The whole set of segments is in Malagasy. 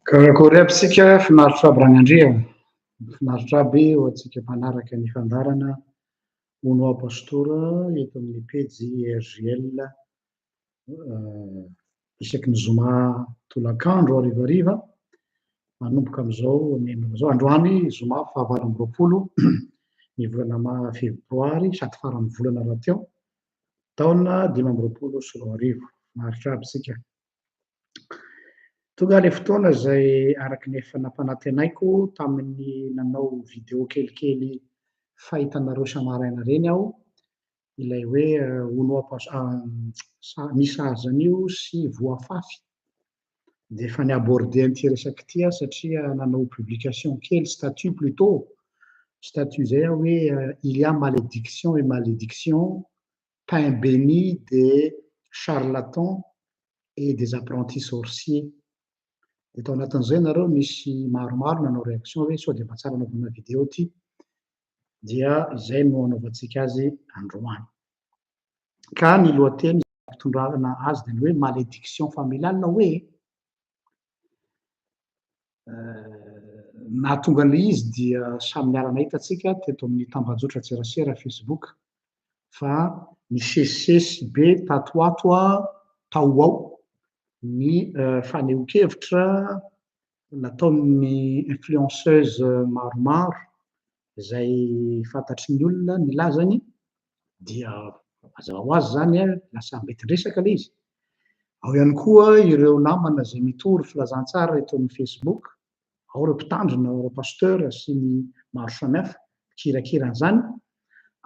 Karakory aby tsika, finaritra aby Ragnandria, finaritra aby ho antsika mpanaraka ny fandaharana Hono Aho Pastora eto amin'ny pejy RJL isaky ny zoma tolakandro harivariva manomboka amin'izao amin'izao androany zoma faha 28 ny volana febroary sady faran'ny volana rahateo taona 2025. Finaritra aby tsika. Tonga ilay fotoana izay araka ny efa nampanantenaiko tamin'ny nanao vidéo kelikely fahitanareo isa-maraina ireny aho, ilay hoe hono misy sahaza an'io sy voafafy. Dia efa ni-aborder an'ity resaka ity aho satria nanao publication kely, statut plutôt, statut izay aho hoe il y a malédiction et malédiction, pain béni des charlatans et des apprentis sorciers. Dia tao anatin'izay nareo misy maromaro nanao réaction hoe sao dia mba tsara anaovana vidéo ity. Dia izay no anaovantsika azy androany. Ka ny lohateny ampitondrana azy dia ny hoe malédiction familiale hoe nahatonga an'ilay izy dia samy niara-nahita antsika teto amin'ny tambajotra tserasera Facebook fa nisesisesy be tato ho ato tao ho ao ny fanehoan-kevitra nataon'ny influenceuse maromaro izay fantatry ny olona ny lazany, dia mazava ho azy izany lasa mety resaka ilay izy. Ao ihany koa ireo namana izay mitory filazantsara eto amin'ny Facebook, ao ireo mpitandrina, ireo pasteur sy ny maro samihafa mikirakira an'izany,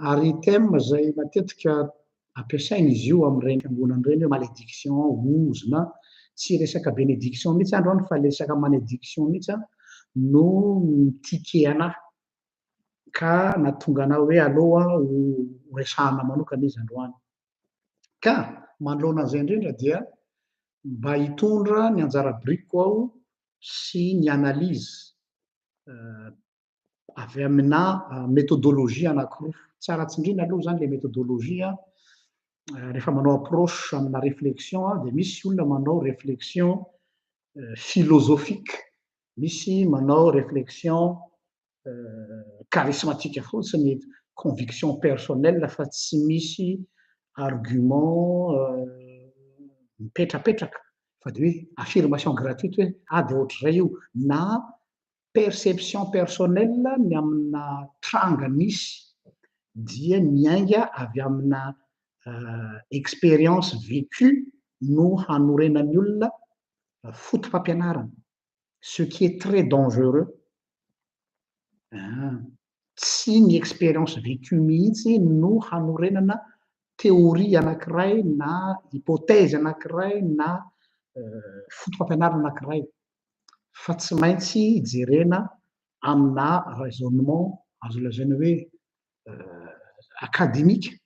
ary thème izay matetika ampiasaina izy io amin'ireny fiangonana ireny hoe malédiction, ozona, tsy resaka bénédiction mihitsy androany fa resaka malédiction mihitsy no mitike anahy ka nahatonga anahy hoe aloha ho resahana manokana izy androany. Ka manoloana an'izay indrindra dia mba hitondra ny anjara birikiko aho sy ny analyse avy amina méthodologie anankiroa. Tsara tsindrina aloha zany le méthodologie rehefa manao approche amina réflexion, dia misy olona manao réflexion philosophique, misy manao réflexion charismatique fotsiny, conviction personnelle fa tsy misy argument mipetrapetraka fa de hoe affirmation gratuite hoe ah de ohatr'izay io, na perception personnelle ny amina tranga misy dia miainga avy amina expérience vécue no hanorenan'ny olona foto-pampianarana, ce qui est très dangereux. Tsy ny expérience vécue mihitsy no hanorenana théorie anankiray na hypothèse anankiray na foto-pampianarana anankiray, fa tsy maintsy jerena amina raisonnement azo lazaina hoe académique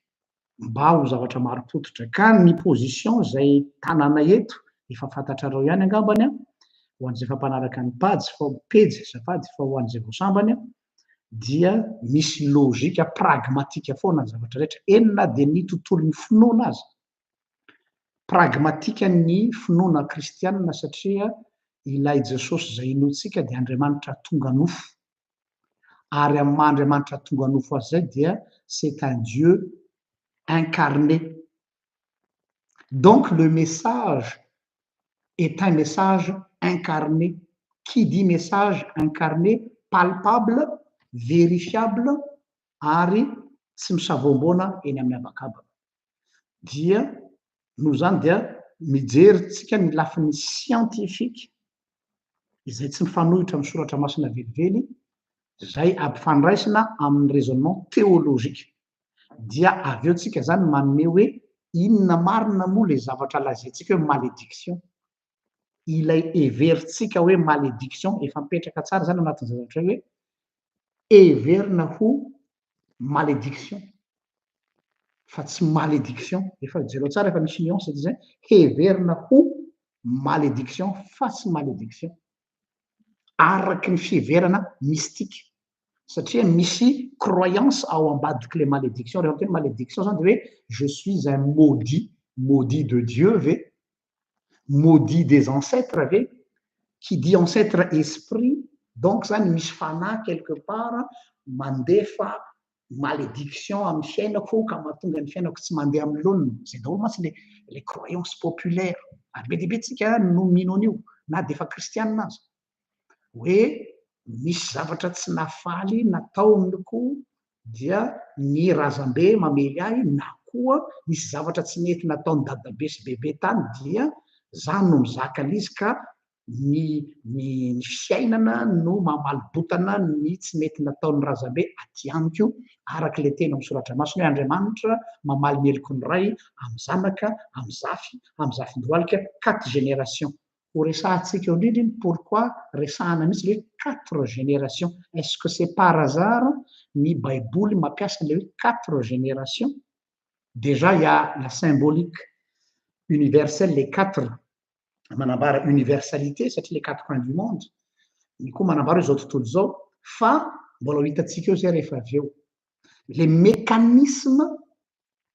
mba ho zavatra marim-pototra. Ka ny position izay tanana eto efa fantatrareo ihany angambany ho an'izay efa mpanaraka ny page fa pejy azafady, fa ho an'izay vao sambany dia misy logique pragmatique foana ny zavatra rehetra, eny na dia ny tontolon'ny finoana azy. Pragmatique ny finoana kristianina satria ilay Jesosy izay inoantsika dia Andriamanitra tonga nofo, ary amin'ny maha Andriamanitra tonga nofo azy izay dia c'est un Dieu incarné. Donc le message est un message incarné. Qui dit message incarné, palpable, vérifiable ary tsy misavoamboana eny amin'ny habakabaka. Dia noho izany dia mijery tsika ny lafiny scientifique izay tsy mifanohitra amin'ny soratra masina velively, izay ampifandraisina amin'ny raisonnement théologique. Dia avy eo tsika zany manome hoe inona marina moa le zavatra lazaintsika hoe malédiction. Ilay heverintsika hoe malédiction efa mipetraka tsara zany anatin'ny zavatra hoe heverina ho malédiction fa tsy malédiction. Efa jereo tsara efa misy nuance zay, heverina ho malédiction fa tsy malédiction araky ny fiheverana mystique, satria misy croyance ao ambadiky le malédiction. Rehefa miteny malédiction zany de hoe je suis un maudit, maudit de Dieu ve, maudit des ancêtres ve. Qui dit ancêtre, esprit, donc zany misy fanahy quelque part mandefa malédiction amin'ny fiainako ka mahatonga ny fiainako tsy mandeha amin'ny laoniny. Zay daholo mantsy le croyance populaire, ary be dia be tsika no mino an'io na de efa kristianina aza, hoe misy zavatra tsy nafaly nataoniko dia ny razambe mamely ahy, na koa misy zavatra tsy nety nataony dadabe sy bebe tany dia za no mizaka an'izy, ka ny fiainana no mamalibotana ny tsy mety nataon'ny razambe aty amiko, araka ilay teny amin'ny soratra masina hoe Andriamanitra mamaly ny heloky ny ray amin'ny zanaka, amin'ny zafy, amin'ny zafin-dohalika, quatre générations. Ho resahantsika eo indrindra iny pourquoi resahana mihitsy le hoe quatre générations. Est-ce que c'est par hasard ny Baiboly mampiasa le hoe quatre générations? Déjà il y a la symbolique universelle, les quatre manambara universalité satria les quatre coins du monde, ny koa manambara hoe zao tontolo izao, fa mbola ho hitantsika eo zay rehefa avy eo. Le mécanisme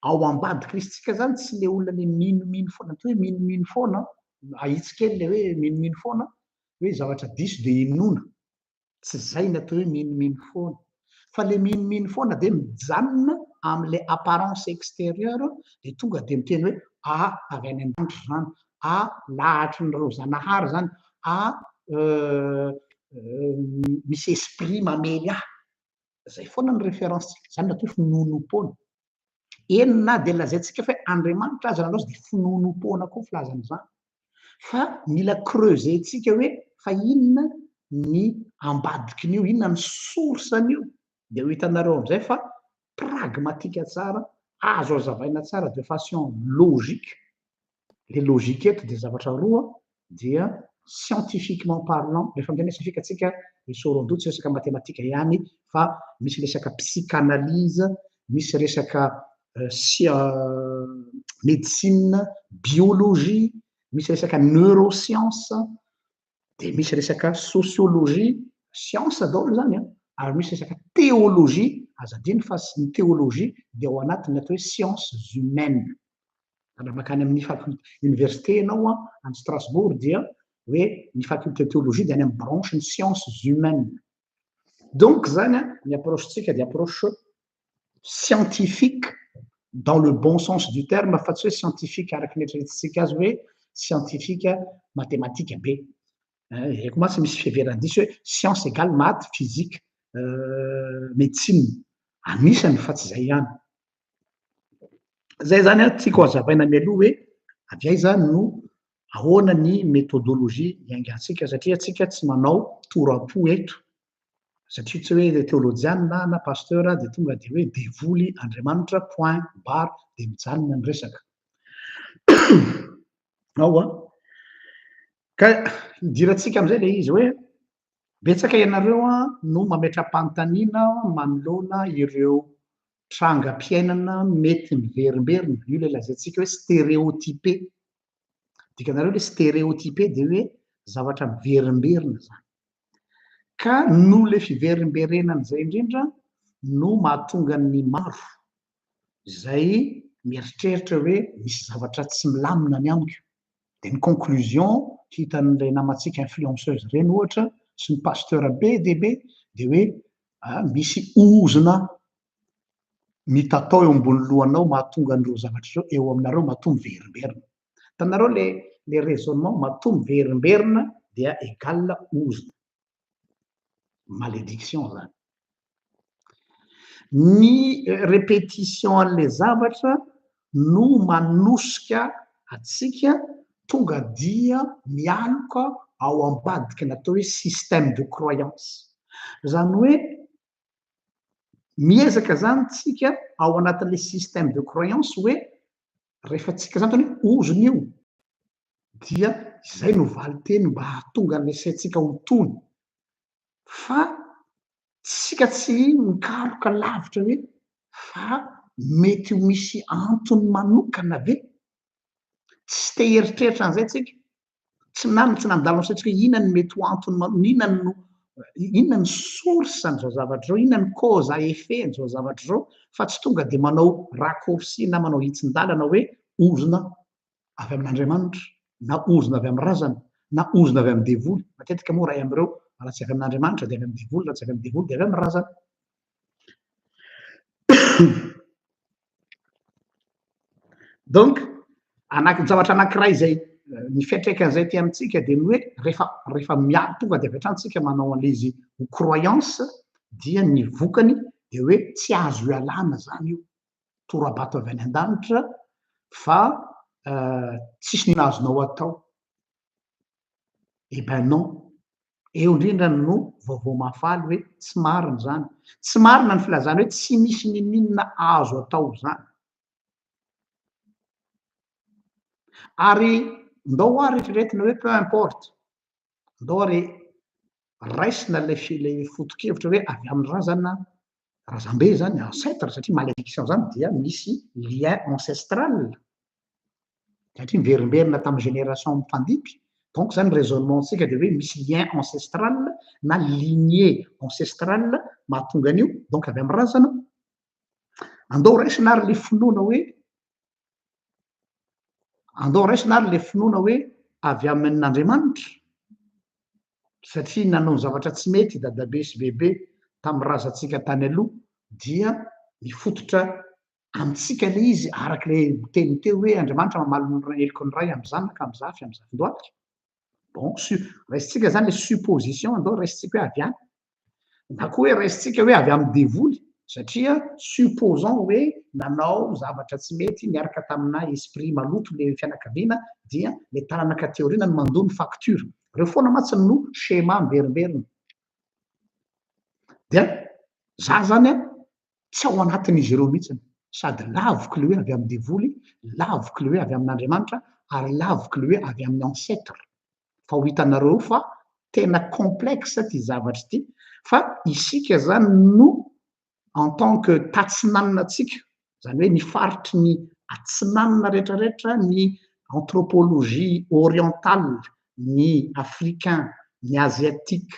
ao ambadiky izy zany tsy le olona le minomino foana, ty hoe minomino foana, ahitsy kely le hoe minomino foana, hoe zavatra diso de inoana. Tsy zay ny atao hoe minomino foana. Fa le minomino foana de mijanona am'le apparence extérieure, de tonga de miteny hoe a avy any an-danitra zany, a lahatry ny reo zanahary zany, a misy esprit mamely ahy. Zay foana ny référence tsika, zany natao hoe finoanoam-poana. Eny na de lazaintsika fa hoe Andriamanitra aza nanao azy de finoanoam-poana koa filazan'izany. Fa mila creuser-tsika hoe fa inona ny ambadikin'io, inona ny source an'io, de ho hitanareo amizay fa pragmatique tsara, azo azavaina tsara de façon logique. Le logique eto de zavatra roa, dia scientifiquement parlant, rehefa miteny hoe scientifique atsika misoron-doha tsy resaka matematika ihany fa misy resaka psychanalyse, misy resaka médecine, biologie, misy resaka neuroscience, de misy resaka sociologie, science daholo zany a, ary misy resaka théologie, azadino fa ny théologie de ao anatiny atao hoe sciences humaines. Raha makany amin'ny faculté université ianao a any Strasbourg dia hoe ny faculté théologie de any amin'ny branche ny sciences humaines. Donc zany a ny approche-tsika de approche scientifique dans le bon sens du terme, fa tsy hoe scientifique araky ny eritreretintsika azy hoe scientifique mathématique be. Haiko mantsy misy fiheveran-diso hoe science égale maths, physique, médecine, anisany fa tsy zay ihany. Zay zany a tiako hazavaina mialoha hoe avy aiza no ahoana ny méthodologie iaingantsika, satria atsika tsy manao tora-po eto, satria tsy hoe teolojianina na pasteur de tonga de hoe devoly Andriamanitra point barre de mijanona ny resaka. Ao a ka idirantsika amizay le izy hoe betsaka ianareo a no mametra-panontaniana manoloana ireo trangam-piainana mety miverimberina, io le lazaintsika hoe stéréotypé. Dikanareo le stéréotypé de hoe zavatra miverimberina zany. Ka noho le fiverimberenan'izay indrindra no mahatonga ny maro zay mieritreritra hoe misy zavatra tsy milamina ny amiko. De ny conclusion hitan'ilay namantsika influenceuse reny ohatra sy ny pasteur be dia be de hoe misy ozona mitatao eo ambony lohanao mahatonga an'ireo zavatra ireo eo aminareo matoa miverimberina. Hitanareo le raisonnement, matoa miverimberina dia égal ozona. Malédiction zany. Ny répétition an'le zavatra no manosika atsika tonga dia mialoka ao ambadiky natao hoe système de croyance. Zany hoe miezaka zany tsika ao anatin'le système de croyance hoe rehefa tsika zany tany hoe ozona io dia zay no valiteny mba hahatonga an'le saintsika ho tony. Fa tsika tsy mikaroka lavitra hoe fa mety ho misy antony manokana ve? Tsy te hieritreritra an'izay tsika. Tsy na tsy nandalo amin'ny saintsika hoe inona no mety ho antony, inona no inona ny source an'izao zavatra izao, inona ny cause à effet an'izao zavatra izao, fa tsy tonga de manao raccourci na manao hitsin-dalana hoe ozona avy amin'Andriamanitra na ozona avy amin'ny razana. na ozona avy amin'ny devoly. Matetika moa iray amin'ireo, raha tsy avy amin'Andriamanitra dia avy amin'ny devoly, raha tsy avy amin'ny devoly dia avy amin'ny razana. Donc, anaky zavatra anankiray izay ny fiantraikan'izay aty amintsika dia ny hoe rehefa rehefa mialy tonga dia avy hatrany tsika manao an'ilay izy ho croyance dia ny vokany dia hoe tsy azo ialana zany io tora-bato avy any an-danitra fa tsisy n'inona azonao atao. Eh ben non. Eo indrindra no vaovao mahafaly hoe tsy marina izany. Tsy marina ny filazana hoe tsy misy n'inon'inona azo atao izany. Ary ndao ary eritreretina hoe peu importe, ndao ary raisina ilay ilay foto-kevitra hoe avy amin'ny razana, razambe izany, ancêtre, satria malédiction izany dia misy lien ancestral, satria miverimberina tamin'ny génération mifandimby, donc izany raisonnement-ntsika dia hoe misy lien ancestral na lignée ancestrale mahatonga an'io, donc avy amin'ny razana. Andao raisina ary ilay finoana hoe andao raisina ary ilay finoana hoe avy amin'Andriamanitra satria nanao ny zavatra tsy mety i dadabe sy bebe tamin'ny razantsika tany aloha dia mifototra amintsika ilay izy araka ilay teny teo hoe Andriamanitra mamaly ny heloky ny ray amin'ny zanaka amin'ny zafy amin'ny zafindohalika. Bon, su, raisintsika zany le supposition, andao raisintsika hoe avy any. Na koa hoe raisintsika hoe avy amin'ny devoly, satria supposons hoe nanao zavatra tsy mety niaraka tamina esprit maloto le fianakaviana, dia le taranaka aty aoriana no mandoa ny facture. Reo foana mantsy no schéma miverimberina. Dia za zany an, tsy ao anatin'izy ireo mihitsy. Sady laviko ilay hoe avy amin'ny devoly, laviko ilay hoe avy amin'Andriamanitra, ary laviko ilay hoe avy amin'ny ancêtre. Fa ho hitanareo eo fa tena complexe ity zavatra ity, fa isika izany no en tant que tatsinanana antsika, izany hoe ny faritry ny atsinanana rehetrarehetra, ny anthropologie orientale, ny africain, ny asiatique,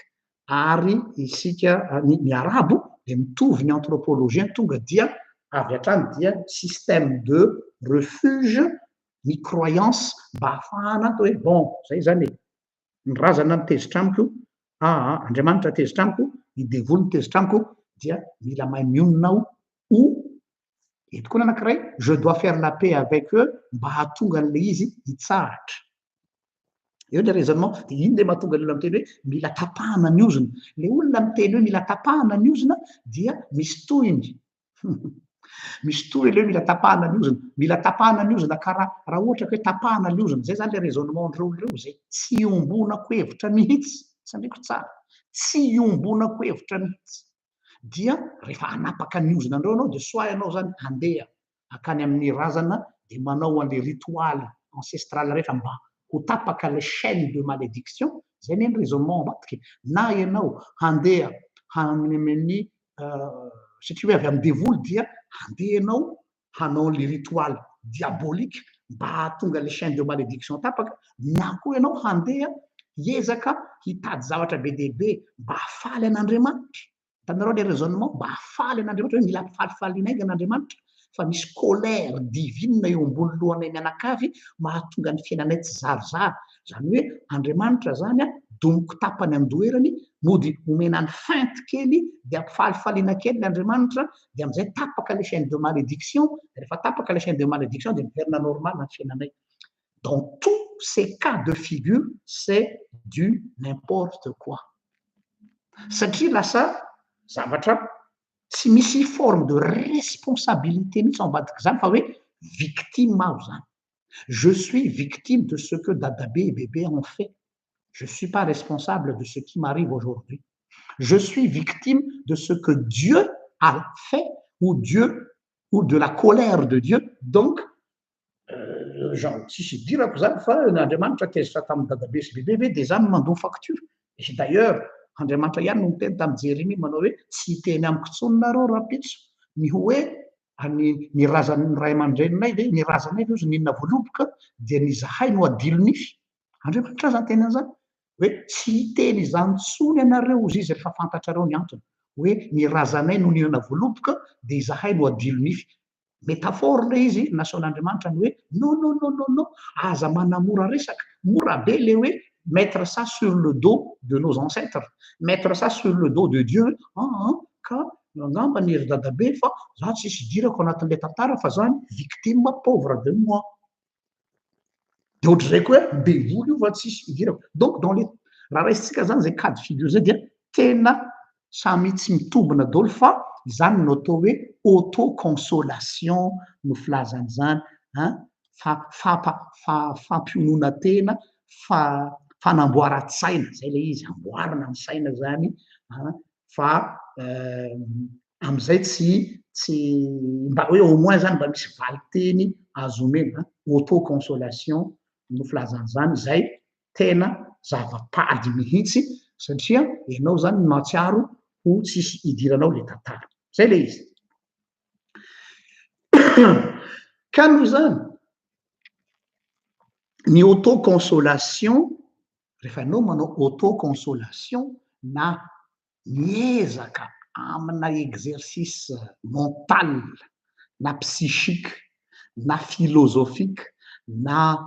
ary isika ny ny arabo dia mitovy ny anthropologie tonga dia avy hatrany dia système de refuge ny croyance mba hahafahana hoe bon zay zany e ny razana mitezitra amiko aa Andriamanitra tezitra amiko ny devoly mitezitra amiko dia mila mahay mionona aho ou eto koa ny anankiray je dois faire la paix avec eux mba hahatonga an'ilay izy hitsahatra. Eo ilay raisonnement. Dia iny ilay mahatonga ny olona miteny hoe mila tapahana ny ozona. Ilay olona miteny hoe mila tapahana ny ozona dia misy tohiny. Misy tohiny ilay hoe mila tapahana ny ozona. Mila tapahana ny ozona ka raha raha ohatra ka hoe tapahana ny ozona, izay izany ilay raisonnement-n'ireo olona ireo izay tsy iombonako hevitra mihitsy. Tsindriko tsara. Tsy iombonako hevitra mihitsy. Dia rehefa hanapaka ny ozona an'ireo ianao dia soit ianao izany handeha hankany amin'ny razana dia manao an'ilay ritoaly ancestral rehetra mba ho tapaka ilay chaine de malédiction, izay anie ny raisonnement ambadika e, na ianao handeha any amin'ny satria hoe avy amin'ny devoly dia handeha ianao hanao an'ilay ritoaly diabolique mba hahatonga ilay chaine de malédiction tapaka, na koa ianao handeha hiezaka hitady zavatra be dia be mba hahafaly an'Andriamanitra. Hitanareo le raisonnement? Mba hahafaly an'Andriamanitra hoe mila ampifalifaliana haingana Andriamanitra fa misy colère divine eo ambony lohanay mianakavy mahatonga ny fiainanay tsy zarizary. Izany hoe Andriamanitra zany an, domiko tapany andoherany, mody omena ny feinte kely dia ampifalifaliana kely Andriamanitra dia amin'izay tapaka le chaîne de malédiction, rehefa tapaka le chaîne de malédiction dia miverina normal ny fiainanay. Dans tous ces cas de figure, c'est du n'importe quoi. Satria lasa zavatra tsy misy forme de responsabilité mihitsy ao ambadik'izany fa hoe victime aho izany. Je suis victime de ce que dadabe et bebe ont fait. Je suis pas responsable de ce qui m'arrive aujourd'hui. Je suis victime de ce que Dieu a fait ou Dieu ou de la colère de Dieu. Donc, genre tsisy idirako zany fa Andriamanitra tezitra tamin'i dadabe sy bebe ve dia za no mandoa ny facture. Et d'ailleurs, Andriamanitra ihany no niteny tamin'i Jeremia manao hoe tsy hiteny amiko intsony nareo rahampitso ny hoe ny ny razan'ny ray aman-dreninay ve, ny razanay ve ozy nihinana voaloboka dia ny izahay no adilo nify. Andriamanitra aza niteny an'izany hoe tsy hiteny izany intsony ianareo ozy izy rehefa fantatrareo ny antony hoe ny razanay no nihinana voaloboka dia izahay no adilo nify. Métaphore ilay izy nasehon'Andriamanitra ny hoe non non non non non aza manamora resaka, mora be le hoe mettre ça sur le dos de nos ancêtres, mettre ça sur le dos de Dieu, aa ka angamba ny ry dadabe fa za tsisy idirako anatin'ilay tantara fa zany victime, pauvre de moi. De ohatr'izay koa hoe devoly io fa tsisy idirako. Donc dans les raha raisitsika zany zay cas de figure zay dia tena samy tsy mitombina daholo, fa zany no atao hoe auto-consolation no filazan'izany an, fa fampa fa fampionona tena, fa fanamboaran-tsaina zay le izy, amboarina ny saina zany an, fa am'izay tsy mba hoe au moins zany mba misy valiteny azo omena. Auto-consolation no filazan'izany, zay tena zava-pady mihitsy satria ianao zany mahatsiaro ho tsisy idiranao le tantara zay le izy. Ka noho izany ny auto-consolation, rehefa ianao manao auto-consolation na miezaka amina exercice mental na psychique na philosophique na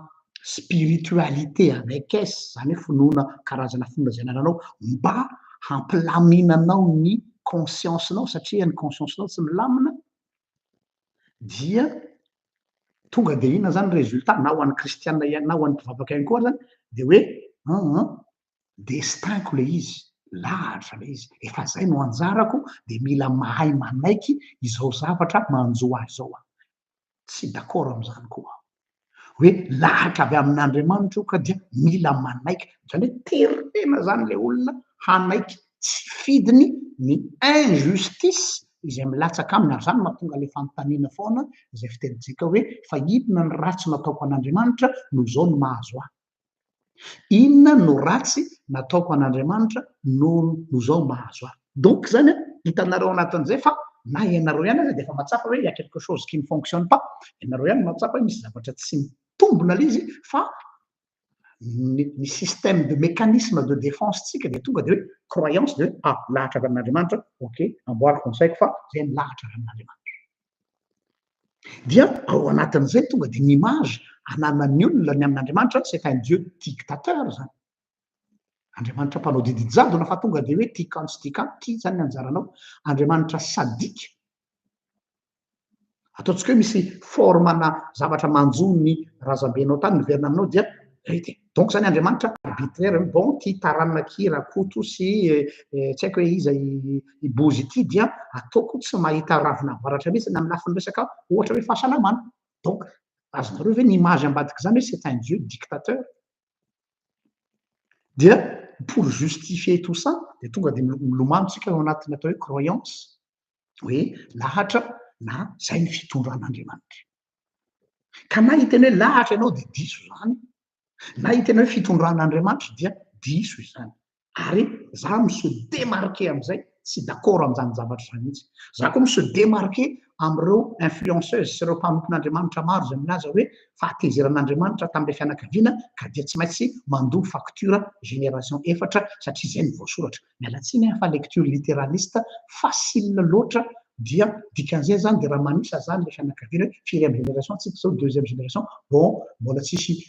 spiritualité avec S, zany hoe finoana, karazana finoana zay anananao mba hampilaminanao ny conscience-nao satria ny conscience-nao tsy milamina, dia tonga de inona zany résultat na ho an'ny kristiana ihany na ho an'ny mpivavaka ihany koa zany? De hoe un destin-ko le izy, lahatra le izy, efa zay no anjarako, de mila mahay manaiky izao zavatra manjo ahy zao aho. Tsy d'accord am'izany koa hoe lahatra avy amin'Andriamanitra io ka dia mila manaiky zany, hoe terena zany le olona hanaiky tsy fidiny ny injustice izay milatsaka aminy. Ary zany mahatonga le fanontaniana foana zay fitenitsika hoe: fa inona ny ratsy nataoko an'Andriamanitra no zao no mahazo ahy? Inona no ratsy nataoko an'Andriamanitra no zao mahazo ahy? Donc zany a hitanareo anatin'izay fa na ianareo ihany aza de efa mahatsapa hoe y a quelque chose qui ne fonctionne pas, ianareo ihany mahatsapa hoe misy zavatra tsy mitombona le izy, fa ny système de mécanisme de défense tsika de tonga de hoe croyance, de hoe ah, lahatra avy amin'Andriamanitra, ok, amboariko ny saiko fa zay ny lahatra avy amin'Andriamanitra. Dia ao anatin'izay tonga de ny image ananan'ny olona ny amin'Andriamanitra, c'est un Dieu dictateur zany, Andriamanitra mpanao didijadona, fa tonga de hoe ty kanto sy ty kanto ty zany ny anjaranao, Andriamanitra sadique. Ataontsika hoe misy forme-na zavatra manjo ny razambenao tany miverina aminao, dia rety. Donc zany Andriamanitra arbitraire, bon, ty taranaky Rakoto sy tsy haiko hoe iza i Bozy ity dia ataoko tsy mahita ravina avaratra mihitsy na amin'ny lafiny resaka ohatra hoe fahasalamana. Donc azonareo ve ny image ambadiky zany hoe c'est un Dieu dictateur? Dia pour justifier tout ça de tonga de milomano tsika ao anatin'ny atao hoe croyance hoe lahatra na zay ny fitondran'Andriamanitra. Ka na hiteny hoe lahatra ianao de diso zany, na hiteny hoe fitondran'Andriamanitra dia diso izany. Ary za mi-se démarquer am'izay, tsy d'accord am'izany zavatra zany mihitsy. Za koa mi-se démarquer am'ireo influenceuse sy ireo mpanompon'Andriamanitra maro zay milaza hoe fahatezeran'Andriamanitra tam'le fianakaviana ka dia tsy maintsy mandoa facture génération efatra satria zay ny voasoratra. Mialatsiny fa lecture littéraliste facile loatra. Dia dikan'izay zany de raha manisa zany le fianakaviana hoe firy amy génération tsika zao, deuxième génération, bon, mbola tsisy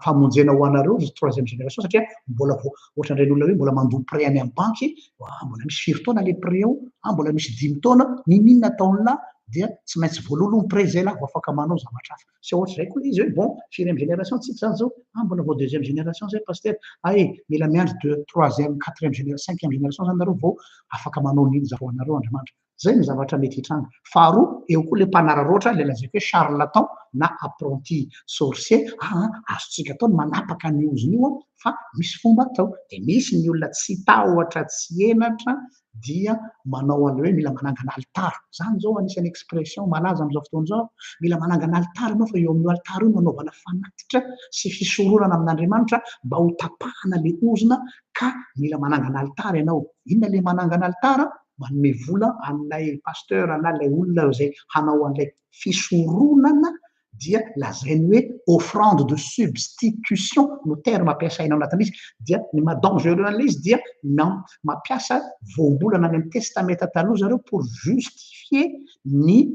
famonjena ho anareo troisième génération satria mbola vo ohatran'ireny olona hoe mbola mandoa prêt any amy banky, mbola misy firy taona le prêt ao? Ah, mbola misy 5 taona, nininona ataon'la dia tsy maintsy voalohaloha ny prêt zay lah vo afaka manao zavatra hafa sy ohatra zay koa izy hoe bon, firy amy génération tsika zany zao? Ah, mbola vao deuxième génération zay, pasteur ae, mila miandry deux, troisième, quatrième génération, cinquième génération zany nareo vao afaka manao n'iny zavo anareo Andriamanitra. Zay ny zavatra mety hitranga. Faharoa eo koa le mpanararoatra, le lazaiko hoe charlatan na apprenti sorcier. Aa azontsika atao ny manapaka ny ozona io a fa misy fomba atao. De misy ny olona tsy tahotra tsy henatra dia manao an'le hoe mila manangana alitara zany zao, anisan'ny expression malaza am'izao fotoana zao, mila manangana alitara anao fa eo amin'io alitara io no anaovana fanatitra sy fisoronana amin'Andriamanitra mba ho tapahana le ozona, ka mila manangana alitara ianao. Inona le manangana alitara? Manome vola an'ilay pasteur na lay olona zay hanao an'ilay fisoronana, dia lazainy hoe offrande de substitution no terme ampiasaina ao anatin'izy. Dia ny maha dangereux an'ilay izy dia mampiasa voambolana any amy Testamenta Taloha zareo pour justifier ny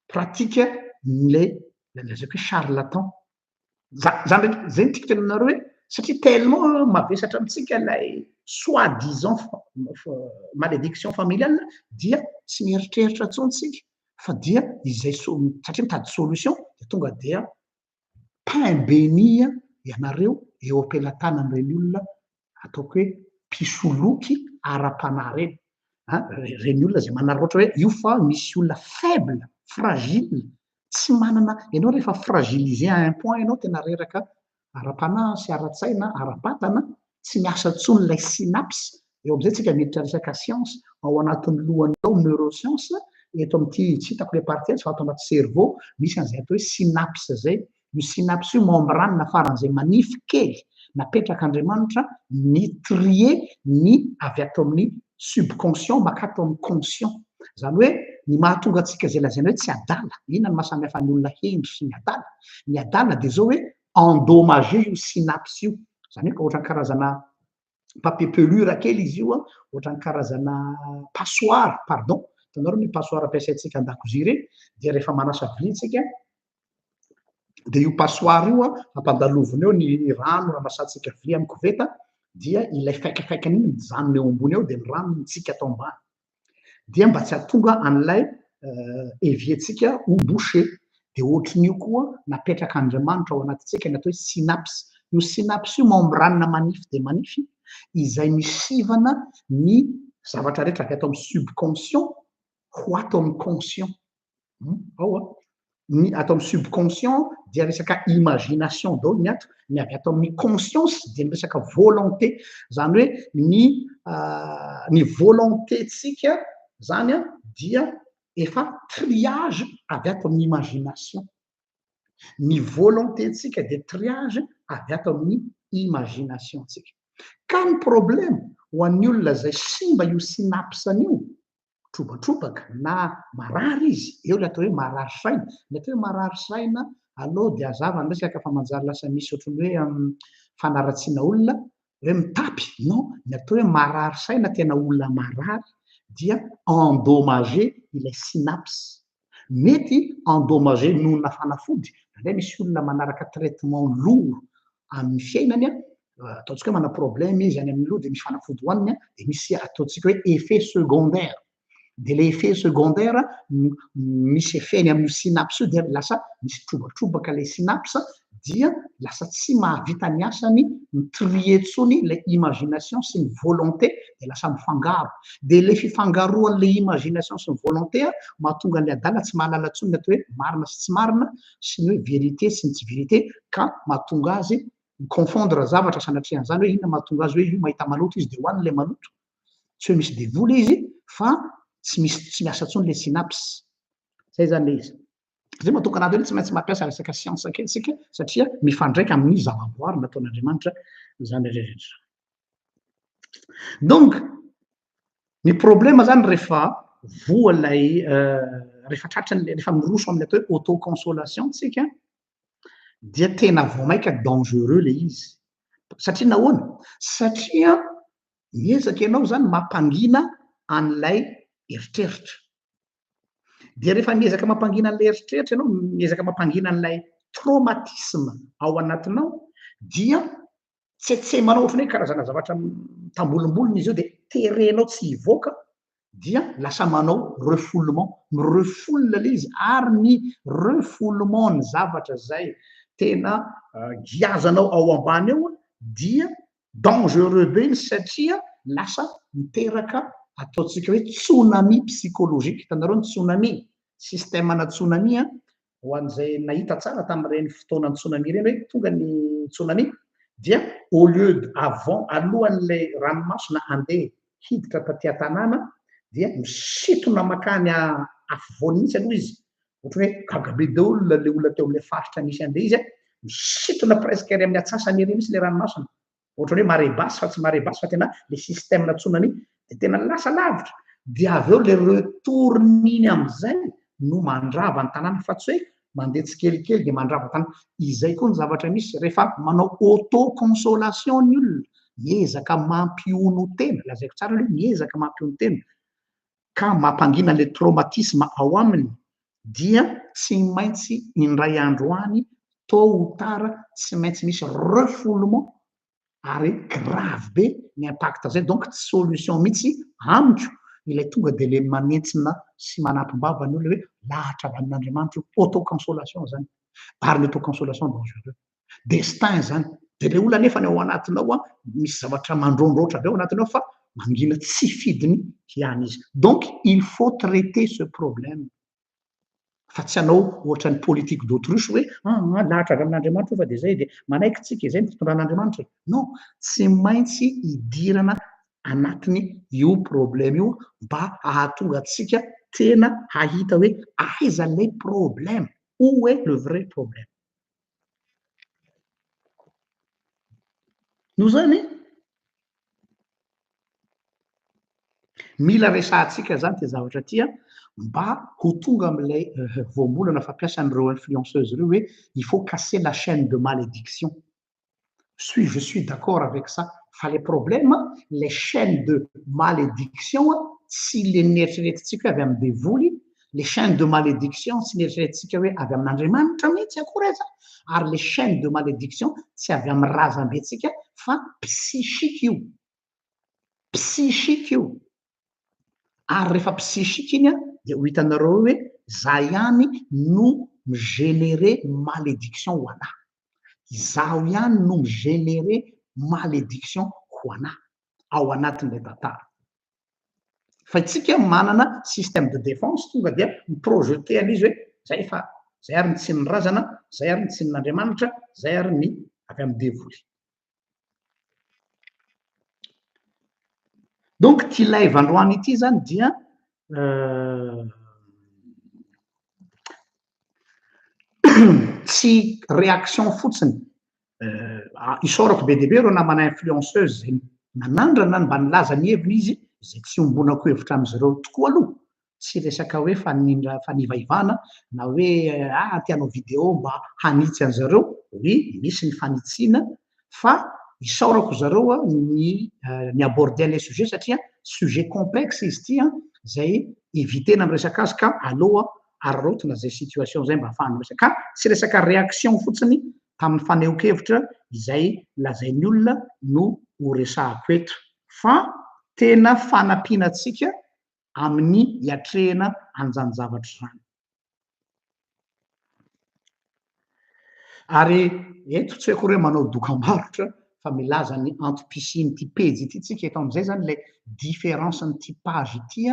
pratique le lazaiko hoe charlatan zany. Zay ny tiako tena aminareo hoe satria tellement mavesatra amintsika ilay soi disant malédiction familiale dia tsy mieritreritra intsony tsika fa dia izay satria mitady solution dia tonga dia pain béni ianareo eo am-pelatanan'ireny olona ataoko hoe mpisoloky ara-panahy ireny. Ireny olona izay manararaotra hoe io fa misy olona faible, fragile, tsy manana, ianao rehefa fragilisé à un point ianao tena reraka ara-panahy sy ara-tsaina, ara-batana, tsy miasa intsony ilay synapse, eo amin'izay tsika miditra resaka science, ao anatin'ny lohany ao neuroscience, eto amin'ity tsy hitako ilay partie azy fa ato anaty cerveau misy an'izay atao hoe synapse izay, io synapse io membrane faran'izay manify kely napetrak'Andriamanitra mi-trier ny avy ato amin'ny subconscient mankato amin'ny conscient, izany hoe ny mahatonga antsika izay lazaina hoe tsy adala, inona no mahasamihafa ny olona hendry sy ny adala? Ny adala dia izao hoe endommagé io synapse io, izany hoe ohatran'ny karazana papier pelure kely izy io, ohatran'ny karazana passoire, pardon, hitanareo ny passoire ampiasaintsika an-dakozia ireny, dia rehefa manasa vilia tsika dia io passoire io ampandalovina eo ny rano ranasantsika vilia amin'ny koveta, dia ilay faikafaikany iny mijanona eo ambony eo dia ny rano mitsika atao ambany. Dia mba tsy hahatonga an'ilay évier-tsika ho bouché. Dia ohatran'io koa napetrak'Andriamanitra ao anatintsika ny atao hoe synapse. Io synapse io membrane manify dia manify izay misivana ny zavatra rehetra avy ato amin'ny subconscient ho ato amin'ny conscient. Ao a. Ny ato amin'ny subconscient dia resaka imagination daholo ny ato, ny avy ato amin'ny conscience dia ny resaka volonté. Izany hoe ny ny volonté-tsika zany a dia efa triage avy ato amin'ny imagination. Ny volonté-tsika dia triage avy ato amin'ny imagination-tsika. Ka ny problème ho an'ny olona izay simba io synapse-ny io, trobatrobaka na marary izy, eo ilay atao hoe marary saina. Ny atao hoe marary saina aloha dia hazava ny resaka fa manjary lasa misy ohatran'ny hoe fanaratsiana olona hoe mitapy, non, ny atao hoe marary saina tena olona marary dia endommagé ilay synapse. Mety endommagé noho na fanafody, indraindray misy olona manaraka traitement lourd amin'ny fiainany, ataontsika hoe manana problème izy any amin'ny loha dia misy fanafody hohaniny, dia misy ataontsika hoe effet secondaire. Dia ilay effet secondaire misy effet-ny amin'io synapse io dia lasa misy trobatrobaka ilay synapse, dia lasa tsy mahavita ny asany mi-trier intsony ilay imagination sy ny volonté, dia lasa mifangaro. Dia ilay fifangaroan'ilay imagination sy ny volonté mahatonga an'ilay adala tsy mahalala intsony ny atao hoe marina sy tsy marina, sy ny hoe vérité sy ny tsy vérité, ka mahatonga azy mi-confondre zavatra sanatria an'izany hoe inona mahatonga azy hoe io mahita maloto izy dia hohaniny ilay maloto. Tsy hoe misy devoly izy fa tsy misy, tsy miasa intsony ilay synapse. Zay zany ilay izy. Zay mahatonga anazy hoe tsy maintsy mampiasa resaka siansa kely isika satria mifandraika amin'ny zavaboary nataon'Andriamanitra izany rehetra. Donc ny problème zany rehefa voa ilay rehefa tratran'ilay, rehefa miroso amin'ny atao hoe autoconsolation tsika dia tena vao mainka dangereux ilay izy. Satria nahoana? Satria miezaka ianao zany mampangina an'ilay eritreritra. Dia rehefa miezaka mampangina an'ilay eritreritra ianao, miezaka mampangina an'ilay traumatisme ao anatinao, dia tsetsemanao ohatran'ny hoe karazana zavatra mitambolimbolina izy io, dia terenao tsy hivoaka, dia lasa manao refoulement, mi-refoule ilay izy, ary ny refoulement ny zavatra izay tena giazanao ao ambany ao dia dangereux be iny, satria lasa miteraka ataontsika hoe tsunami psychologique. Hitanareo ny tsunami, système-na tsunami an, ho an'izay nahita tsara tamin'ireny fotoanan'ny tsunami ireny hoe tonga ny tsunami dia au lieu de avant, alohan'ilay ranomasina handeha hiditra taty an-tanàna dia misintona mankany afovoany mihitsy aloha izy, ohatra hoe gaga be daholo ilay olona teo amin'ilay faritra nisy an'ilay izy, misintona presque ery amin'ny atsasany ery mihitsy ilay ranomasina, ohatran'ny hoe marée basse fa tsy marée basse fa tena le système tsunami dia tena lasa lavitra, dia avy eo le retour-n'iny amin'izay no mandrava ny tanàna fa tsy hoe mandeha tsikelikely dia mandrava tanàna. Izay koa ny zavatra misy rehefa manao auto-consolation ny olona, miezaka mampiono tena, lazaiko tsara aloha, miezaka mampiono tena ka mampangina le traumatisme ao aminy, dia tsy maintsy indray andro any tôt ou tard tsy maintsy misy refoulement. Ary grave be ny impact zay donc tsy solution mihitsy amiko ilay tonga de le manentsina sy manampim-bava ny olona hoe lahatra avy amin'Andriamanitra io, auto-consolation zany, ary ny auto-consolation dangereux. Destin zany, de le olona nefa ny ao anatiny ao misy zavatra mandrondrotra be ao anatiny ao fa mangina tsy fidiny ihany izy. Donc il faut traiter ce problème. Fa tsy hanao ohatran'ny politique d'autruche hoe aa lahatra avy amin'Andriamanitra io fa dia izay dia manaiky tsika izay ny fitondran'Andriamanitra e. Non, tsy maintsy idirana anatiny io problème io mba hahatonga antsika tena hahita hoe aiza ilay problème, où est le vrai problème. Noho izany, mila resahantsika izany ity zavatra ity mba ho tonga amin'ilay voambolana fampiasan'ireo influenceuses ireo hoe il faut casser la chaîne de malédiction. Suis, je suis d'accord avec ça. Fa le problème, ilay chaîne de malédiction tsy le neritreretintsika hoe avy amin'ny devoly, le chaîne de malédiction tsy neritreretintsika hoe avy amin'Andriamanitra mihitsy akory aza, ary le chaîne de malédiction tsy avy amin'ny razambentsika fa psychique io. Psychique io. Ary rehefa psychique iny an, dia ho hitanareo eo hoe za ihany no mi-générer malédiction ho anà. Izaho ihany no mi-générer malédiction ho anà ao anatin'ilay tantara. Fa isika manana système de défense tonga dia mi-projeter an'izy hoe zay fa zay ary ny tsinin'ny razana, zay ary ny tsinin'Andriamanitra, zay ary ny avy amin'ny devoly. Donc ity live androany ity zany dia tsy réaction fotsiny. Isaorako be dia be ireo namana influenceuse izay nanandrana mba nilaza ny heviny izy, izay tsy iombonako hevitra amin'izy ireo tokoa aloha. Tsy resaka hoe fanindra fanivaivana na hoe ah te hanao vidéo mba hanitsy an'zareo, oui misy ny fanitsiana fa isaorako zareo ny ni-aborder an'ilay sujet satria sujet complexe izy ity an, izay éviter-na miresaka azy ka aleo araraotina izay situation izay mba ahafahana miresaka. Ka tsy resaka réaction fotsiny tamin'ny fanehoan-kevitra izay lazain'ny olona no ho resahako eto fa tena fanampiana antsika amin'ny hiatrehana an'izany zavatra izany. Ary eto tsy haiko hoe manao dokambarotra fa milaza ny antom-pisian'ity pejy ity tsika eto amin'izay zany ilay différence an'ity page ity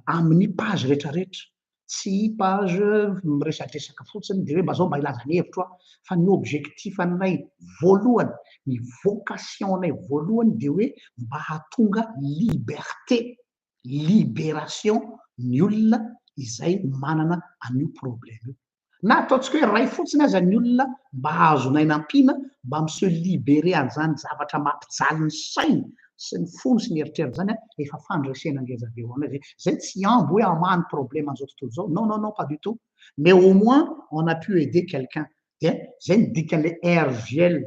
amin'ny page rehetrarehetra. Tsy page miresadresaka fotsiny dia hoe mba zao mba hilaza ny hevitro aho fa ny objectif anay voalohany, ny vocation anay voalohany dia hoe mba hahatonga liberté, libération ny olona izay manana an'io problème io. Na ataontsika hoe iray fotsiny aza ny olona mba azonay nampiana mba mi-se liberer an'izany zavatra mampijaly ny sainy sy ny fony sy ny eritreriny izany an, efa fandresena ngeza be ho anay izay. Izay tsy hihambo hoe hamaha ny problème an'izao tontolo izao, non non non pas du tout, mais au moins on a pu aider quelqu'un. Dia izay no dikan'ilay RGL.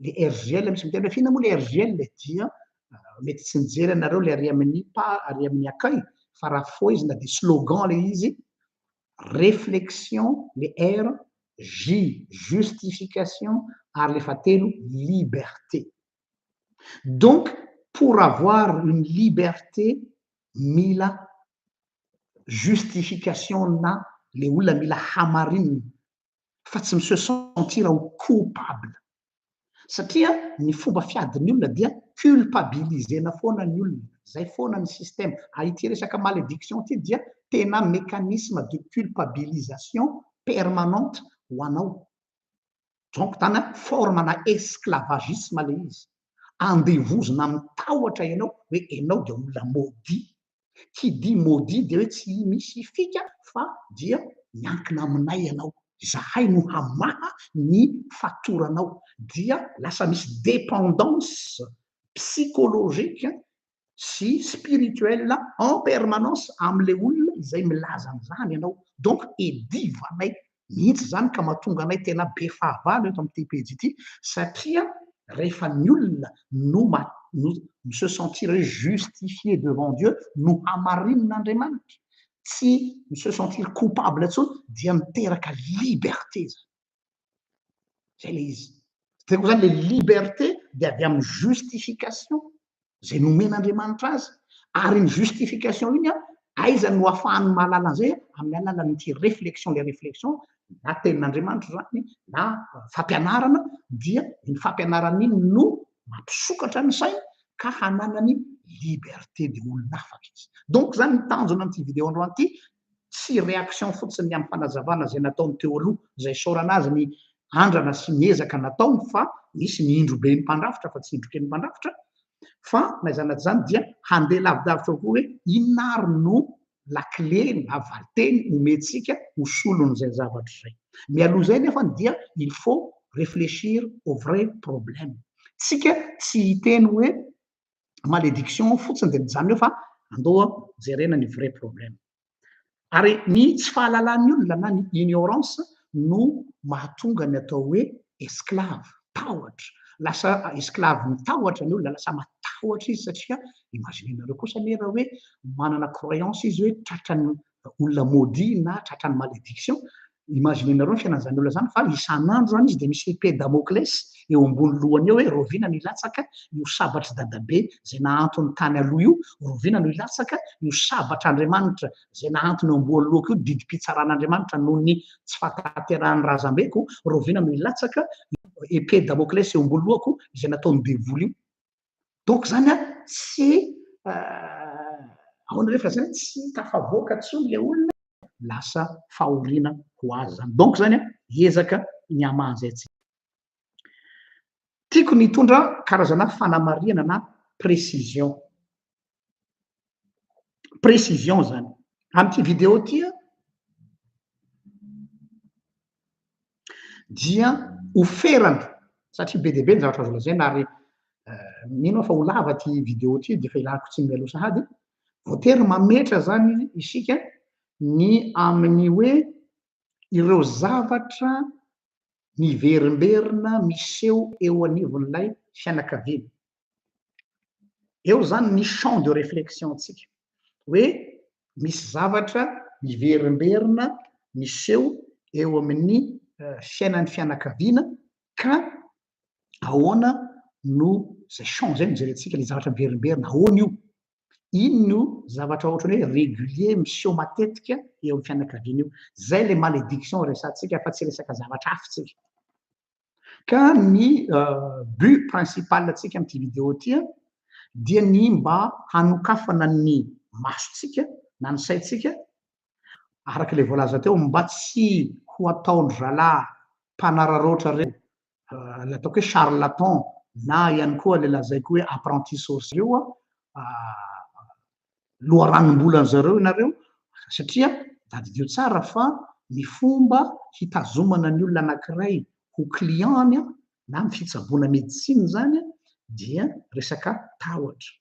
Le RGL, misy miteny hoe f'inona moa le RGL e? Dia mety tsy nijery ianareo le ary amin'ny pa, ary amin'ny accueil, fa raha fohezina dia slogan le izy, réflexion le R, J justification ary le fahatelo liberté. Donc pour avoir une liberté mila justification na le olona mila hamarinina fa tsy mi-se sentir ho coupable. Satria ny fomba fiadin'ny olona dia culpabiliser-na foana ny olona. Zay foana ny système. Ary ity resaka malédiction ity dia tena mécanisme de culpabilisation permanente ho anao. Donc zany an, forme-na esclavagisme le izy. Andevozina amin'ny tahotra ianao hoe ianao dia olona maudit. Qui dit maudit dia hoe tsy misy fika fa dia miankina aminay ianao. Izahay no hamaha ny fatoranao. Dia lasa misy dépendance psychologique sy spirituelle en permanence amin'ilay olona izay milaza an'izany ianao. Donc edivanay mihitsy izany ka mahatonga anay tena be fahavalo eto amin'ity pejy ity satria rehefa ny olona no no mi-se sentir hoe justifié devant Dieu, no hamarin'Andriamanitra, tsy mi-se sentir coupable intsony dia miteraka liberté izany. Zay ilay izy. Zay koa zany le liberté. dia avy amin'ny justification izay nomen'Andriamanitra azy, ary iny justification iny an, aiza no ahafahany mahalala an'izay an? Amin'ny alalan'ity réflexion, ilay réflexion na tenin'Andriamanitra izany na fampianarana, dia iny fampianarana iny no mampisokatra ny sainy ka hananany liberté de olona afaka izy. Donc izany ny tanjona amin'ity vidéo androany ity, tsy réaction fotsiny ny amin'ny fanazavana izay nataony teo aloha, izay isaorana azy ny andrana sy ny ezaka nataony fa misy ny indro be ny mpandrafitra fa tsy indro kely ny mpandrafitra, fa na izany na tsy izany dia handeha lavidavitra kokoa hoe inona ary no lakile na valinteny omentsika ho solon'izay zavatra izay. Mialoha izay nefa dia il faut réfléchir au vrai problème. Tsika tsy hiteny hoe malédiction fotsiny dia mijanona eo fa andeha jerena ny vrai problème. Ary ny tsy fahalalan'ny olona na ny ignorance no mahatonga ny atao hoe esclave, tahotra. Lasa esclave ny tahotra ny olona, lasa matahotra izy satria imaginez-nareo kosa anie raha hoe manana croyance izy hoe tratran'ny olona maudit na tratran'ny malédiction, Imaginez-nareo ny fiainan'izany olona izany fa isan'andro izany izy dia misy épée Damoclès eo ambony lohany eo hoe rahoviana no hilatsaka io sabatr'i dadabe izay nahantony tany aloha io, rahoviana no hilatsaka io sabatr'Andriamanitra izay nahantony eo ambony lohako io, didim-pitsaran'Andriamanitra noho ny tsy fahatanterahan'ny razambeko, rahoviana no hilatsaka io épée Damoclès eo ambony lohako izay nataon'ny devoly io. Donc izany an, tsy ahoana re filazana, tsy tafavoaka intsony ilay olona, lasa fahoriana ho azy izany. Donc izany an, hiezaka ny hamaha an'izay tsika. Tiako ny hitondra karazana fanamarihana na précision. Précision izany. Amin'ity vidéo ity an, dia ho ferana satria be dia be ny zavatra azo lazaina ary mino aho fa ho lava ity vidéo ity dia efa ilako tsiny mialoha sahady. Voatery mametra zany isika ny amin'ny hoe ireo zavatra miverimberina miseho eo anivon'ilay fianakaviana. Eo zany ny champ de réflexion-tsika hoe misy zavatra miverimberina miseho eo amin'ny fiainan'ny fianakaviana ka ahoana no zay champ zay no jerentsika le zavatra miverimberina, ahoana io? Iny no zavatra ohatran'ny hoe régulier miseho matetika eo amin'ny fianakaviana io. Zay le malédiction resahantsika fa tsy resaka zavatra hafa tsika. Ka ny but principal antsika amin'ity vidéo ity dia ny mba hanokafana ny masontsika na ny saintsika araka ilay voalaza teo mba tsy ho ataon-dry zalahy mpanararaotra ireo, ilay ataoko hoe charlatan na ihany koa ilay lazaiko hoe apprenti sorcier io loharanom-bolan-dry zareo ianareo satria tadidio tsara fa ny fomba hitazomana ny olona anankiray ho client-ny na ny fitsaboana médecine izany dia resaka tahotra,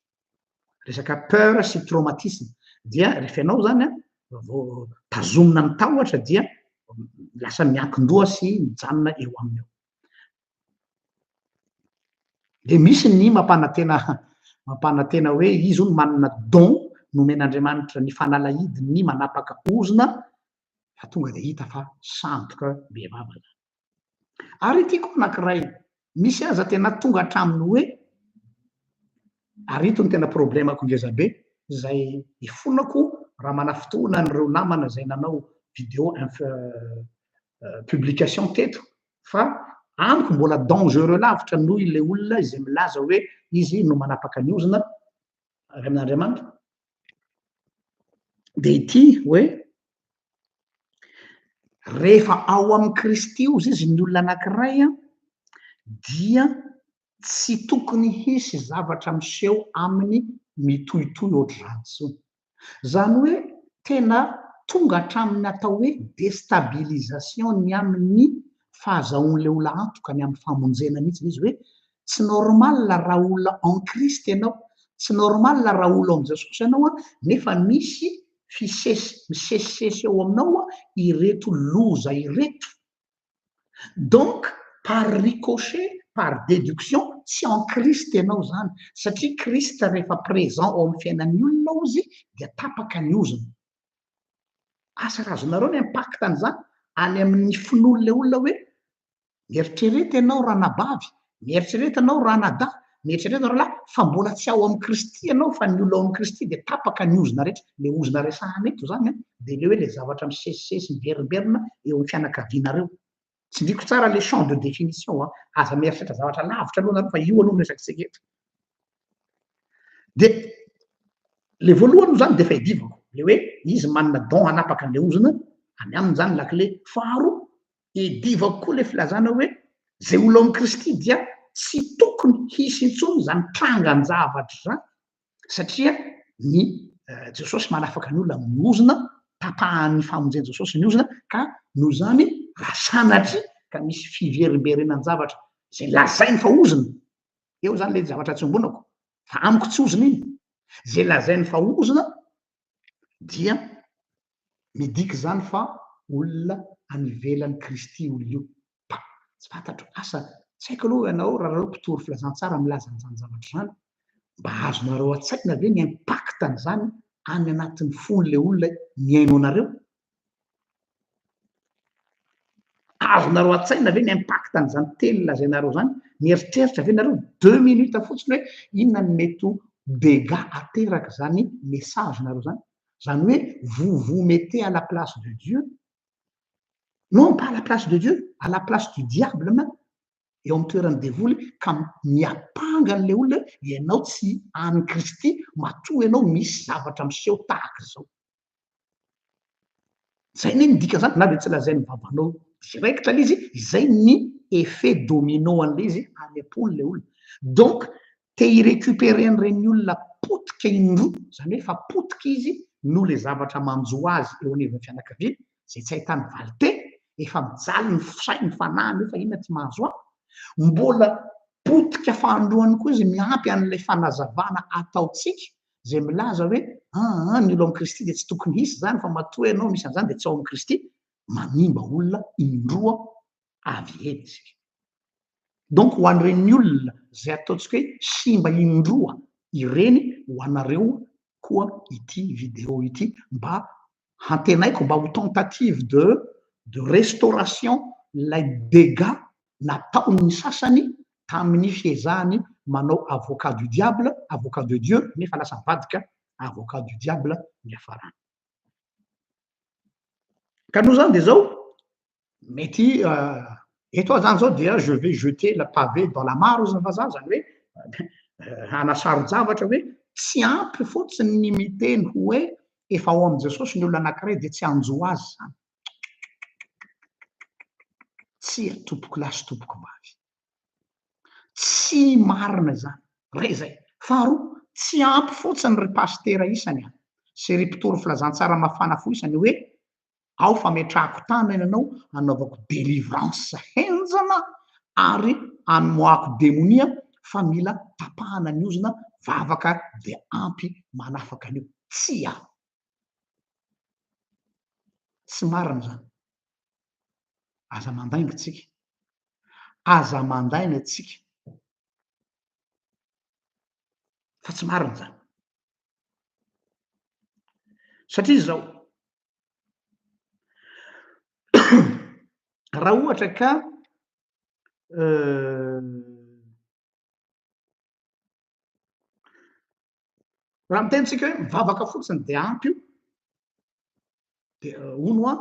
resaka peur sy traumatisme dia rehefa ianao izany vao tazomina ny tahotra dia lasa miankin-doha sy mijanona eo aminy eo. Dia misy ny mampanantena mampanantena hoe izy hono manana don nomen'Andriamanitra ny fanalahidy ny manapaka ozona fa tonga dia hita fa sandoka be vava zany. Ary ity koa anankiray, misy aza tena tonga hatramin'ny hoe, ary ito no tena problemako ngeza be, izay ifonako raha manafintohina an'ireo namana izay nanao vidéo publication teto, fa amiko mbola dangereux lavitra noho ilay olona izay milaza hoe izy no manapaka ny ozona avy amin'Andriamanitra. Dia ity hoe rehefa ao amin'i Kristy ozy izy ny olona anankiray dia tsy tokony hisy zavatra miseho aminy mitohitohy ohatr'izany intsony. Izany hoe tena tonga hatramin'ny atao hoe destabilisation ny amin'ny fahazahoan'ilay olona antoka ny amin'ny famonjena mihitsy ilay izy hoe tsy normal raha olona en Christ ianao, tsy normal raha olona ao amin'i Jesosy ianao nefa misy fisesy misesisesy eo aminao ireto loza ireto. Donc par ricochet, par déduction, tsy en Christ ianao izany, satria Christ rehefa présent ao amin'ny fiainan'ny olona ozy dia tapaka ny ozona. Asa raha azonareo ny impact an'izany any amin'ny finoan'ilay olona hoe mieritrereta ianao ranabavy, Mieritrereta anao ranadahy, mieritrereta anao rahalahy fa mbola tsy ao amin'i Kristy ianao fa ny olona ao amin'i Kristy dia tapaka ny ozona rehetra. Ilay ozona resahana eto izany an, dia ilay hoe ilay zavatra misesisesy miverimberina eo amin'ny fianakavianareo. Tsindriko tsara ilay champ de définition an, aza mieritreritra zavatra lavitra aloha nareo fa io aloha no resakitsika eto. Dia ilay voalohany moa izany dia efa idivako, ilay hoe izy manana don hanapaka an'ilay ozona, any aminy izany la clé. Faharoa, idivako koa ilay filazana hoe izay olona ao amin'i Kristy dia tsy tokony hisy intsony izany trangan-javatra izany satria ny Jesosy manafaka ny olona amin'ny ozona, tapahan'ny famonjen'i Jesosy ny ozona ka noho izany raha sanatria ka misy fiverimberenan-javatra izay lazainy fa ozona, eo izany ilay zavatra tsy iombonako fa amiko tsy ozona iny, izay lazainy fa ozona dia midika izany fa olona any ivelan'i Kristy olona io. Ba, tsy fantatro, asa, tsy haiko aloha ianao raha nareo mpitory filazantsara milaza an'izany zavatra izany, mba azonareo an-tsaina ve ny impact an'izany any anatin'ny fon'ilay olona mihaino anareo? Azonareo an-tsaina ve ny impact an'izany teny lazainareo izany? Mieritreritra ve nareo deux minutes fotsiny hoe inona no mety ho dégâts aterak'izany message-nareo izany? Izany hoe vous vous mettez à la place de Dieu, non pas à la place de Dieu, à la place du diable même, eo amin'ny toeran'ny devoly ka miampanga an'ilay olona hoe ianao tsy an'i Kristy matoa ianao misy zavatra miseho tahaka izao. Zay anie ny dikan'izany na dia tsy lazain'ny babanao direct ilay izy, izay ny effet domino an'ilay izy any am-pon'ilay olona. Donc te hi-recuperer an'ireny olona potika indroa, izany hoe efa potika izy noho ilay zavatra manjo azy eo anivon'ny fianakaviana, izay tsy ahitany valin-teny, efa mijaly ny sainy, ny fanahiny hoe fa inona ty mahazo ahy. Mbola potika fahandroany koa izy miampy an'ilay fanazavana ataontsika izay milaza hoe aa ny olo amin'i Kristy dia tsy tokony hisy izany fa matoa ianao misy an'izany dia tsy ao amin'i Kristy, manimba olona indroa avy eny isika. Donc ho an'ireny olona izay ataontsika hoe simba indroa ireny ho anareo koa ity vidéo ity mba hantenaiko mba ho tentative de de restauration ilay dégâts nataon'ny sasany tamin'ny fiezahany manao avocat du diable, avocat de Dieu nefa lasa mivadika avocat du diable niafarany. Ka noho izany dia izao, mety eto aho izany izao dia je vais jeter la pavé dans la mare hozy ny vazaha, izany hoe hanasaro-javatra hoe tsy ampy fotsiny ny miteny hoe efa ao amin'i Jesosy ny olona anankiray dia tsy hanjo azy izany. Tsia tompoko lahy sy tompoko vavy. Tsy marina izany. Re izay. Faharoa, tsy ampy fotsiny ry pasitera isany a, sy ry mpitory filazantsara mafana fo isany hoe ao fametrahako tanana ianao anaovako délivrance henjana ary amoahako demonia fa mila tapahana ny ozona, vavaka dia ampy manafaka an'io. Tsia. Tsy marina izany. Aza mandainga tsika. Aza mandainga tsika. Fa tsy marina izany. Satria izao, raha ohatra ka Raha miteny tsika hoe mivavaka fotsiny dia ampy io, dia hono an,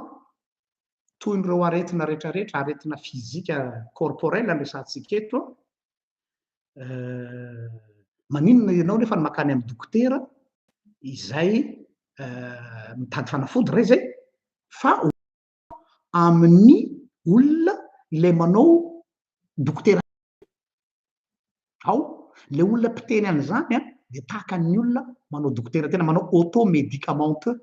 toy ireo aretina rehetrarehetra, aretina fizika corporel no resahantsika eto, maninona ianao nefa no mankany amin'ny dokotera izay mitady fanafody re izay, fa amin'ny olona ilay manao dokotera Ao, ilay olona mpiteny an'izany an, dia tahaka ny olona manao dokotera tena, manao auto-médicamenteux.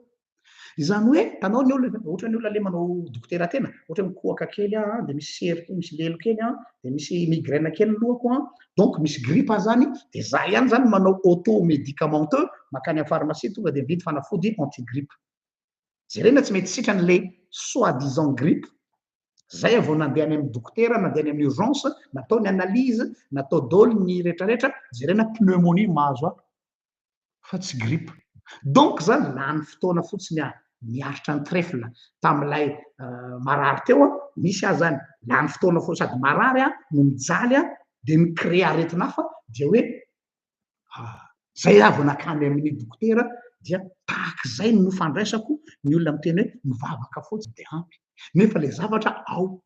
Izany hoe, hitanao ny olona, ohatra ny olona ilay manao dokotera tena, ohatra hoe mikohaka kely aho an, dia misy sery kely, misy lelo kely an, dia misy migraine kely ny lohako an, donc misy grippe aho izany, dia za ihany izany manao auto-médicamenteux, mankany amin'ny pharmacie tonga dia mividy fanafody anti-grippe. Jerena tsy mety sitrana ilay soi disant grippe, Zay aho vao nandeha any amin'ny dokotera, nandeha any amin'ny urgence, natao ny analyse, natao daholo ny retraretra, jerena pneumonie mahazo ahy fa tsy grippe. Donc zany lany fotoana fotsiny aho niaritra ny trèfle tamin'ilay marary teo aho, misy aho zany lany fotoana fotsiny sady marary aho no mijaly aho. dia mi-créer aretina hafa dia hoe zay aho vao nankany amin'ny dokotera dia tahak'izay no fandraisako ny olona miteny hoe mivavaka fotsiny dia ampy nefa le zavatra ao.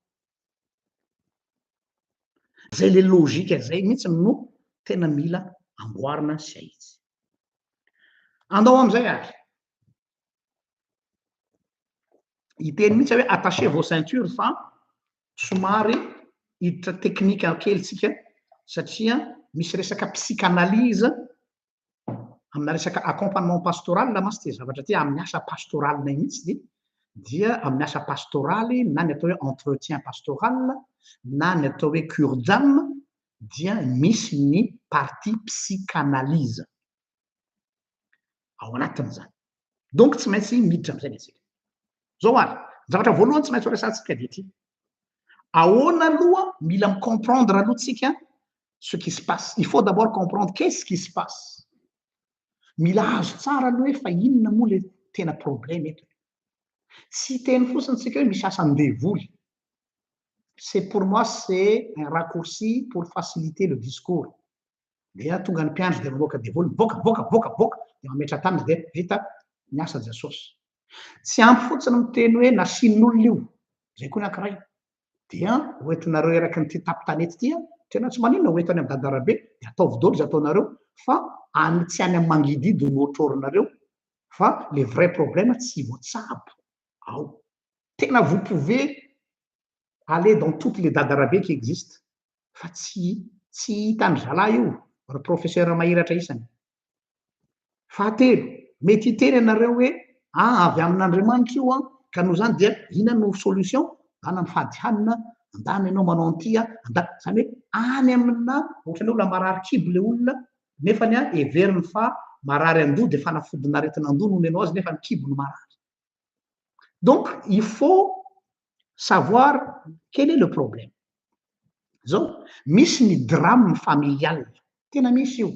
Zay le logique zay mihitsy no tena mila amboarina sy ahitsy. Andao amizay ary. Hiteny mihitsy aho hoe attachez vos ceintures fa somary hiditra teknika kely tsika satria misy resaka psychanalyse amina resaka accompagnement pastoral mantsy ity zavatra ity, amin'ny asa pastoralinay mihitsy ity, dia amin'ny asa pastoraly na ny atao hoe entretien pastoral na ny atao hoe cure d'âme dia misy ny partie psychanalyse ao anatin'izany. Donc tsy maintsy miditra amin'izay ny antsika. Zao ary, ny zavatra voalohany tsy maintsy ho resahantsika dia ity. Ahoana aloha mila mi-comprendre aloha tsika ce qui se passe. Il faut d'abord comprendre qu'est-ce qui se passe. Mila azo tsara aloha hoe fa inona moa le tena problème eto. Tsy hiteny fotsiny tsika hoe misy asan-devoly. C'est pour moi c'est un raccourci pour faciliter le discours. Dia tonga ny mpiandry dia mamoaka devoly, mivoaka, mivoaka, mivoaka, mivoaka, dia mametra-tanana dia vita ny asa Jesosy. Tsy ampy fotsiny miteny hoe nasian'olona io, izay koa ny ankiray. Dia hoentinareo eraky ny ity tapo-tanety ity an, tena tsy maninona hoento any amin'ny dadarabe, dia ataovy daholo izay ataonareo, fa any tsy any amin'ny mangidihidy no otrorinareo, fa le vrai problème tsy voatsabo ao. Tena vous pouvez aller dans toutes les dadarabe qui existent, fa tsy tsy hitan-dry zalahy io, ry professeur mahiratra isany. Fahatelo, mety hiteny ianareo hoe ah avy amin'Andriamanitra io an, ka noho izany dia inona no solution? Andana mifady hanina, andana ianao manao an'ity an, andana, izany hoe any amina ohatran'ny olona marary kibo ilay olona nefany an heveriny fa marary andoha dia fanafodin'aretin'andoha no omenao azy nefa ny kibo no marary. Donc il faut savoir quel est le problème. Zao, misy ny drame familial, tena misy io.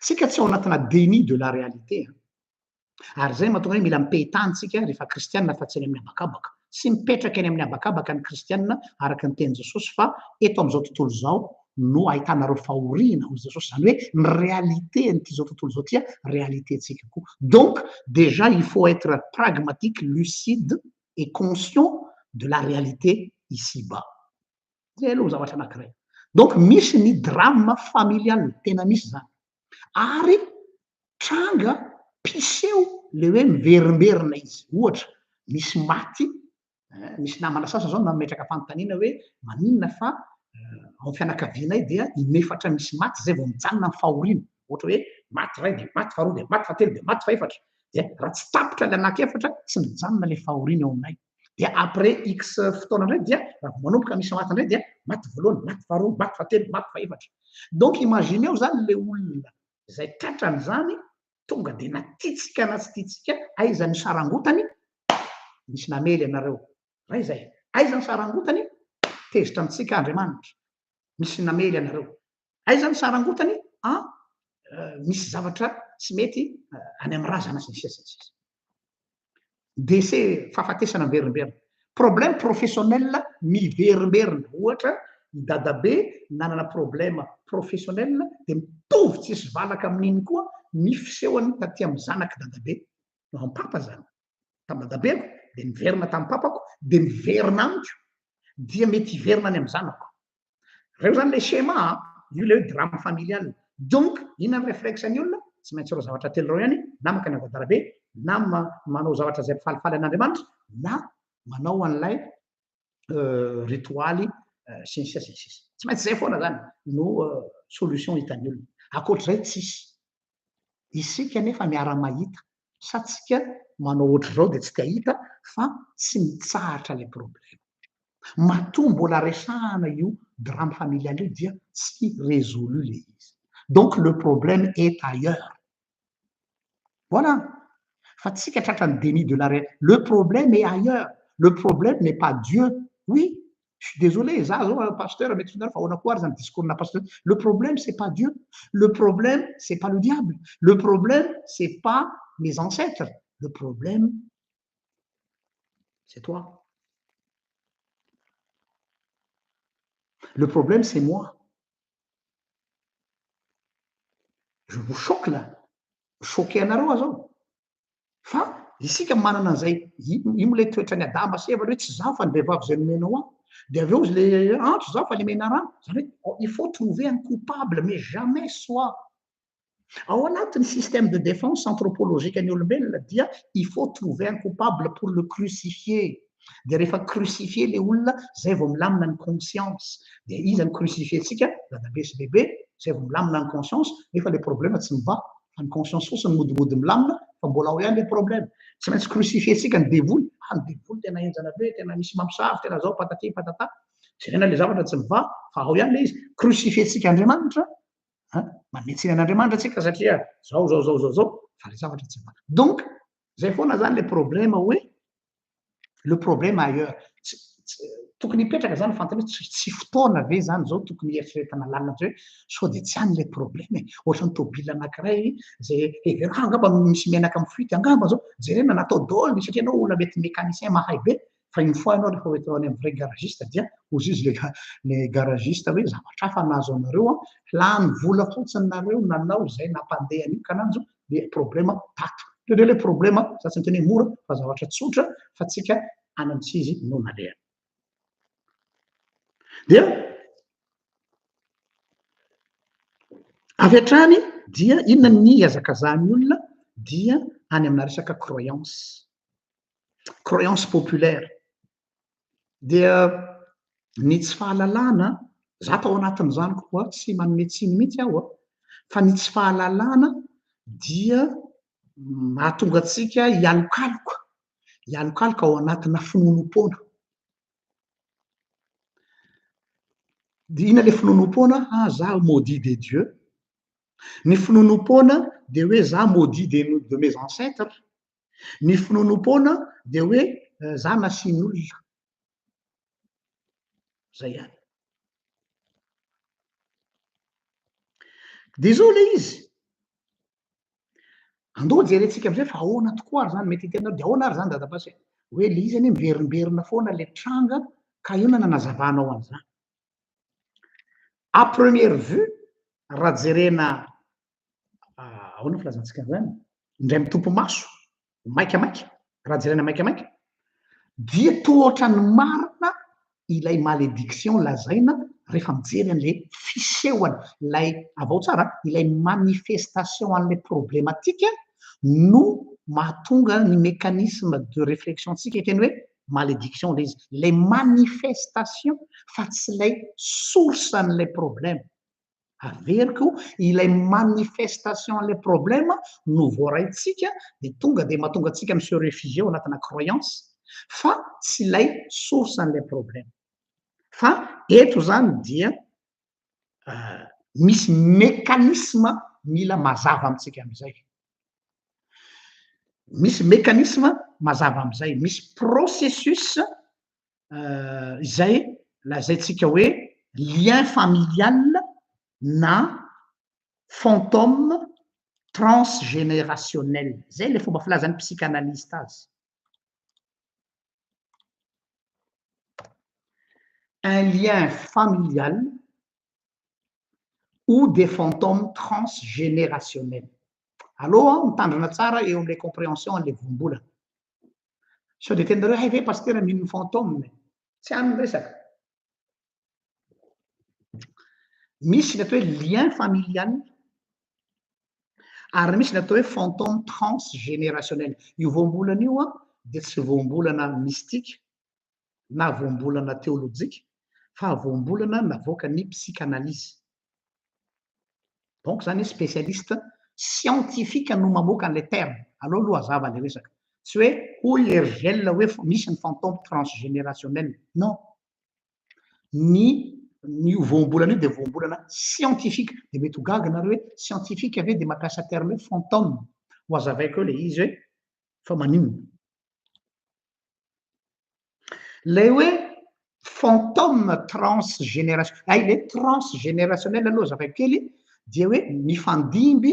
Tsika tsy ao anatina déni de la réalité. Ary zay mahatonga hoe mila mipehitany tsika rehefa kristianina fa tsy any amin'ny habakabaka. Tsy mipetraka eny amin'ny habakabaka ny kristianina araka ny tenin'i Jesosy fa eto amin'izao tontolo izao no ahitanareo fahoriana hoy Jesosy. Izany hoe ny réalité an'ity zao tontolo izao ity réalité antsika koa. Donc déjà il faut être pragmatique, lucide et conscient de la réalité ici-bas. Zay aloha zavatra anankiray. Donc misy ny drame familial, tena misy zany. Ary tranga mpiseho le hoe miverimberina izy. Ohatra, misy maty, misy namana sasany zao nametraka fanontaniana hoe maninona fa ao amin'ny fianakavianay dia inefatra misy maty zay vao mijanona ny fahoriana. Ohatra hoe maty ray dia maty faharoa dia maty fahatelo dia maty fahefatra. Dia raha tsy tapitra le anankiefatra tsy mijanona le fahoriana eo aminay. Dia après X fotoana indray dia raha vao manomboka misy maty indray dia maty voalohany, maty faharoa, maty fahatelo, maty fahefatra. Donc imagineo zany le olona izay tratran'izany tonga dia na tiantsika na tsy tiantsika aiza ny sarangotany misy namely anareo. Ray zay. Aiza ny sarangotany tezitra amintsika Andriamanitra. Misy namely anareo. Aiza ny sarangotany a misy zavatra tsy mety any amin'ny razana sy ny sisa sy ny sisa. Décès fahafatesana miverimberina. Problème professionnel miverimberina. Ohatra i dadabe nanana problème professionnel dia mitovy tsisy valaka amin'iny koa ny fisehony taty amin'ny zanaky dadabe. No amin'ny papa zany. Tamin'ny dadabeko dia miverina tamin'ny papako dia miverina amiko dia mety hiverina any amin'ny zanako. Reo zany le schéma a, io le hoe drame familial. Donc inona ny réflexe ny olona? Tsy maintsy ireo zavatra telo ireo ihany, na mankany amin'ny dadarabe, na manao zavatra izay mpifalifaly an'Andriamanitra, na manao an'ilay ritoaly sy ny sisa sy ny sisa. Tsy maintsy izay foana zany no solution hitan'ny olona. Ankoatr'izay tsisy. Isika nefa miara-mahita, sa tsika manao ohatr'izao dia tsy te hahita fa tsy mitsahatra ilay problème. Matoa mbola resahana io drame familial io dia tsy résolu le izy. Donc le problème est ailleurs. Voilà. Fa tsika tratran'ny déni de la réalité. Le problème est ailleurs. Le problème n'est pas Dieu. Oui, je suis désolé, za zao pasteur mety fa ahoana koa ary zany discours-na pasteur. Le problème c'est pas Dieu. Le problème c'est pas le diable. Le problème c'est pas mes ancêtres. Le problème c'est toi. Le problème c'est moi. Je vous choque là. Mi-choquer anareo aho zao. Fa isika manana an'izay, io moa ilay toetran'i Adama sy Eva hoe tsy izaho fa ny vehivavy izay nomenao ahy. Dia avy eo izy le antso izaho fa le menarana. Izany hoe il faut trouver un coupable mais jamais soi. Ao anatin'ny système de défense anthropologique an'ny olombelona dia il faut trouver un coupable pour le crucifier. Dia rehefa crucifier le olona zay vao milamina ny conscience. Dia iza no crucifier-tsika? Dadabe sy bebe, zay vao milamina ny conscience, nefa le problème tsy mivaha fa ny conscience fotsiny modimody milamina fa mbola ao ihany le problème. Tsy maintsy crucifier-tsika ny devoly, ah ny devoly tena henjana be, tena misy mamosavy, tena zao patati patata. Jerena le zavatra tsy mivaha fa ao ihany le izy. Crucifier-tsika Andriamanitra, an, manome tsiny an'Andriamanitra tsika satria zao zao zao zao zao fa le zavatra tsy mivaha. Donc zay foana zany le problème hoe le problème ailleurs. Tsy, tsy, tokony hipetraka zany fantany hoe tsy, tsy fotoana ve zany zao tokony hieritreretana lalina amizay hoe sao dia tsy any le problème e. Ohatran'ny tôbila anankiray zay heverina, ah angamba misy menaka mifuite, angamba zao, jerena natao daholo satria ianao olona mety mécanicien mahay be, fa une fois ianao rehefa ho entinao any amin'ny vrai garagiste dia hozy izy le, le garagiste hoe zavatra hafa nahazo anareo an, lany vola fotsiny nareo nanao izay nampandeha an'io kananjo le problème tato. Indraindray le problème, za tsy miteny hoe mora fa zavatra tsotra fa tsika any amin'ny tsy izy no nalehany. Dia avy hatrany dia inona ny ihazakazahan'ny olona dia any amina resaka croyance. Croyance populaire. Dia ny tsy fahalalana, za tao anatin'izany koa, tsy manome tsiny mihitsy aho a, fa ny tsy fahalalana dia mahatonga antsika hialokaloka, hialokaloka ao anatina finoanoam-poana. Dia inona ilay finoanoam-poana? Ah, za maudit de Dieu. Ny finoanoam-poana dia hoe za maudit de, de mes ancêtres. Ny finoanoam-poana dia hoe za nasian'olona. Zay ihany. Dia izao ilay izy. Andao jerentsika amin'izay fa ahoana tokoa ary izany, mety hiteny dia ahoana ary izany dadapasy e? Hoe ilay izy anie miverimberina foana ilay tranga ka inona no anazavanao an'izany? À première vue, raha jerena ahoana filazantsika an'izany? Indray mitopy maso, maikamaika, raha jerena maikamaika, dia toa ohatran'ny marina ilay malédiction lazaina rehefa mijery an'ilay fisehony, ilay, avao tsara, ilay manifestation an'ilay problématique no mahatonga ny mécanisme de réflexion-tsika hiteny hoe malédiction ilay izy, ilay manifestation fa tsy ilay source an'ilay problème. Averiko, ilay manifestation an'ilay problème no voaraintsika dia tonga dia mahatonga antsika mi-se réfugier ao anatina croyance fa tsy ilay source an'ilay problème. Fa eto izany dia misy mécanisme mila mazava amintsika amin'izay. Misy mécanisme mazava amin'izay, misy processus izay lazaintsika hoe lien familial na fantôme transgénérationnel. Zay le fomba filazan'ny psychanalyste azy. Un lien familial ou des fantômes transgénérationnels. Aleo mitandrina tsara eo amin'ilay compréhension an'ilay voambolana. Sao dia teninareo hay ve pasitera mino ny fantôme? Tsy any ny resaka. Misy ny atao hoe lien familial ary misy ny atao hoe fantôme transgénérationnel. Io voambolana io dia tsy voambolana mystique na voambolana teolojika fa voambolana navoakan'ny psychanalyse. Donc zany spécialiste scientifique no mamoaka an'ilay terme. Aleo aloha hazava ilay resaka. Tsy hoe hoy Hergel hoe misy ny fantôme transgénérationnel. Non. Ny ny io voambolana io dia voambolana scientifique. Dia mety ho gaga nareo hoe scientifique ve dia mampiasa terme hoe fantôme. Ho hazavaiko eo ilay izy hoe fa maninona. Ilay hoe fantôme transgénération, hay ilay transgénérationnel aloha azavaiko kely dia hoe mifandimby,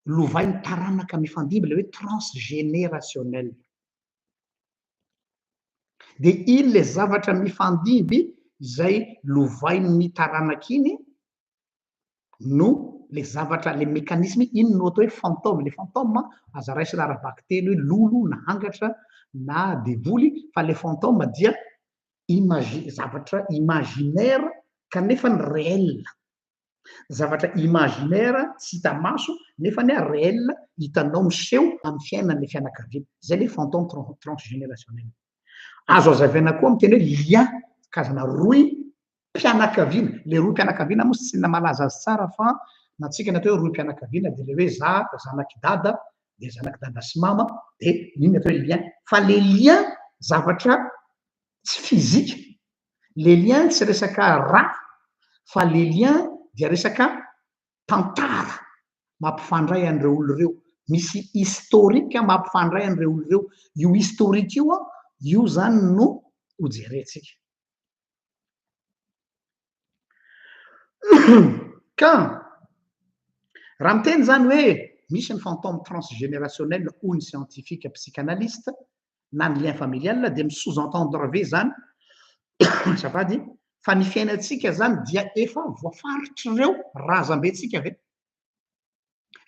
lovain'ny taranaka mifandimby ilay hoe transgénérationnel. Dia iny ilay zavatra mifandimby izay lovain'ny taranaka iny. No le zavatra, le mécanisme, iny no atao hoe fantôme. Le fantôme aza raisina ara-bakiteny hoe lolo na angatra na devoly, fa le fantôme dia imagi-, zavatra imaginaire kanefa ny réel. Zavatra imaginaire tsy hita maso nefa ny réel hitanao miseho amin'ny fiainan'ilay fianakaviana. Zay le fantôme transgénérationnel. Azo azavaina koa amin'ny teny hoe lien, karazana rohy mpianakaviana. Le rohy mpianakaviana moa tsy malaza azy tsara fa na tsika ny atao hoe rohy mpianakaviana dia le hoe za zanak'i dada dia zanak'i dada sy mama dia iny ny atao hoe lien. Fa le lien zavatra tsy physique, le lien tsy resaka ra fa le lien dia resaka tantara mampifandray an'ireo olona ireo. Misy historique mampifandray an'ireo olona ireo. Io historique io, io zany no hojerentsika. Ka raha miteny zany hoe misy ny fantôme transgénérationnel hoy ny scientifique psychanalyste na ny lien familial dia mi-sous-entendre ve zany azafady fa ny fiainantsika zany dia efa voafaritr'ireo razambentsika ve?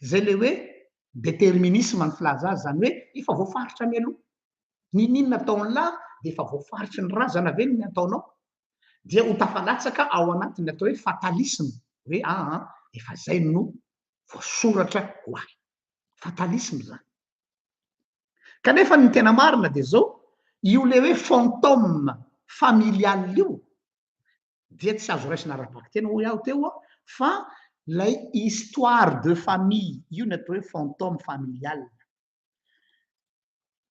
Zay le hoe déterminisme ny filaza azy, zany hoe efa voafaritra mialoha. N'inon'inona ataon'lah dia efa voafaritry ny razana ve ny ataonao? Dia ho tafalatsaka ao anatin'ny atao hoe fatalisme, hoe aa efa zay no voasoratra ho ahy. Fatalisme zany. Kanefa ny tena marina dia zao, io le hoe fantôme familial io dia tsy azo raisina ara-bakiteny hoy aho teo fa lay histoire de famille io ny atao hoe fantôme familial.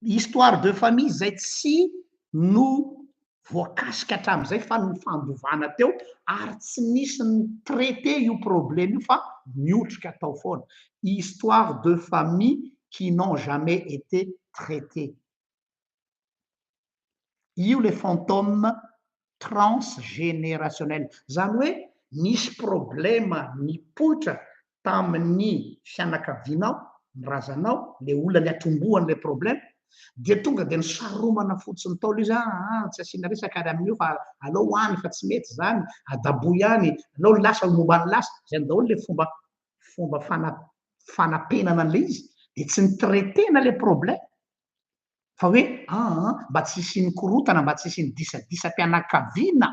Histoire de famille zay tsy no voakasika hatramin'izay fa ny fandovana teo ary tsy nisy ny traité io problème io fa miotrika atao foana. Histoire de famille qui n'ont jamais été traitées. Io le fantôme transgénérationnel. Zany hoe nisy problème nipoitra tamin'ny fianakavianao, ny razanao, le olona niatombohan'le problème, dia tonga dia nisaromana fotsiny tao izy, ah, tsy asiana resaka ary amin'io fa aleo any fa tsy mety zany, adaboy any, aleo lasa momba ny lasa, zay daholo le fomba fanapenana an'le izy, dia tsy nitraitena le problème. Fa hoe ah, mba tsy hisian'ny korotana, mba tsy hisian'ny disadisam-pianakaviana.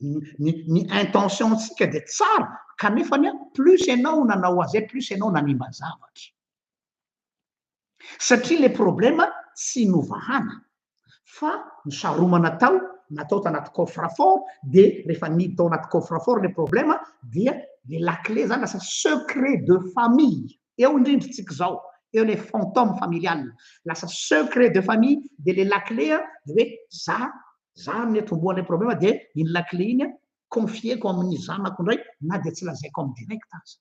Ny intention-tsika dia tsara, kanefa ny plus ianao nanao azy, plus ianao nanimba zavatra. Satria le problème tsy novahana fa nisaromana tao, natao tanaty coffre fort, dia rehefa niditra tao anaty coffre fort le problème dia le la clé zany lasa secret de famille. Eo indrindra tsika zao, eo le fantôme familial. Lasa secret de famille dia le la clé dia hoe za ny atombohan'le problème dia iny la clé iny confieko amin'ny zanako indray na dia tsy lazaiko amin'ny direct aza.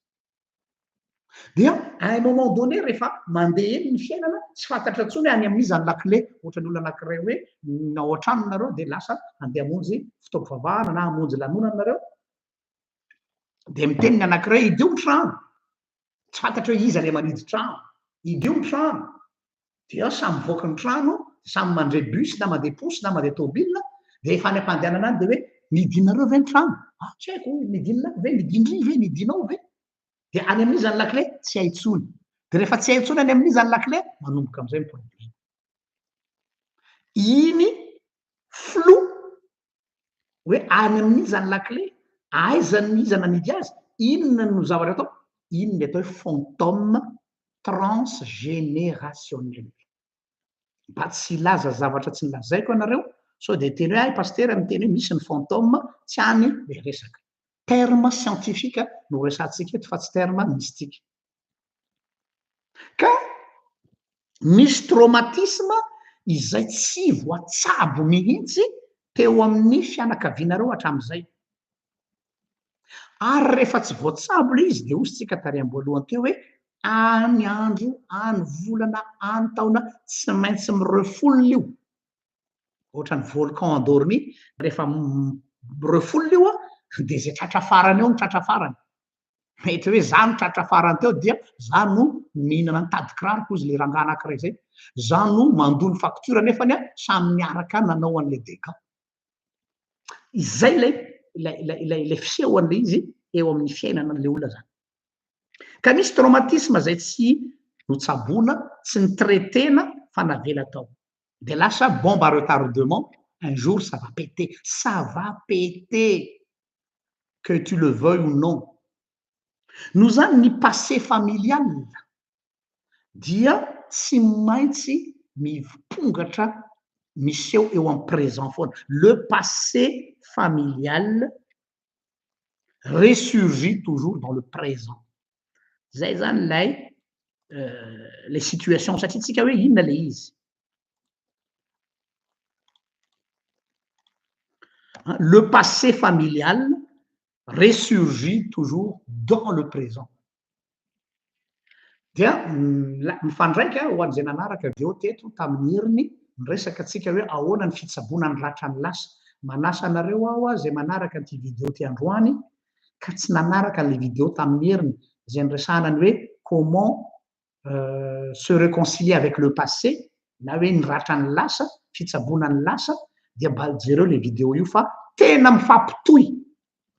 Dia à un moment donné rehefa mandeha eny ny fiainana tsy fantatra intsony any amin'iza ny la clé, ohatra ny olona anankiray hoe ao an-trano nareo dia lasa andeha hamonjy fotoam-pivavahana na hamonjy lanonana nareo, dia miteny ny anankiray idio ny trano, tsy fantatra hoe iza le manidy trano, idio ny trano, dia samy mivoaka ny trano, samy mandre bus na mandeha posy na mandeha tômobile, dia efa any am-pandehanana any dia hoe nidinareo ve ny trano? Ah, tsy haiko, nidinareo ve, nidindry ve, nidinao ve? Dia any amin'iza ny lakile? Tsy hay intsony. Dia rehefa tsy hay intsony any amin'iza ny lakile, manomboka amin'izay ny problème. Iny flou hoe any amin'iza ny lakile, aiza ny iza nanidy azy, inona no zavatra atao, iny ny atao hoe fantôme transgénérationnel. Mba tsy hilaza zavatra tsy nilazaiko anareo, sao dia teny hoe ay pasitera miteny hoe misy ny fantôme, tsy any le resaka. Terme scientifique no resahantsika eto fa tsy terme mystique. Ka misy traumatisme izay tsy voatsabo mihitsy teo amin'ny fianakavianareo hatramin'izay. Ary rehefa tsy voatsabo le izy dia hoy isika tary am-boalohany teo hoe any andro, any volana, any taona tsy maintsy mirefoule io. Ohatran'ny volcan endormi, rehefa mirefoule io dia izay tratra farany eo no tratra farany. Mety hoe za no tratra farany teo dia za no mihinana ny tady kiraroko izy le rangahy anankiray zay. Za no mandoa ny facture nefany samy miaraka nanao an'le dégâts. Izay ilay fisehoan'ilay izy. eo amin'ny fiainana an'ilay olona zany. Ka misy traumatisme zay tsy notsaboina, tsy ni-traiter-na fa navela tao. Dia lasa bombe à retardement, un jour ça va péter, ça va péter, que tu le veuilles ou non. Noho izany ny passé familial dia tsy maintsy mipongatra miseho eo amin'ny présent foana. Le passé familial ressurgit toujours dans le présent. Zay zany lay le situation satria tsika hoe inona le izy. Le passé familial ressurgit toujours dans le présent. Dia mifandraika ho an'izay nanaraka avy eo teto tamin'ny heriny niresaka antsika hoe ahoana ny fitsaboana ny ratran'ny lasa. Manasa anareo aho izay manaraka an'ity vidéo ty androany ka tsy nanaraka an'ilay vidéo tamin'ny heriny izay niresahana ny hoe comment se réconcilier avec le passé na hoe ny ratran'ny lasa, fitsaboana ny lasa, dia mba jereo ilay vidéo io fa tena mifampitohy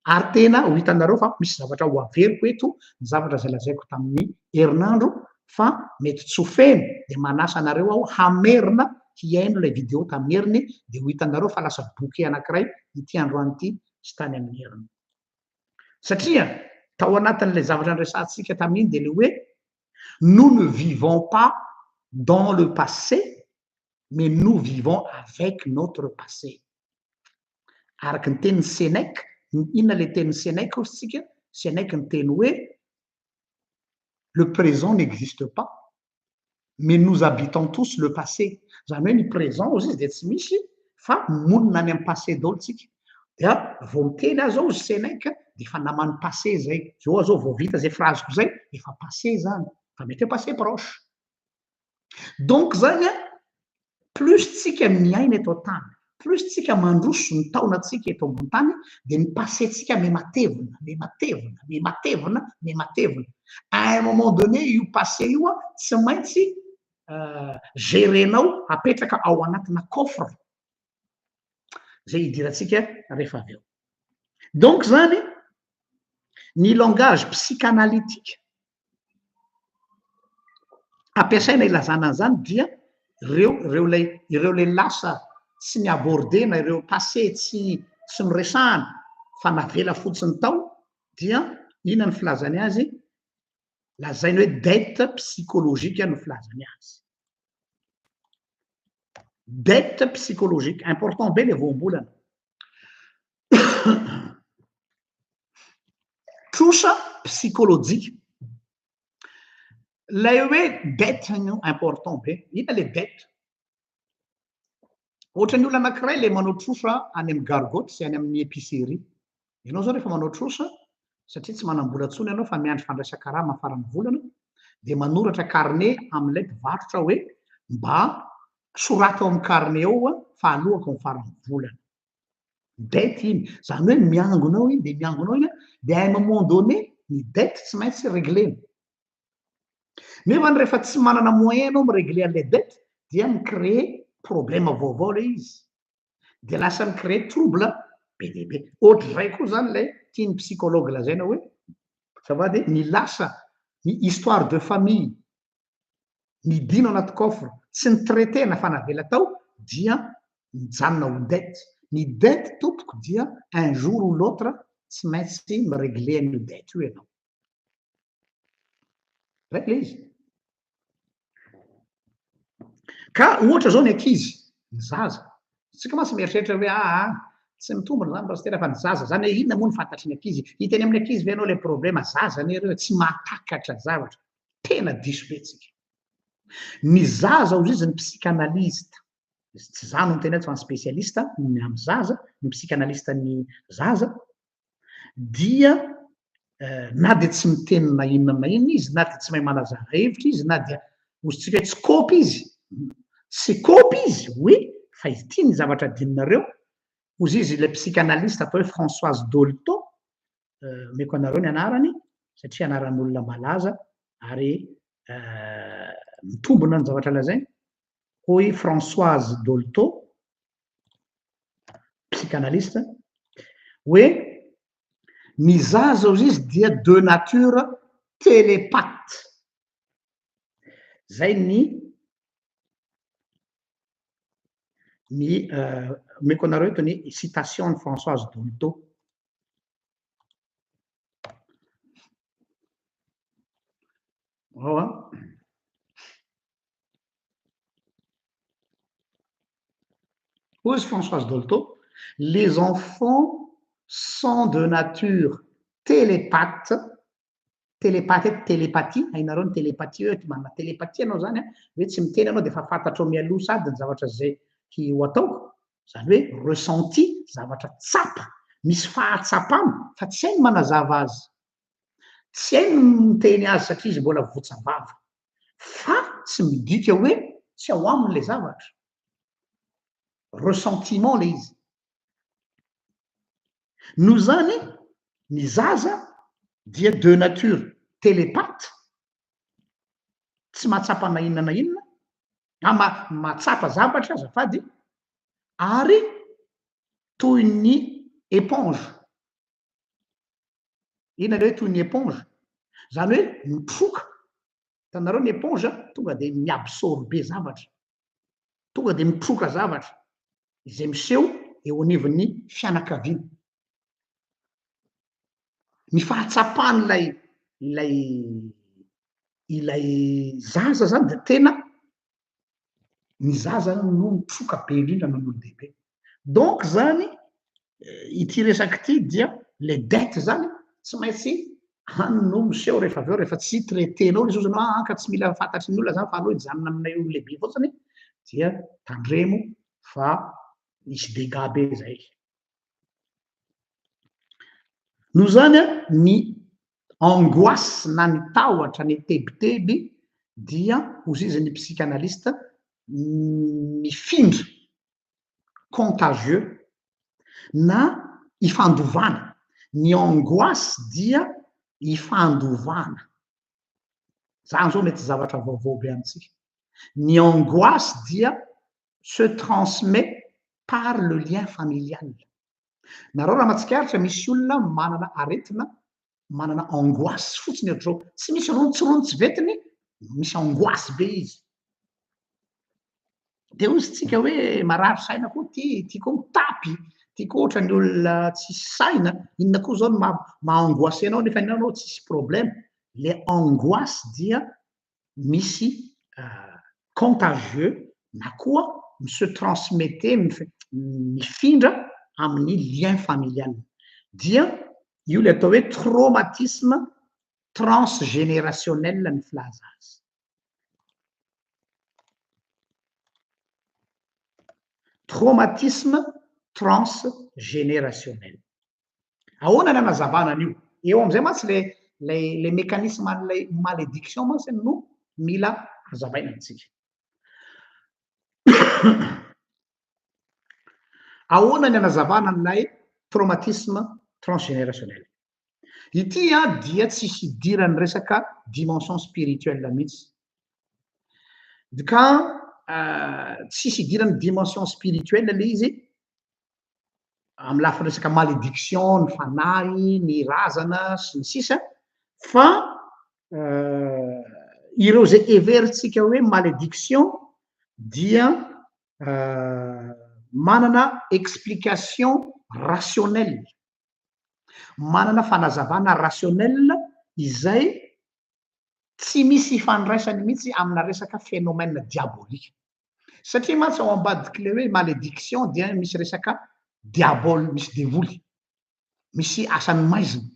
ary tena ho hitanareo fa misy zavatra ho averiko eto, ny zavatra izay lazaiko tamin'ny herinandro fa mety tsy ho feno, dia manasa anareo aho hamerina hihaino ilay vidéo tamin'ny heriny, dia ho hitanareo fa lasa boky anankiray ity androany ity sy tany amin'ny heriny. Satria tao anatin'ilay zavatra niresahantsika tamin'iny dia ilay hoe nous ne vivons pas dans le passé, mais nous vivons avec notre passé. Araka ny tenin'i Sénèque, inona ilay tenin'i Sénèque hoy isika? Sénèque niteny hoe le présent n'existe pas, mais nous habitons tous le passé. Izany hoe ny présent hozy izy dia tsy misy fa monina any amin'ny passé daholo tsika. Dia vao miteny aza hozy Sénèque dia efa naman'ny passé izay. Zao aho zao vao vita izay phrase-ko izay, efa passé izany, fa mety hoe passé proche. Donc zany a, plus tsika miaina eto an-tany, plus tsika mandroso ny taonantsika eto ambony tany, dia ny passé-tsika miha-matevina, miha-matevina, miha-matevina, miha-matevina. À un moment donné io passé io a, tsy maintsy gérer-nao apetraka ao anatina coffre izay hidirantsika rehefa avy eo. Donc zany ny langage psychanalytique ampiasaina ilazana an'izany dia ireo, ireo ilay, ireo ilay lasa tsy ni-aborder-na, ireo passé tsy, tsy noresahana fa navela fotsiny tao, dia inona ny filazany azy? Lazainy hoe dette psychologique no filazany azy. Dette psychologique, important be le voambolana. Trosa psychologique. Ilay hoe dette no important be. Inona le dette? Ohatran'ny olona anankiray le manao trosa any amin'ny gargotte sy any amin'ny épicerie. Ianao zao rehefa manao trosa, satria tsy manam-bola intsony ianao fa miandry fandraisan-karama faran'ny volana, dia manoratra carnet amin'ilay mpivarotra hoe mba soraty ao amin'ny carnet ao fa aloako amin'ny faran'ny volana. Dette iny. Izany hoe miangona ao iny, dia miangona ao iny, dia à un moment donné, ny dette tsy maintsy réglena. Nefa rehefa tsy manana moyen ianao mi-régler an'ilay dette, dia mi-créer problème vaovao ilay izy. Dia lasa mi-créer trouble be dia be. Ohatr'izay koa izany ilay tian'ny psychologue lazaina hoe, azafady, ny lasa, ny histoire de famille, ny dino anaty coffre, tsy ny traiter-na fa navela tao, dia mijanona ho dette. Ny dette tompoko dia un jour ou l'autre tsy maintsy mi-régler an'io dette io ianao. Zay ilay izy. Ka ohatra zao ny ankizy, ny zaza. Tsika mantsy mieritreritra hoe aa tsy mitombina zany pasitera fa ny zaza zany hoe inona moa ny fantatry ny ankizy. Hiteny amin'ny ankizy ve ianao ilay problema zaza anie ireo tsy mahatakatra zavatra. Tena diso be tsika. Ny zaza hozy izy ny psychanalyste. Tsy za no miteny eto fa ny spécialiste ny amin'ny zaza, ny psychanalyste ny zaza dia na dia tsy miteny na inona na inona izy, na dia tsy mahay manazava hevitra izy, na dia hozy tsika hoe tsy kopy izy, tsy kopy izy, oui, fa ity ny zavatra adinonareo, hozy izy ilay psychanalyste atao hoe Françoise Dolto, omeko anareo ny anarany, satria anaran'olona malaza ary mitombina ny zavatra lazainy, hoy Françoise Dolto, psychanalyste, hoe Ny zaza ozy izy dia de nature télépathe. Zay ny ny omeko anareo eto ny citation ny Françoise Dolto. Ao an. Hoy izy Françoise Dolto, les enfants sont de nature télépathe, télépathe eto télépathie, hainareo ny télépathie hoe manana télépathie ianao zany an, hoe tsy miteny ianao dia efa fantatrao mialoha sady ny zavatra izay ho atao, izany hoe ressenti, zavatra tsapa, misy fahatsapana fa tsy hay ny manazava azy, tsy hay ny miteny azy satria izy mbola votsa vava, fa tsy midika hoe tsy ao aminy ilay zavatra. Ressentiment ilay izy. Noho izany, ny zaza dia de nature télépathe, tsy mahatsapa na inona na inona, na mahatsapa zavatra azafady, ary toy ny éponge. Inona ilay hoe toy ny éponge? Izany hoe mitroka. Hitanareo ny éponge tonga dia mi-absorber zavatra. Tonga dia mitroka zavatra izay miseho eo anivon'ny fianakaviana. Ny fahatsapan'ilay ilay ilay zaza zany dia tena ny zaza no mitroka be indrindra noho ny olon-dehibe. Donc zany ity resaka ity dia le dette zany tsy maintsy any no miseho rehefa avy eo, rehefa tsy traiter-nao ilay izy ozy ah ka tsy mila fantatry ny olona zany fa aleo hijanona aminay olon-lehibe fotsiny dia tandremo fa misy dégâts be zay. Noho izany an, ny angoisse na ny tahotra, ny tebiteby dia hozy izy ny psychanalyste mifindra, contagieux, na ifandovana. Ny angoisse dia ifandovana. Zany zao mety zavatra vaovao be amintsika. Ny angoisse dia se transmet par le lien familial. Nareo raha mahatsikaritra misy olona manana aretina, manana angoisse fotsiny ohatr'izao, tsy misy rontsirontsy ventiny, misy angoisse be izy. Dia hoy isika hoe marary saina koa ity, ity koa mitapy, ity koa ohatran'ny olona tsisy saina, inona koa izao no maha maha angoissé anao nefa ianao tsisy problème. Le angoisse dia misy contagieux na koa mi-se transmette, mifindra amin'ny lien familial. Dia io ilay atao hoe traumatisme transgénérationnel ny filaza azy. Traumatisme transgénérationnel. Ahoana ny hanazavana an'io? Eo amin'izay mantsy le le le mécanisme an'ilay malédiction mantsy no mila hazavaina amintsika. Ahoana ny hanazavana an'ilay traumatisme transgénérationnel? Ity an dia tsy hidiran'ny resaka dimension spirituelle mihitsy. Ka tsisy hidiran'ny dimension spirituelle le izy amin'ny lafiny resaka malédiction, ny fanahy, ny razana sy ny sisa fa ireo izay heverintsika hoe malédiction dia manana explication rationnelle, manana fanazavana rationnelle izay tsy misy ifandraisany mihitsy amina resaka phénomène diabolique. Satria mantsy ao ambadik'ilay hoe malédiction dia misy resaka diabole, misy devoly, misy asan'ny maizina.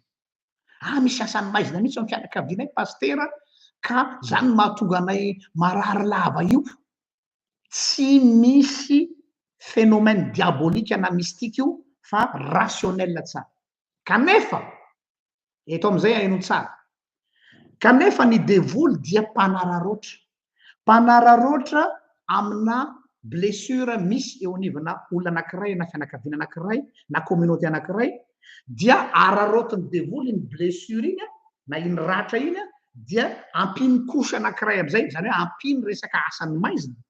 Ah, misy asan'ny maizina mihitsy ao amin'ny fianakavianay pasitera ka zany no mahatonga anay marary lava io. Tsy misy phénomène diabolique na mystique io fa rationnel tsara. Kanefa, eto amin'izay haino tsara, kanefa ny devoly dia mpanararaotra, mpanararaotra amina blessure misy eo anivona olona anankiray na fianakaviana anankiray na communauté anankiray, dia araraotin'ny devoly iny blessure iny na iny ratra iny dia ampiany couche anankiray amin'izay, izany hoe ampiany resaka asan'ny maizina,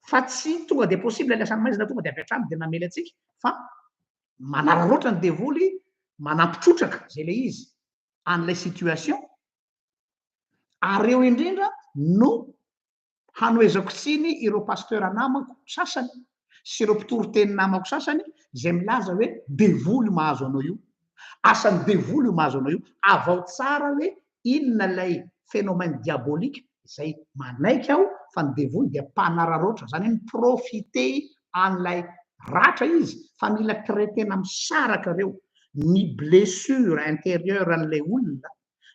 fa tsy tonga dia possible ny asan'ny maizina tonga dia avy hatrany dia namely antsika, fa manararaotra ny devoly. manampy trotraka zay le izy an'ilay situation, ary eo indrindra no hanohezako tsiny ireo pasteur namako sasany sy ireo mpitory teny namako sasany izay milaza hoe devoly mahazo anao io, asan'ny devoly io mahazo anao io. Avao tsara hoe inona ilay phénomène diabolique izay manaiky aho fa ny devoly dia mpanararaotra, izany hoe mi-profiter an'ilay ratra izy fa mila traiter-na misaraka ireo, ny blessure intérieure an'ilay olona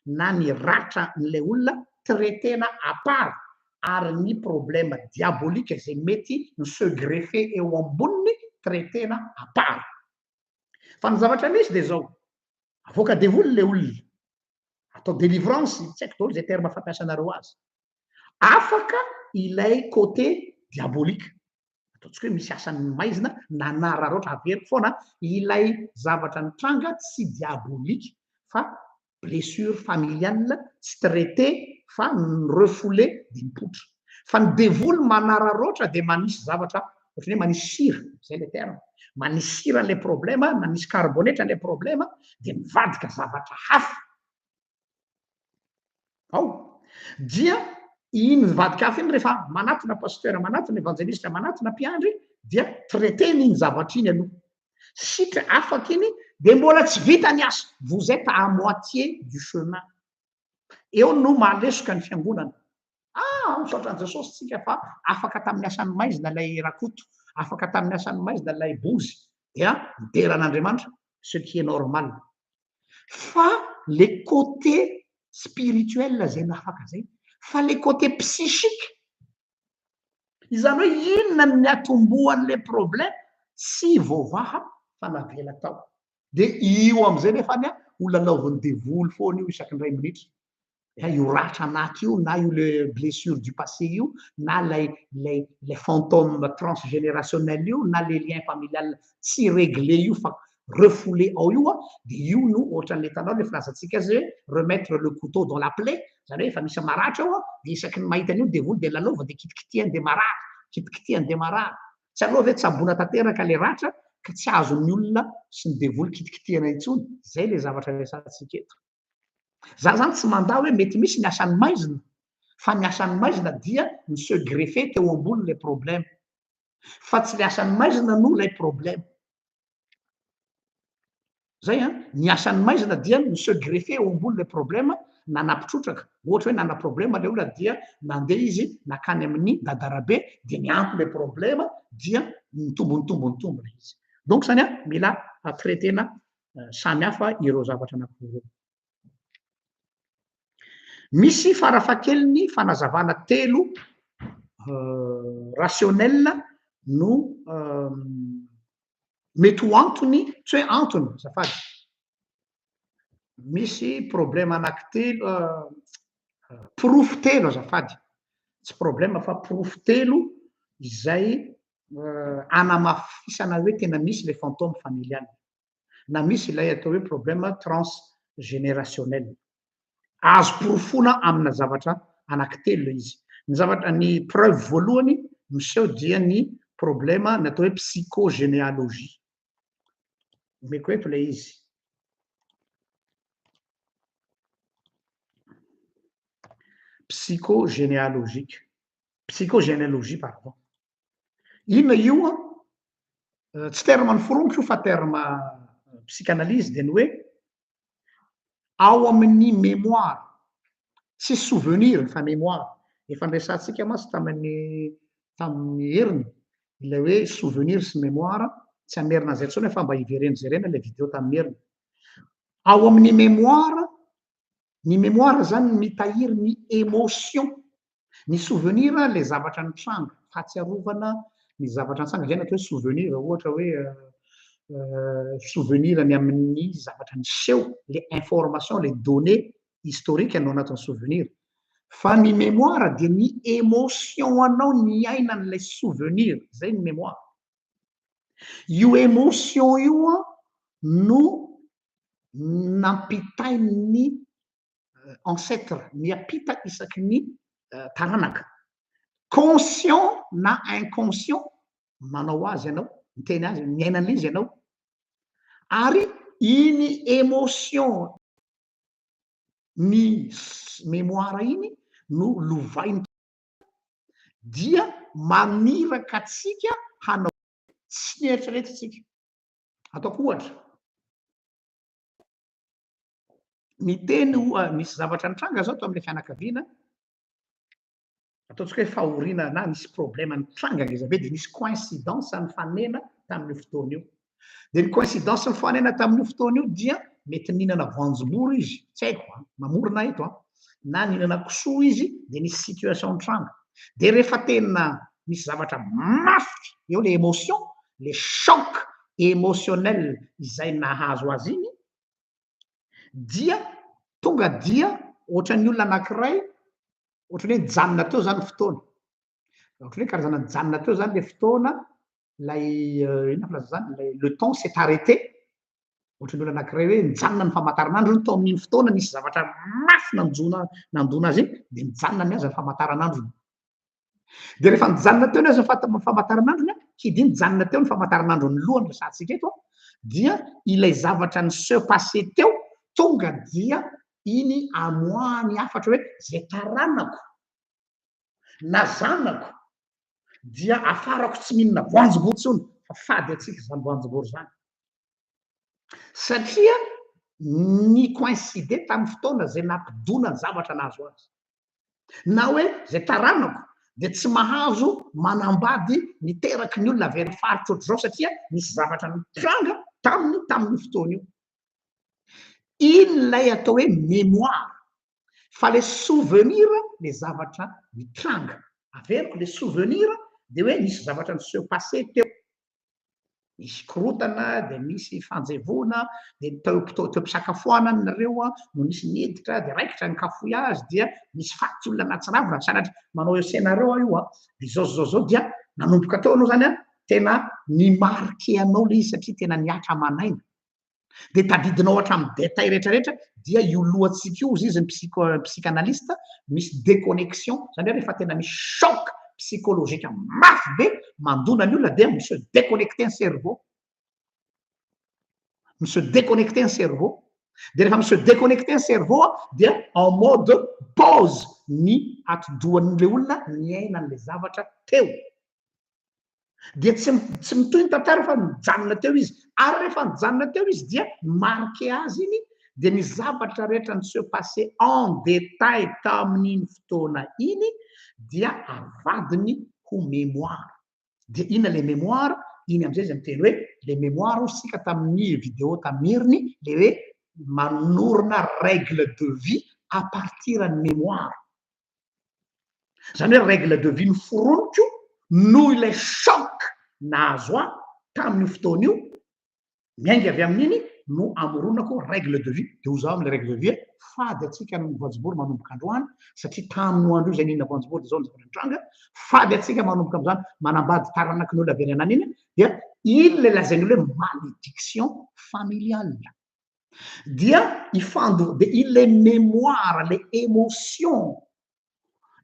na ny ratra an'ilay olona traiter-na à part ary ny problème diabolique izay mety mi-se greffer eo amboniny traiter-na à part. Fa ny zavatra misy dia izao, avoaka devoly ilay olona, atao délivrance, tsy haiko daholo izay terme fampiasanareo azy, afaka ilay côté diabolique, ataontsika hoe misy asan'ny maizina nanararaotra, averiko foana, ilay zavatra nitranga tsy diabolique fa blessure familiale tsy traité fa ni-refoulé dia mipoitra. Fa ny devoly manararaotra dia manisy zavatra, ohatran'ny hoe manisy sira, zay le terme, manisy sira an'ilay problème, manisy carbonate an'ilay problème, dia mivadika zavatra hafa. Ao. Dia iny mivadika hafa iny rehefa manatona pasteur, manatona evanjeliste, manatona mpiandry, dia traitena iny zavatra iny aloha. Sitra afaka iny, dia mbola tsy vita ny asa. Vous êtes à moitié du chemin. Eo no mahalesoka ny fiangonana. Ah, misaotra an'i Jesosy tsika fa afaka tamin'ny asan'ny maizina ilay Rakoto, afaka tamin'ny asan'ny maizina ilay Bozy, dia midera an'Andriamanitra, ce qui est normal. Fa le côté spirituel zay nafaka zay, fa le côté psychique, izany hoe inona ny niatombohan'le problème tsy voavaha fa navela tao. Dia io amin'izay nefa ny ho lalaovin'ny devoly foana io isaky ny iray minitra. Ya, io ratra anaty io, na io le blessure du passé io, na lay, lay, lay fantôme transgénérationnel io, na le lien familial tsy réglé io fa refoulé ao io, dia io no ohatran'le hitanao le filazantsika azy hoe remettre le couteau dans la plaie, zany hoe efa misy maratra ao, dia isaky ny mahita an'io devoly dia lalaova, dia kitikitihany dia marary, kitikitihany dia marary. Tsy aleo ve tsaboina tanteraka le ratra ka tsy azon'ny olona sy ny devoly kitikitihana intsony? Zay le zavatra resahantsika eto. Za zany tsy mandà hoe mety misy ny asan'ny maizina, fa ny asan'ny maizina dia ny se greffer teo ambony le problème. Fa tsy le asan'ny maizina no ilay problème. Zay an, ny asan'ny maizina dia ny se greffer eo ambony le problème nanapitrotraka. Ohatra hoe nana problème le olona dia nandeha izy nakany amin'ny dadarabe dia niampy le problème dia nitombo nitombo nitombo le izy. Donc zany an, mila traitena samy hafa ireo zavatra anankiroa ireo. Misy farafahakeliny fanazavana telo rationnel no mety ho antony, tsy hoe antony, azafady. Misy problème anankitelo, porofo telo azafady. Tsy problème fa porofo telo izay anamafisana hoe tena misy le fantôme familial. Na misy ilay atao hoe problème transgénérationnel. Azo porofoina amina zavatra anankitelo ilay izy. Ny zavatra, ny preuve voalohany miseho dia ny problème ny atao hoe psychogénéalogie. Omeko eto ilay izy. Psychogénéalogique. Psychogénéalogie, pardon. Inona io an? Tsy terme noforoniko io fa terme psychanalyse, dia ny hoe ao amin'ny mémoire, tsy souvenir fa mémoire. Efa niresahantsika mantsy tamin'ny heriny ilay hoe souvenir sy mémoire, tsy hamerina an'izay intsony fa mba hivereno jerena ilay vidéo tamin'ny heriny. Ao amin'ny mémoire, ny mémoire zany mitahiry ny émotion. Ny souvenir le zavatra nitranga, fahatsiarovana ny zavatra nitranga, zay no atao hoe souvenir. Ohatra hoe souvenir ny amin'ny zavatra niseho, le information, le données historique no anatin'ny souvenir. Fa ny mémoire dia ny émotion anao niaina an'ilay souvenir, zay ny mémoire. Io émotion io an no nampitain'ny ancêtre, miampita isaky ny taranaka. Conscient na inconscient manao azy ianao, miteny azy, miaina an'izy ianao. Ary iny émotion ny mémoire iny no lovainy dia maniraka antsika hanao tsy nieritreretintsika. Ataoko ohatra, niteny oa nisy zavatra nitranga zao tao amin'ilay fianakaviana, ataontsika hoe fahoriana na nisy problème nitranga ngeza be, dia nisy coïncidence nifanena tamin'io fotoana io. Dia ny coïncidence nifanena tamin'io fotoana io dia mety nihinana voanjobory izy, tsy haiko an, mamorona eto an, na nihinana kisoa izy, dia nisy situation nitranga. Dia rehefa tena misy zavatra mafy eo le émotion, le choc émotionnel izay nahazo azy iny, dia tonga dia ohatran'ny olona anankiray, ohatran'ny hoe nijanona teo zany fotoana, ohatran'ny hoe karazana nijanona teo zany le fotoana, lay inona filaza zany, lay le temps s'est arrêté, ohatran'ny olona anankiray hoe nijanona ny famantaranandrony tao amin'iny fotoana nisy zavatra mafy nanjona nandona azy iny, dia nijanona ny azy ny famantaranandrony. Dia rehefa nijanona teo ny azy ny famantaranandrony, qui dit nijanona teo ny famantaranandrony lohany resahantsika eto, dia ilay zavatra ny se passer teo tonga dia iny amoahany hafatra hoe zay taranako na zanako dia afarako tsy mihinana voanjobory intsony fa fady antsika izany voanjobory izany, satria ny coïncide tamin'ny fotoana zay nampidona ny zavatra nahazo azy, na hoe zay taranako dia tsy mahazo manambady niteraky ny olona avy any faritra ohatr'izao satria nisy zavatra nitranga taminy tamin'ny fotoana io. Iny ilay atao hoe mémoire, fa le souvenir le zavatra nitranga. Averiko, le souvenir dia hoe nisy zavatra ni se passer teo, nisy korotana, dia nisy fanjevoana, dia teo teo am-pisakafoanana nareo no nisy niditra, dia raikitra ny cafouillage, dia nisy faty olona nahatsiravina, sanatria manao eo scénario aho io an, dia zao zao zao, dia nanomboka teo anao zany an, tena ni-marqué anao le izy satria tena nihatra aman'aina. Dia tadidinao hatramin'ny détail rehetrarehetra, dia io lohantsika io, izy ny psychanalyste, misy déconnexion, zany hoe rehefa tena misy choc psychologique mafy be mandona ny olona dia mi-se déconnecter ny cerveau. Mi-se déconnecter ny cerveau. Dia rehefa mi-se déconnecter ny cerveau dia en mode pause ny atidohan'ilay olona niaina an'ilay zavatra teo. Dia tsy mitohy ny tantara fa nijanona teo izy. Ary rehefa nijanona teo izy dia marqué azy iny, dia ny zavatra rehetra ny se passer en détail tamin'iny fotoana iny dia avadiny ho mémoire. Dia inona le mémoire? Iny amin'izay izy miteny hoe le mémoire hoy isika tamin'ny vidéo tamin'ny heriny, le hoe manorina règle de vie à partir ny mémoire. Zany hoe règle de vie noforoniko noho ilay choc nahazo ahy tamin'io fotoana io, miainga avy amin'iny no amoronako règle de vie. Dia ho zaho amin'ilay règle de vie, fady antsika amin'ny voanjobory manomboka androany, satria tamin'io andro io izay nihinana voanjobory dia izao ny zavatra nitranga, fady antsika manomboka amin'izany, manambady taranaky ny olona avy any anany iny, dia iny ilay lazain'ny olona hoe malédiction familiale. Dia ifando, dia ilay mémoire, ilay émotion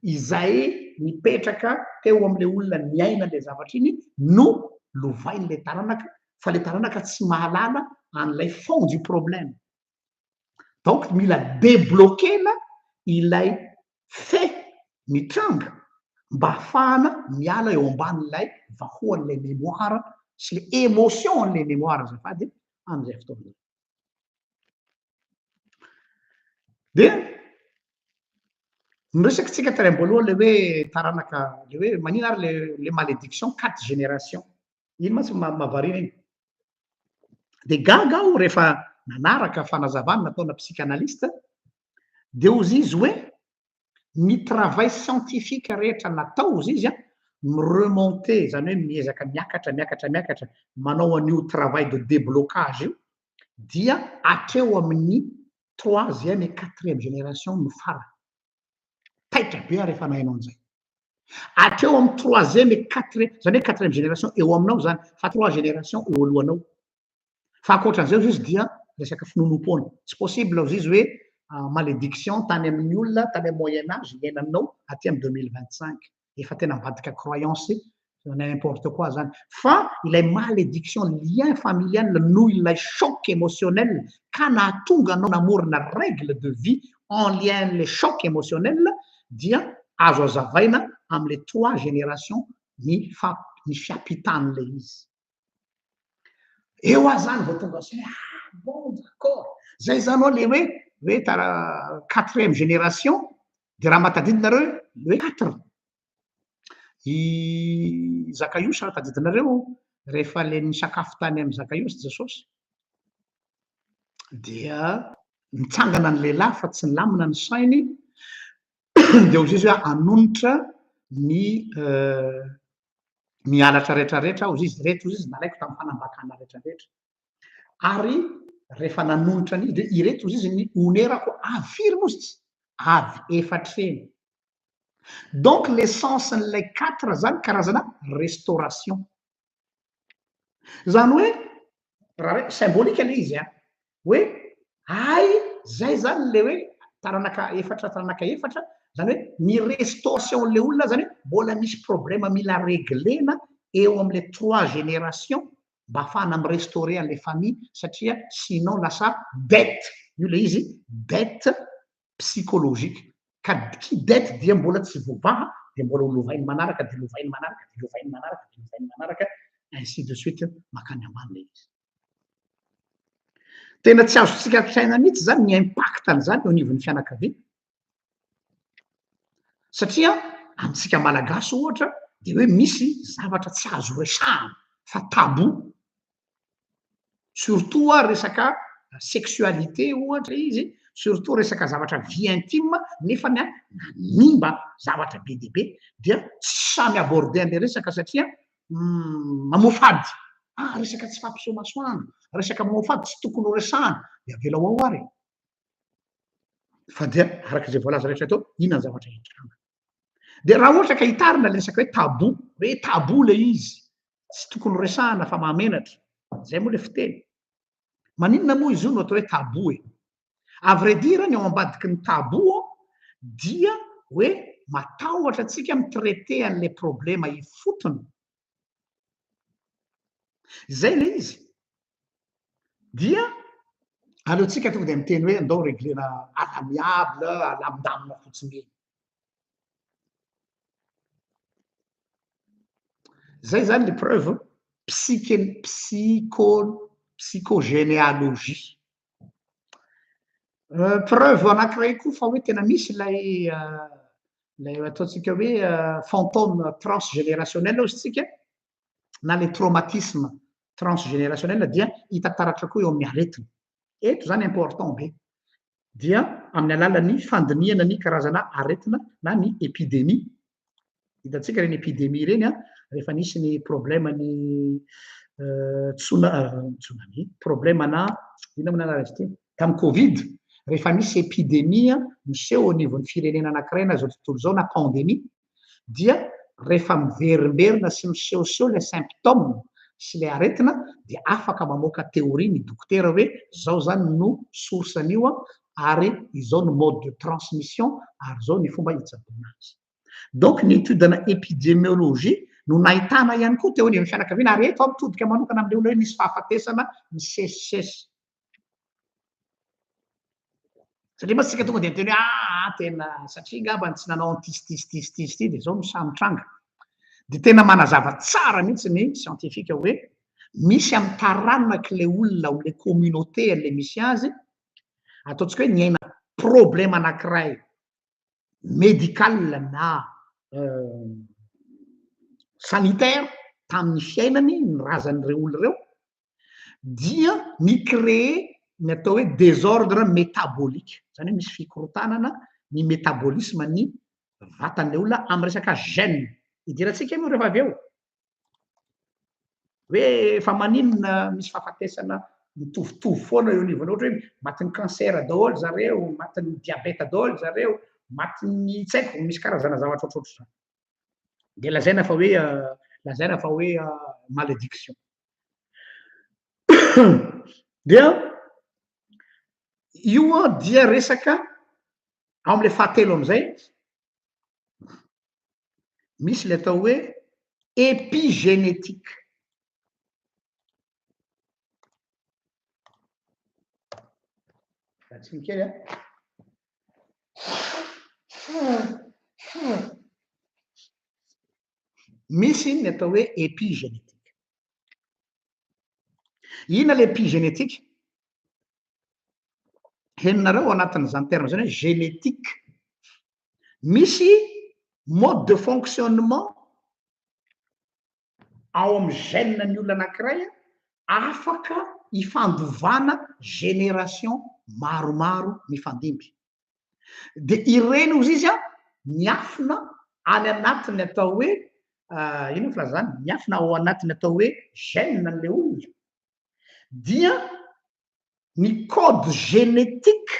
izay nipetraka teo amin'ilay olona niaina ilay zavatra iny no lovain'ilay taranaka, fa ilay taranaka tsy mahalala an'ilay fond du problème. Donc mila débloquer-na ilay fait mitranga mba ahafahana miala eo ambanin'ilay vahoan'ilay mémoire sy ilay émotion an'ilay mémoire azafady amin'izay fotoana izay. Dia miresaka tsika tany am-boalohany le hoe taranaka, le hoe manina ary le malédiction 4 générations. Iny mantsy mahavariana iny. Dia gaga aho rehefa nanaraka fanazavana nataona psychanalyste, dia hozy izy hoe ny travail scientifique rehetra natao hozy izy an, mi-remonter, zany hoe miezaka miakatra, miakatra, miakatra, manao an'io travail de déblocage io, dia hatreo amin'ny 3e et 4e génération no farany. Taitra be aho rehefa nahaino an'izay. Hatreo amin'ny 3e et 4e, zany hoe 4e génération eo aminao zany, fa 3 génération eo alohanao. Fa ankoatran'izay hozy izy dia resaka finoanoam-poana. Tsy possible hozy izy hoe malédiction tany amin'ny olona tany amin'ny Moyen Âge iainanao aty amin'ny 2025. Efa tena mivadika croyance n'importe quoi zany fa ilay malédiction lien familial noho ilay choc émotionnel ka nahatonga anao namorona règle de vie en lien le choc émotionnel dia azo azavaina am'le trois générations ny fa ny fiampitan'le izy eo. Ah, zany vao tonga saina. Ah bon, d'accord, zay zany ao le hoe tara quatrième génération. De raha mahatadidinareo le hoe quatre i Zakaiosy, raha tadidinareo, rehefa le nisakafo tany amy Zakaiosy Jesosy dia mitsangana ny lehilahy fa tsy nilamina ny sainy, de ozy izy hoe anonitra ny mialatra rehetrarehetra ozy izy reto, ozy izy nalaiko tamy fanambakana rehetrarehetra, ary rehefa nanonitra any de ireto ozy izy ny onerako avy firy moa izy tsy avy efatra eny. Donc l'essence n'lay quatre zany karazana restauration zany, hoe raha hoe symbolique le izy a, hoe ay zay zany le hoe taranaka efatra, taranaka efatra zany, hoe ny restauration le olona zany hoe mbola misy problème mila réglena eo am'le trois génération mba ahafahana mi-restaurer an'le famille, satria sinon lasa dette io le izy, dette psychologique, ka ki dette dia mbola tsy voavaha, de mbola ho lovainy manaraka, de lovainy manaraka, de lovainy manaraka, de lovainy manaraka, ainsi de suite makany ambany le izy. Tena tsy azotsika ampisaina mihitsy zany ny impact an'zany eo anivon'ny fianakaviana, satria amitsika malagasy ohatra de hoe misy zavatra tsy azo resahana fa tabou, surtout a resaka sexualité ohatra izy, surtout resaka zavatra vie intime, nefany a nanimba zavatra be debe, dia tsy samy aborder an'le resaka satria mamofady. Ah, resaka tsy fampiseho masoandro, resaka mamofady tsy tokony ho resahana, de avelao ao ary fa dia araka zay voalaza rehetra teo inona ny zavatra hitranga. De raha ohatra ka hitarina le resaka hoe tabou, hoe tabou le izy, tsy tokony ho resahana fa mahamenatra, zay moa le fiteny. Maninona moa izy io no atao hoe tabou e? À vrai dire, ny ao ambadiky ny tabou dia hoe matahotra atsika mi-traiter an'le problema ifotony zay le izy, dia aleotsika tonga de miteny hoe andao réglena à l'amiable, alamindamina fotsiny eny. Zay zany le preuve psyche psycho psychogénéalogie. Preuve anankiray koa fa hoe tena misy lay ataotsika hoe fantôme transgénérationnel ozy tsika na le traumatisme transgénérationnel dia hita taratra koa eo amin'ny aretina. Eto zany important be dia amin'ny alalan'ny fandinihana ny karazana aretina na ny épidémie. Hitantsika reny épidémie reny a, rehefa nisy ny problème ny tsunami, problème na ina moa anarana izy ty tamy Covid, rehefa misy épidémie miseho anivon'ny firenena anankiray na zao tontolo zao na pandémie, dia rehefa miverimberina sy misehoseho le symptôme sy le aretina, dia afaka mamoaka théorie ny dokotera hoe zao zany no source an'io a, ary izao no mode de transmission, ary zao ny fomba hitsaboana azy. Donc ny étude na épidémiologie no nahitana ihany koa teo anivon'ny fianakaviana. Ary eto aho mitodika manokana am'le olona hoe misy fahafatesana misesisesy, satria ma tsika tonga de miteny hoe aa tena satria ngambany tsy nanao antisy ty de zao misamy tranga, de tena manazava tsara mihitsy ny scientifique hoe misy amy taranaky le olona amle communauté an'le misy azy, ataontsika hoe niaina problème anankiray médical na sanitaire tamin'ny fiainany ny razan'ireo olo reo, dia mi-créer ny atao hoe désordre métabolique zany, hoe misy fikorotanana ny métabolisme ny vatan'le olona amy resaka gène. Idirantsika moa rehefa avy eo hoe fa maninona misy fahafatesana mitovitovy foana eo anivona, ohatra hoe matin'ny cancer daholo zareo, matin'ny diabeta daholo zareo, matin'ny tsy haiko, misy karazana zavatra ohatrohatry zany, de lazaina fa hoe malédiction. Dia io a dia resaka ao am'le fahatelo am'izay misy le atao hoe épigénétique. Tsiny kely a. Misy ny atao hoe épigénétique. Inona le épigénétique? Henonareo ao anatin'izany terme zany hoe génétique. Misy mode de fonctionnement ao amin'ny gène ny olona anankiray afaka ifandovana génération maromaro mifandimby. Dia ireny ozy izy a miafina any anatin'ny atao hoe inona filazana zany? Miafina ao anatin'ny atao hoe gène an'ilay olona. Dia ny code génétique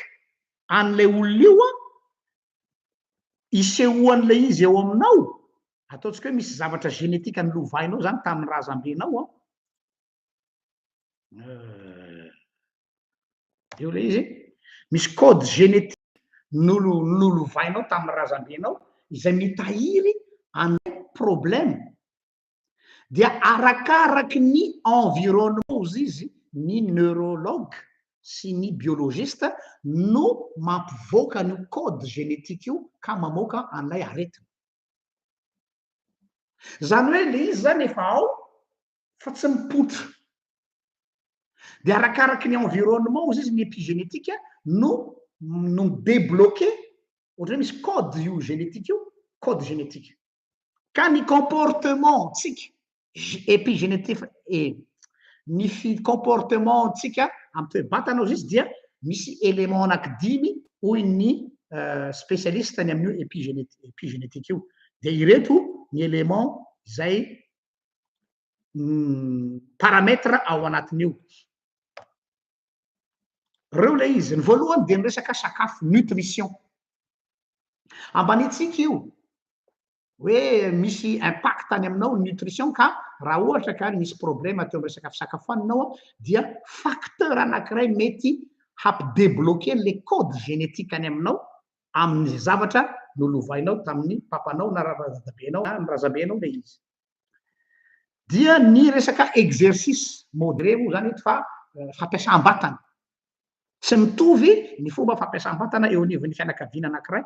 an'ilay olona io a isehoan'ilay izy eo aminao, ataontsika hoe misy zavatra génétique nolovainao zany tamin'ny razambenao a. Eo ilay izy, misy code génétique nolovainao tamin'ny razambenao izay mitahiry an'ilay problème. Dia arakaraky ny environnement ozy izy, ny neurologue sy ny biologiste no mampivoaka an'io code génétique io ka mamoaka an'ilay aretina. Zany hoe le izy zany efa ao fa tsy mipoitra. Dia arakaraky ny environnement ozy izy, ny épigénétique no débloquer, ohatra hoe misy code io génétique io, code génétique. Ka ny comportement tsika épigénétique e ny fi comportement tsika amin'ny toe-batana ozy izy dia misy élément anankidimy hoy ny spécialiste ny amin'io épigénétique io. Dia ireto ny élément izay paramètre ao anatin'io. Reo ilay izy. Ny voalohany dia ny resaka sakafo, nutrition. Ambanitsika io hoe misy impact any aminao nutrition, ka raha ohatra ka misy problème teo amin'ny resaka fisakafoananao dia facteur anankiray mety hampidébloquer le code génétique any aminao amin'ny zavatra nolovainao tamin'ny papanao na razambenao na ny razambenao ilay izy. Dia ny resaka exercice modéré moa zany eto fa fampiasam-batana. Tsy mitovy ny fomba fampiasam-batana eo anivon'ny fianakaviana anankiray.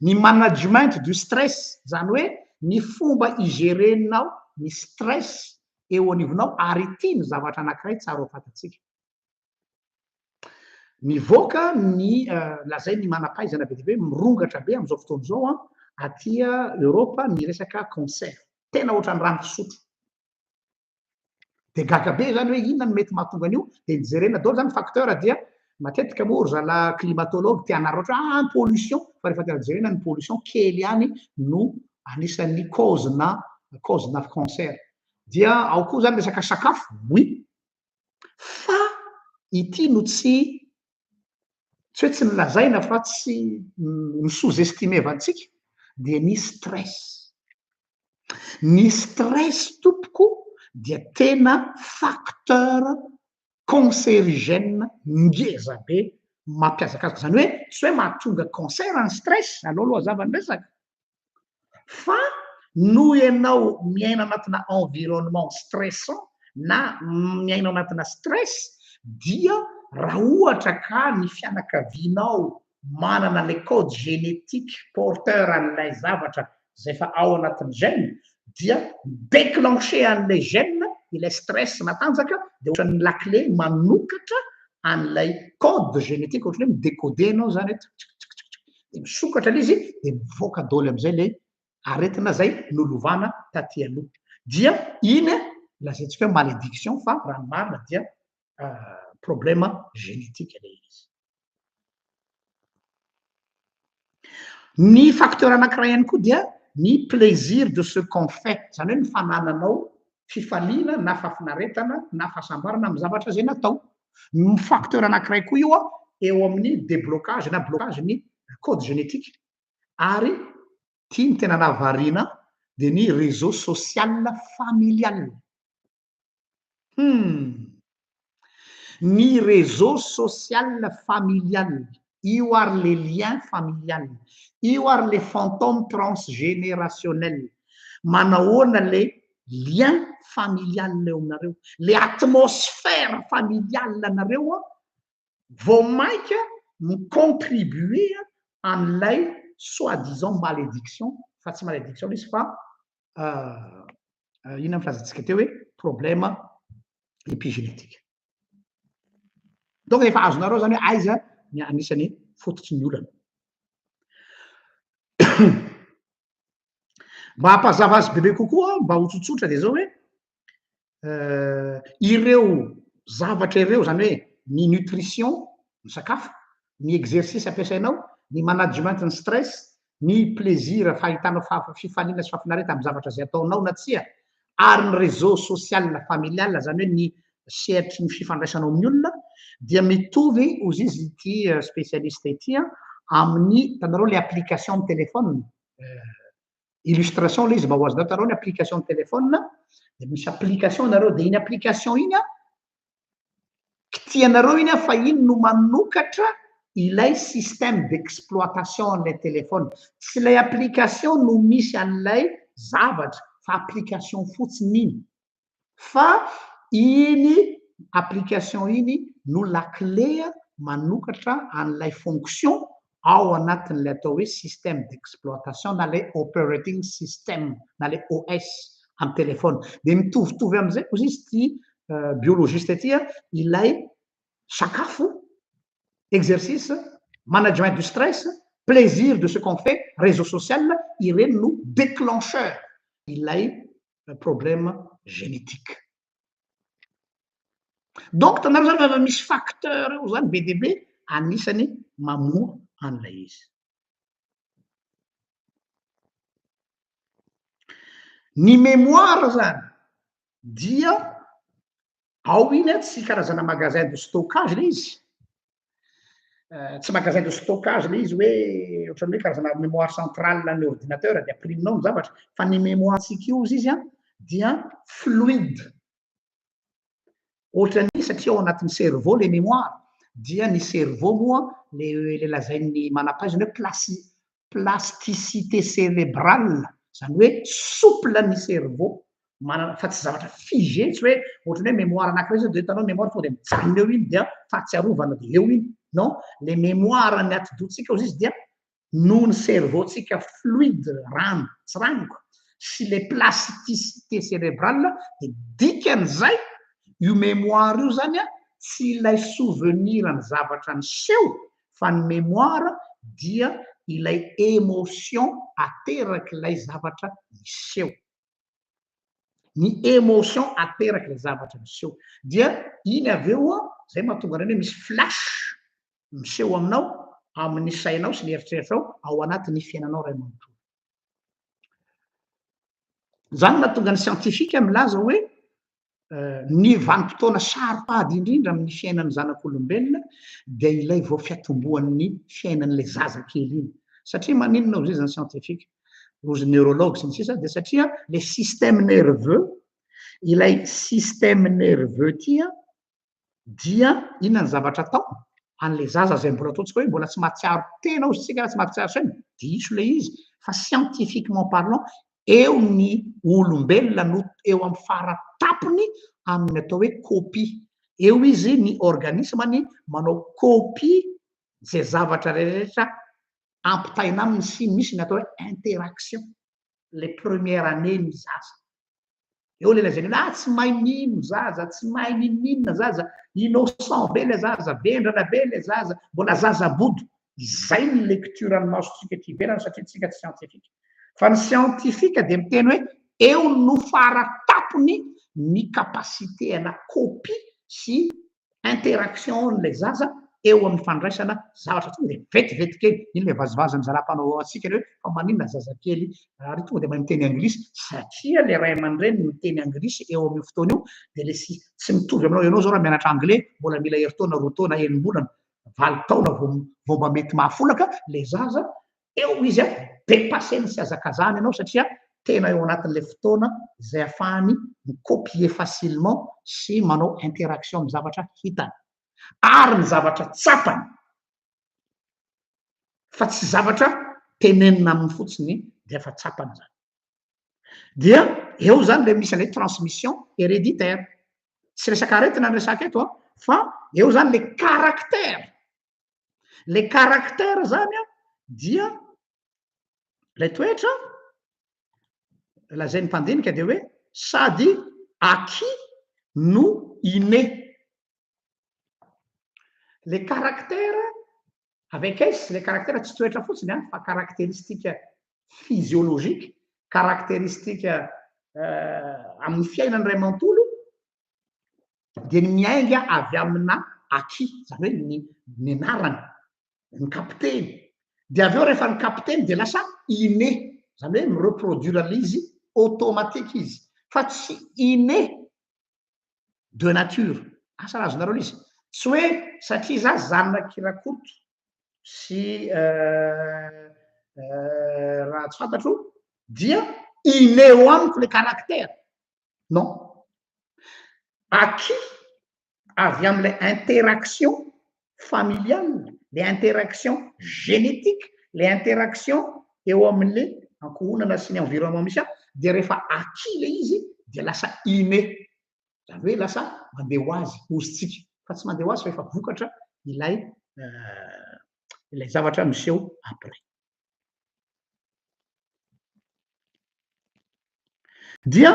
Ny management du stress, zany hoe ny fomba igerenao ny stress eo anivonao, ary ity ny zavatra anankiray tsara ho fantatsika. Mivoaka ny lazay ny manam-pahaizana be dia be, mirongatra be amin'izao fotoana izao aty Eoropa ny resaka cancer. Tena ohatran'ny rano fisotro. Dia gaga be zany hoe inona no mety mahatonga an'io, dia nijerena daholo zany facteur, dia matetika moa ry zalahy climatologue te hanararaotra hoe pollution, fa rehefa tena jerena ny pollution kely ihany no anisan'ny cause na cancer. Dia ao koa zany resaka sakafo, oui, fa ity no tsy hoe tsy nilazaina fa tsy ny sous-estimevantsika, dia ny stress. Ny stress tompoko dia tena facteur cancérigène ngeza be mampiazakazaka. Zany hoe tsy hoe mahatonga cancer ny stress, aloha aloha hazava ny resaka, fa noho ianao miaina anatina environnement stressant na miaina anatina stress, dia raha ohatra ka ny fianakavianao manana le code génétique porteur an'ilay zavatra zay fa ao anatin'ny gène, dia déclencher an'ilay gène ilay stress matanjaka, dia ohatran'ny la clé manokatra an'ilay code génétique, ohatran'ny hoe midécoder anao zany eto, dia misokatra ilay izy, dia mivoaka daholo amin'izay le aretina zay nolovana taty aloha. Dia iny lazaintsika hoe malédiction, fa raha ny marina dia problème génétique ilay izy. Ny facteur anankiray ihany koa dia ny plaisir de ce qu'on fait, zany hoe ny fanananao fifaliana na fahafinaretana na fahasambarana amin'ny zavatra zay natao. Ny facteur anankiray koa io eo amin'ny déblocage na blocage ny code génétique. Ary tia ny tena nahavariana dia ny réseau social familial. Ny réseau social familial, io ary le lien familial, io ary le fantôme transgénérationnel. Manahoana le lien familial eo aminareo, le atmosphère familiale anareo an, vao mainka mi-contribuer an'ilay soi disant malédiction, fa tsy malédiction ilay izy fa inona ny filazantsika teo hoe problème épigénétique. Donc efa azonareo zany hoe aiza ny anisan'ny fototry ny olana. Mba hampazava azy bebe kokoa, mba ho tsotsotra dia zao hoe ireo zavatra ireo zany hoe ny nutrition, ny sakafo, ny exercice ampiasainao, ny management ny stress, ny plaisir fahitanao fifaliana sy fahafinaretana amin'ny zavatra izay ataonao na tsia, ary ny réseau social familial zany hoe ny sehatry ny fifandraisanao amin'ny olona dia mitovy hozy izy ity spécialiste ity amin'ny hitanareo le application amin'ny téléphone illustration le izy mba ho azonao hitanareo ny application amin'ny téléphone dia misy application nareo dia iny application iny an kitihanareo iny an fa iny no manokatra ilay système d'exploitation an'ilay téléphone tsy ilay application no misy an'ilay zavatra fa application fotsiny iny fa iny application iny no lakile manokatra an'ilay fonction ao anatin'ilay atao hoe système d'exploitation na ilay operating system na ilay OS amin'ny téléphone. Dia mitovitovy amin'izay koa izy ity biologiste ity ilay sakafo, exercice, management du stress, plaisir de ce qu'on fait, réseau social, ireny no déclencheur ilay problème génétique. Donc hitanareo zany fa misy facteur eo zany be dia be anisany mamoa an'ilay izy. Ny mémoire zany dia ao iny tsy karazana magasin de stockage ilay izy, tsy magasin de stockage ilay izy hoe ohatran'ny hoe karazana mémoire centrale ny ordinateur dia ampirimina ao ny zavatra, fa ny mémoire-ntsika io izy an dia fluide. Ohatran'ny satria ao anatin'ny cerveau le mémoire dia ny cerveau moa le le lazain'ny manam-pahaizana hoe placi- plasticité cérébrale, zany hoe souple ny cerveau manana fa tsy zavatra figé, tsy hoe ohatran'ny hoe mémoire anankiray zao dia hitanao mémoire tonga dia mijanona eo iny dia fahatsiarovana dia eo iny, non, le mémoire ny atidohantsika ozy izy dia noho ny cerveau-tsika fluide, rano, tsy ranoka, sy le plasticité cérébrale dia dikan'izay io mémoire io zany an tsy ilay souvenir ny zavatra niseho fa ny mémoire dia ilay émotion aterak'ilay zavatra niseho. Ny émotion aterak'ilay zavatra niseho. Dia iny avy eo an, zay mahatonga an'ireny hoe misy flash miseho aminao amin'ny sainao sy ny eritreritrao ao anatin'ny fiainanao iray manontolo. Izany no mahatonga ny siantifika milaza hoe ny vanim-potoana saro-pady indrindra amin'ny fiainan'ny zanak'olombelona dia ilay vao fiatombohan'ny fiainan'ilay zazakely iny. Satria maninona hozy izy ny siantifika, hozy neurologue sy ny sisa dia satria le système nerveux, ilay système nerveux ity an, dia inona ny zavatra atao an'ilay zaza izay mbola ataontsika hoe mbola tsy mahatsiaro tena ozy tsika na tsy mahatsiaro saina, diso ilay izy fa scientifiquement parlant eo ny olombelona no eo amin'ny fara tampony amin'ny atao hoe copie, eo izy ny organisme-ny manao copie izay zavatra rehetra ampitaina aminy sy misy ny atao hoe interaction, ilay première année ny zaza. Eo ilay lazaina hoe ah tsy mahay mino zaza, tsy mahay n'inon'inona zaza, innocent be ilay zaza, vendrana be ilay zaza, mbola zaza bodo. Izay ny lecture ny masontsika ety ivelany satria tsika tsy scientifique. Fa ny scientifique dia miteny hoe eo no fara tampony ny capacité ana copie sy interaction n'ilay zaza eo amin'ny fandraisana zavatra tonga dia vetivety kely, iny ilay vazivazin'ny zalahy mpanao hatsiaka ilay hoe fa maninona zazakely ary tonga dia mahay miteny anglisy satria ilay ray aman-dreny miteny anglisy eo amin'io fotoana io dia ilay tsy tsy mitovy aminao, ianao izao raha mianatra anglais mbola mila herintaona, roa taona, enim-bolana, valo taona vao vao mba mety mahafolaka, ilay zaza eo izy an, depasser-ny sy hazakazahany ianao satria tena eo anatin'ilay fotoana izay ahafahany mi-copier facilement sy manao interaction amin'ny zavatra hitany ary ny zavatra tsapany fa tsy zavatra tenenina aminy fotsiny dia efa tsapany izany. Dia eo zany le misy an'ilay transmission héréditaire. Tsy resaka aretina ny resaka eto an, fa eo zany le caractère. Le caractère zany an dia ilay toetra lazain'ny mpandinika dia hoe sady acquis no inné. Le caractère avec S, le caractère tsy toetra fotsiny an, fa caractéristique physiologique, caractéristique amin'ny fiainany iray manontolo dia ny miainga avy amina acquis, izany hoe ny nianarany, ny kapiteny. Dia avy eo rehefa ny kapiteny dia lasa inné, izany hoe mi-reproduire an'ilay izy automatique izy, fa tsy inné de nature. Asa raha azonareo ilay izy. Tsy hoe satria za zanak'i Rakoto sy raha tsy fantatro dia inné eo amiko le caractère. Non. Acquis avy amin'ilay interaction familiale, le interaction génétique, le interaction eo amin'le ankohonana sy ny environnement misy ahy, dia rehefa acquis le izy dia lasa inné. Izany hoe lasa mandeha ho azy, hozy-tsika. Fa tsy mandeha ho azy fa efa vokatra ilay ilay zavatra miseho après. Dia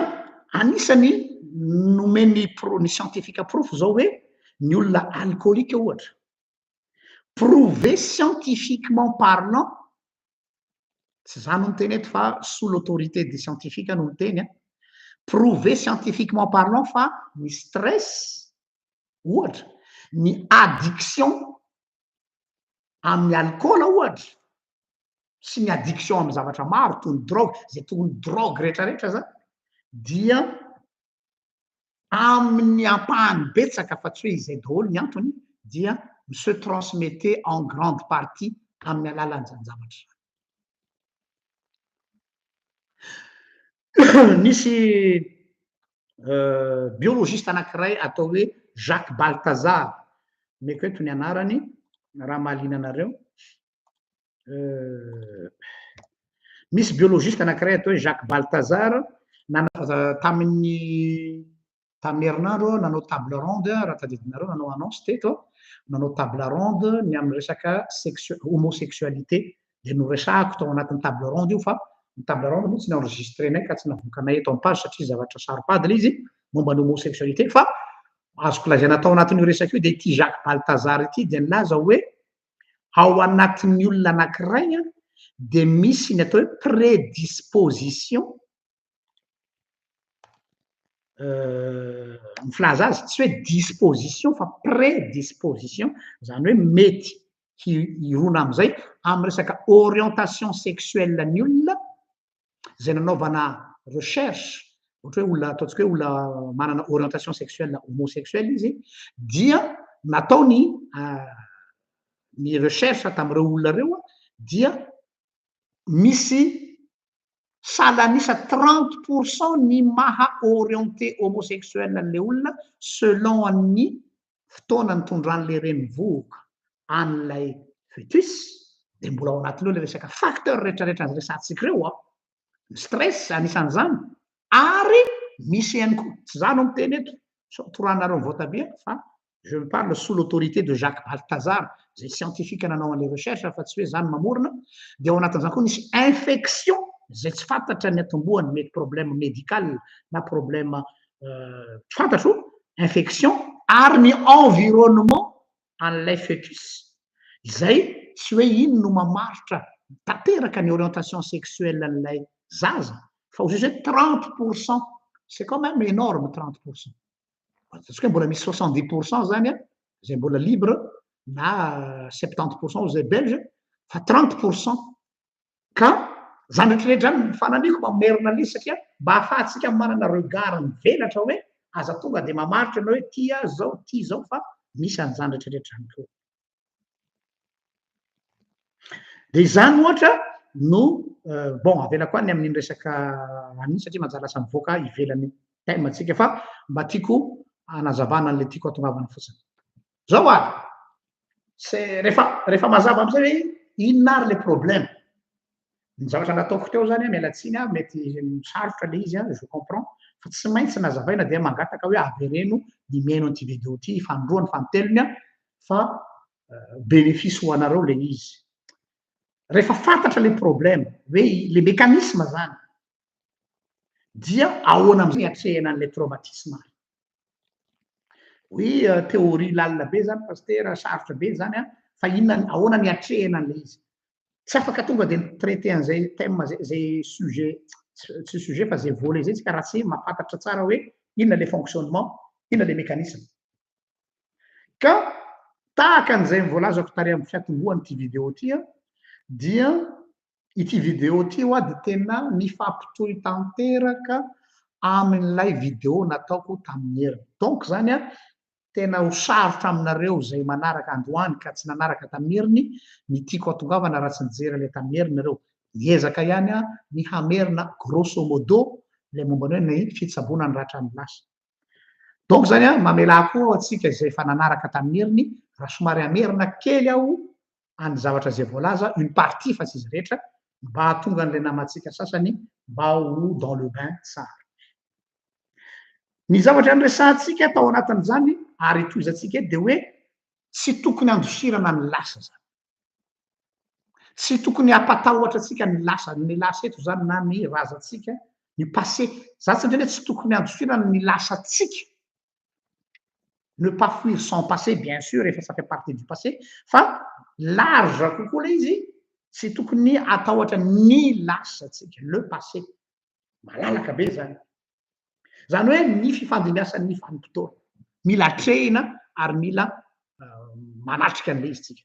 anisany nomen'ny pro-, ny scientifique porofo zao hoe ny olona alcoolique ohatra, prouvé scientifiquement parlant, tsy za no miteny eto fa sous l'autorité des scientifiques no miteny an, prouvé scientifiquement parlant fa ny stress ohatra, ny addiction amin'ny alikaola ohatra, sy ny addiction amin'ny zavatra maro toy ny drogue, izay toy ny drogue rehetrarehetra zany dia amin'ny ampahany betsaka fa tsy hoe izay daholo ny antony dia mi-se transmettre en grande partie amin'ny alalan'izany zavatra izany. Nisy biologiste anankiray atao hoe Jacques Balthazar, omeko eto ny anarany raha mahaliana anareo. Misy biologiste anankiray atao hoe Jacques Balthazar, tamin'ny tamin'ny herinandro aho nanao table ronde, raha tadidinareo nanao annonce teto aho, nanao table ronde ny amin'ny resaka sexu-, homosexualité, dia noresahako tao anatin'ny table ronde io fa ny table ronde moa tsy ni-enregistrer-nay ka tsy navoakanay eto am-page satria zavatra saro-pady ilay izy momba ny homosexualité, fa azoko lazaina tao anatin'io resaka io dia ity Jacques Balthazar ity dia nilaza hoe ao anatin'ny olona anankiray dia misy ny atao hoe prédisposition, ny filaza azy tsy hoe disposition fa prédisposition, izany hoe mety hirona amin'izay amin'ny resaka orientation sexuelle ny olona izay nanaovana recherche, ohatra hoe olona ataontsika hoe olona manana orientation sexuelle homosexuelle izy, dia natao ny ny recherche tamin'ireo olona ireo dia misy salan'isa trente pour cent ny maha orienté homosexuel an'ilay olona selon ny fotoana nitondran'ilay renivohoka an'ilay fœtus, dia mbola ao anatin'io ilay resaka facteur rehetrarehetra resahantsika ireo an, ny stress anisan'izany, ary misy ihany koa, tsy za no miteny eto, sao torahanareo ny voatabia fa je me parle sous l'autorité de Jacques Balthazar, izay scientifique nanao an'ilay recherche fa tsy hoe za no mamorona, dia ao anatin'izany koa nisy infection izay tsy fantatra ny atombohany, mety problème médical na problème tsy fantatro, infection, ary ny environnement an'ilay fœtus, izay tsy hoe iny no mamaritra tanteraka ny orientation sexuelle an'ilay zaza, fa ho hoe 30%, c'est quand même énorme 30%. Ataontsika hoe mbola misy 70% zany an, izay mbola libre, na 70% izay belge, fa 30%. Ka zany rehetrarehetra zany ny fananiko mamerina an'izy satria mba ahafahantsika manana regard mivelatra hoe aza tonga dia mamaritra ianao hoe tia azy zao, tia zao, fa misy an'izany rehetrarehetra zany koa. Dia izany ohatra no bon avelako any amin'iny resaka an'iny satria manjary lasa mivoaka ivelan'ny thème antsika fa mba tiako hanazavana an'ilay tiako hatongavana fotsiny. Zao ary, c'est rehefa rehefa mazava amizay hoe inona ary le problème. Ny zavatra nataoko teo zany, miala tsiny aho, mety sarotra le izy, je comprends, fa tsy maintsy nazavaina, dia mangataka hoe avereno ny mihaino an'ity vidéo ity fanindroany, fanintelony, fa bénéfice ho anareo le izy. Rehefa fantatra le problème, hoe le mécanisme zany, dia ahoana am'izay atrehana an'le traumatisme? Oui, théorie lalina be zany, pasteur, sarotra be zany fa inona, ahoana ny atrehana an'le izy? Tsy afaka tonga de traité an'izay thème zay, zay sujet, tsy sujet fa zay volet zay tsika, raha tsy mahafantatra tsara hoe inona le fonctionnement, inona le mécanisme. Ka tahaka an'izay mivoalazako tary amin'ny fiatombohany ty vidéo ty dia ity vidéo ty ho a de tena mifampitohy tanteraka amin'ilay vidéo nataoko tamin'ny heriny. Donc zany tena ho sarotra aminareo zay manaraka androany ka tsy nanaraka tamin'ny heriny ny tiako atongavana raha tsy nijery le tamin'ny heriny nareo. Miezaka ihany ny hamerina grosso modo le mombany hoe ny fitsaboana ny ratra ny lasa. Donc zany mamela koa atsika izay efa nanaraka tamin'ny heriny raha somary hamerina kely aho any zavatra zay voalaza, une partie fa tsy izy rehetra, mba hahatonga an'ilay namantsika sasany mba ho dans le bain tsara. Ny zavatra nyresahantsika tao anatin'izany ary itohizantsika eto de hoe tsy tokony andosirana ny lasa zany. Tsy tokony hampatahotra atsika ny lasa, ny lasa eto zany na ny razantsika, ny passé. Za tsy ndreny hoe tsy tokony andosirana ny lasatsika. Ne pas fuir son passé, bien sûr, efa ça fait partie du passé, fa large kokoa le izy, tsy tokony atahotra ny lasatsika, le passé. Malalaka be zany. Zany hoe ny fifandimbiasan'ny vanim-potoana. Mila atrehina ary mila manatrika an'le izy tsika.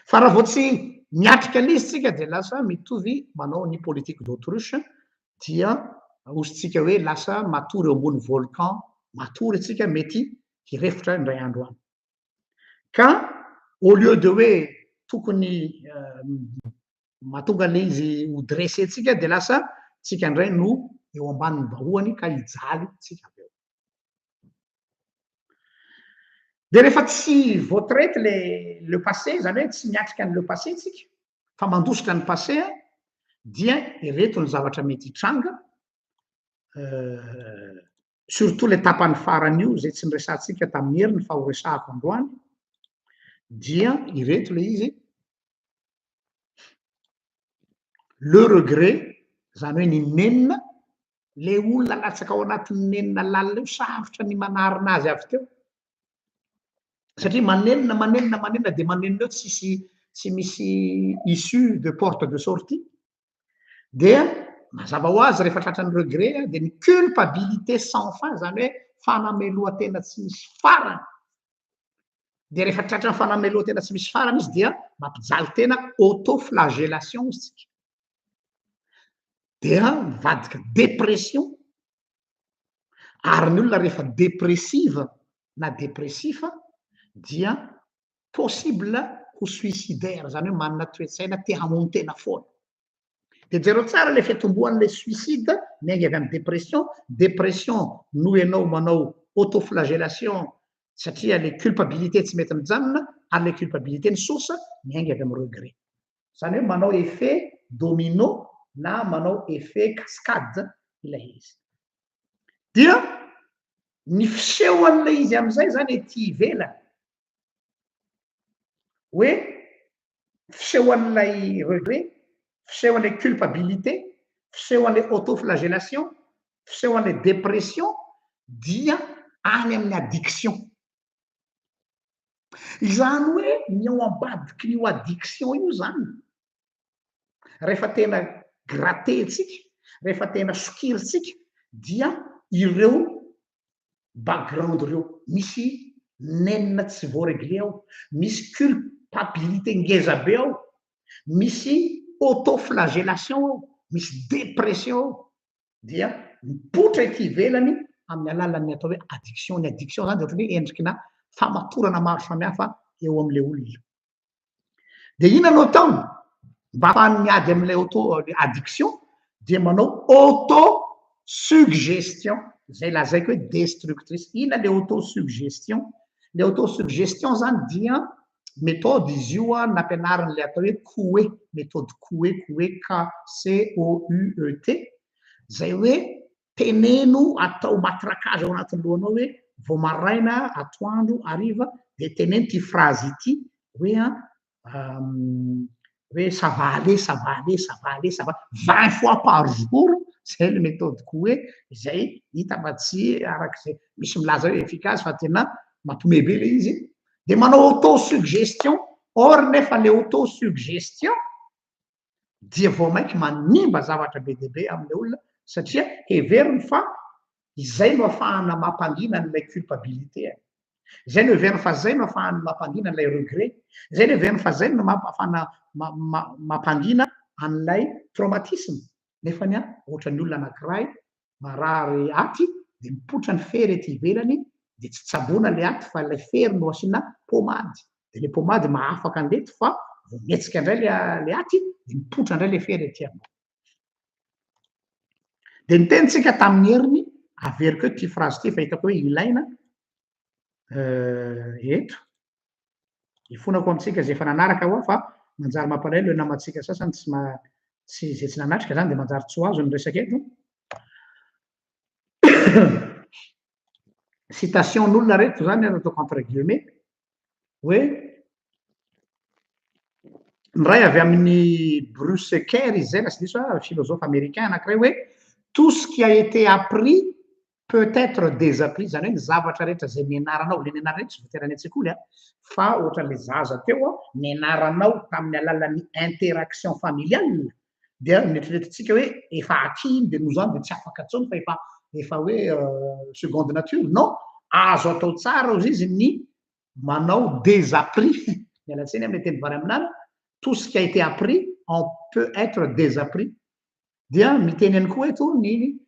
Fa raha vao tsy miatrika an'le izy tsika de lasa mitovy manao ny politique d'autruche, dia ositsika hoe lasa matory eo ambony volcan, matory atsika, mety hirefotra indray andro any. Ka au lieu de hoe tokony mahatonga le izy ho dressé tsika, de lasa tsika indray no eo ambanin'ny vahoany ka hijaly tsika avy eo. De rehefa tsy voatraité le passé, zany hoe tsy miatrika ny le passé tsika fa mandositra ny passé, dia ireto ny zavatra mety hitranga, surtout le tapany farany io zay tsy niresahantsika tamin'ny heriny fa ho resahako androany, dia ireto le izy: le regret, zany hoe ny nenina. Le olona latsaka ao anatin'ny nenina lalina io, sarotra ny manarina azy avy teo, satria manenina, manenina, manenina, de manenina eo, tsisy, tsy misy issue de porte de sortie. Dia mazava ho azy, rehefa tratra ny regret, de ny culpabilité sans fin, zany hoe fanamelohan-tena tsy misy farany. De rehefa tratra ny fanamelohan-tena tsy misy farany izy, dia mampijaly tena, autoflagellation izy tsika, dia mivadika dépression. Ary ny olona rehefa dépressive na dépressif dia possible ho suicidaire, zany hoe manana toetsaina te hamono tena foana. De jereo tsara le fiatombohan'le suicide miainga avy amy dépression. Dépression no ianao manao autoflagellation satria le culpabilité tsy mety mijanona, ary le culpabilité ny source miainga avy amy regret, zany hoe manao effet domino na manao effet cascade ilay izy. Dia ny fisehoan'ilay izy am'izay zany ety ivelany, hoe fisehoan'ilay regret, fisehoan'lay culpabilité, fisehoan'lay autoflagellation, fisehoan'lay dépression, dia any amin'ny addiction. Izany hoe ny ao ambadiky n'io addiction io zany, rehefa tena gratter-tsika, rehefa tena sokiritsika, dia ireo background ireo: misy nenina tsy voaréglé ao, misy culpabilité ngeza be ao, misy autoflagellation ao, misy dépression ao, dia mipotra ety ivelany amin'ny alalan'ny atao hoe addiction. Ny addiction zany de ohatrany hoe endrikina famatorana maro samihafa eo am'le olona. De inona no ataony mba ahafahany miady am'ilay auto addiction? Dia manao auto suggestion zay lazaiko hoe destructrice. Inona le auto suggestion? Le auto suggestion zany dia Méthode izy io an, nampianarin'ilay atao hoe Coué, méthode Coué, Coué, K-C-O-U-E-T, izay hoe teneno atao matraquage ao anatin'ny lohanao hoe vao maraina, atoandro, hariva, dia teneno ity phrase ity hoe an, hoe ça va aller, ça va aller, ça va aller, ça va, 20 fois par jour, zay le méthode Coué, izay hita fa tsy arak'izay misy milaza hoe efficace fa tena mampiomehy be le izy. Dia manao auto-suggestion, or nefa le auto-suggestion dia vao mainky manimba zavatra be dia be amin'ilay olona satria heveriny fa izay no afahana mampangina an'ilay culpabilité. Izay no heveriny fa zay no afahana mampangina an'ilay regret. Izay no heveriny fa zay no afahana mampangina an'ilay traumatisme. Nefa ny ohatran'ny olona anankiray marary aty dia mipoitra ny fery ety ivelany dia tsy tsaboina ilay aty fa ilay fery no asiana pomady. Dia ilay pomady mahafaka an'ilay fa vao mihetsika indray ilay aty dia mipoitra indray ilay fery ety ambony. Dia niteny tsika tamin'ny heriny, averiko eto ity phrase ity fa hitako hoe ilaina eto. Ifonako amintsika izay efa nanaraka hoa fa manjary mampalahelo ilay namantsika sasany tsy tsy izay tsy nanatrika izany dia manjary tsy ho azo ny resaka eto. Citation n'olona reto izany ataoko entre guillemets hoe ny ray avy amin'ny Bruce Kerr izy zay raha tsy diso aho, philosophe américain anankiray hoe tout ce qui a été appris peut être désappris, zany hoe ny zavatra rehetra zay nianaranao, le nianarana rehetra tsy voatery any an-tsekoly a, fa ohatran'le zaza teo a, nianaranao tamin'ny alalan'ny interaction familiale dia neritreretintsika hoe efa aty iny dia noho izany dia tsy afaka intsony fa efa efa hoe seconde nature. Non, azo atao tsara ozy izy ny manao désappris, miala tsiny amin'ilay teny vary amin'anana, tout ce qui a été appris on peut être désappris. Dia miteny ihany koa eto ny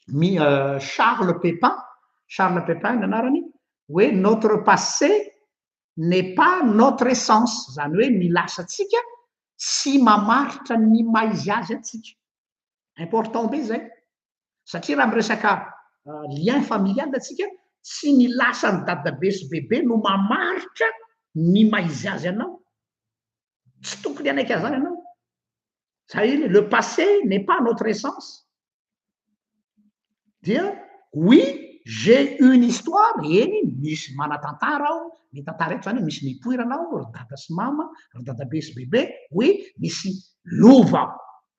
mi Charles Pépin, Charles Pépin ny anarany, hoe notre passé n'est pas notre essence, zany hoe ny lasantsika tsy mamaritra ny maha izy azy antsika. Important be zay, satria raha miresaka lien familial antsika, tsy ny lasan'ny dadabe sy bebe no mamaritra ny maha izy azy anao. Tsy tokony hanaiky an'izany ianao. Zay iny, le passé n'est pas notre essence. Dia oui, j'ai une histoire, eny misy manan-tantara aho, ny tantara eto zany misy nipoirana aho, ry dada sy mama, ry dadabe sy bebe, oui, misy lova,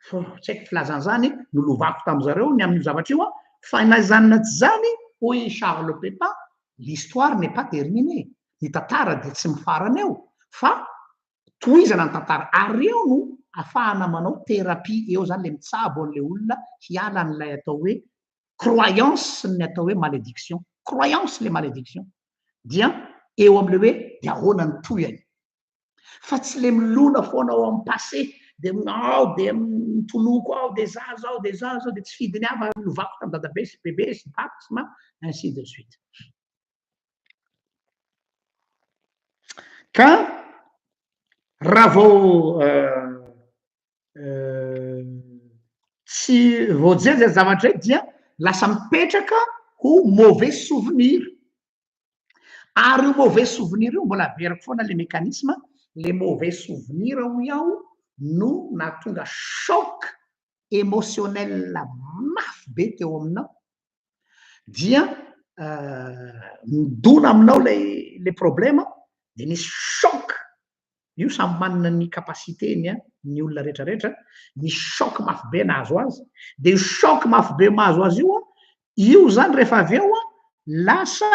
tsy haiko filazana izany, nolovako tamin'izareo ny amin'io zavatra io, fa na izany na tsy izany, hoy Charles Pépin, l'histoire n'est pas terminée. Ny tantara dia tsy mifarana eo, fa tohizana ny tantara. Ary eo no ahafahana manao thérapie, eo zany le mitsabo an'ilay olona hiala an'ilay atao hoe croyance ny atao hoe malédiction. Croyance le malédiction. Dia eo amin'ilay hoe dia ahoana ny tohiny. Fa tsy le milona foana ao amin'ny passé, dia ao dia mitoloko ao, dia za zao, dia za zao, dia tsy fidiny hafa, lovako tamin'ny dadabe sy bebe sy papa sy mama, ainsi de suite. Ka raha vao tsy voajery zay zavatra zay dia lasa mipetraka ho mauvais souvenir. Ary io mauvais souvenir io mbola averiko foana le mécanisme, le mauvais souvenir hoy aho no nahatonga choc émotionnel mafy be teo aminao, dia midona aminao lay le problème dia misy choc. Io samy manana ny capacité-ny ny olona rehetrarehetra, misy choc mafy be nahazo azy, dia io choc mafy be mahazo azy io, io zany rehefa avy eo lasa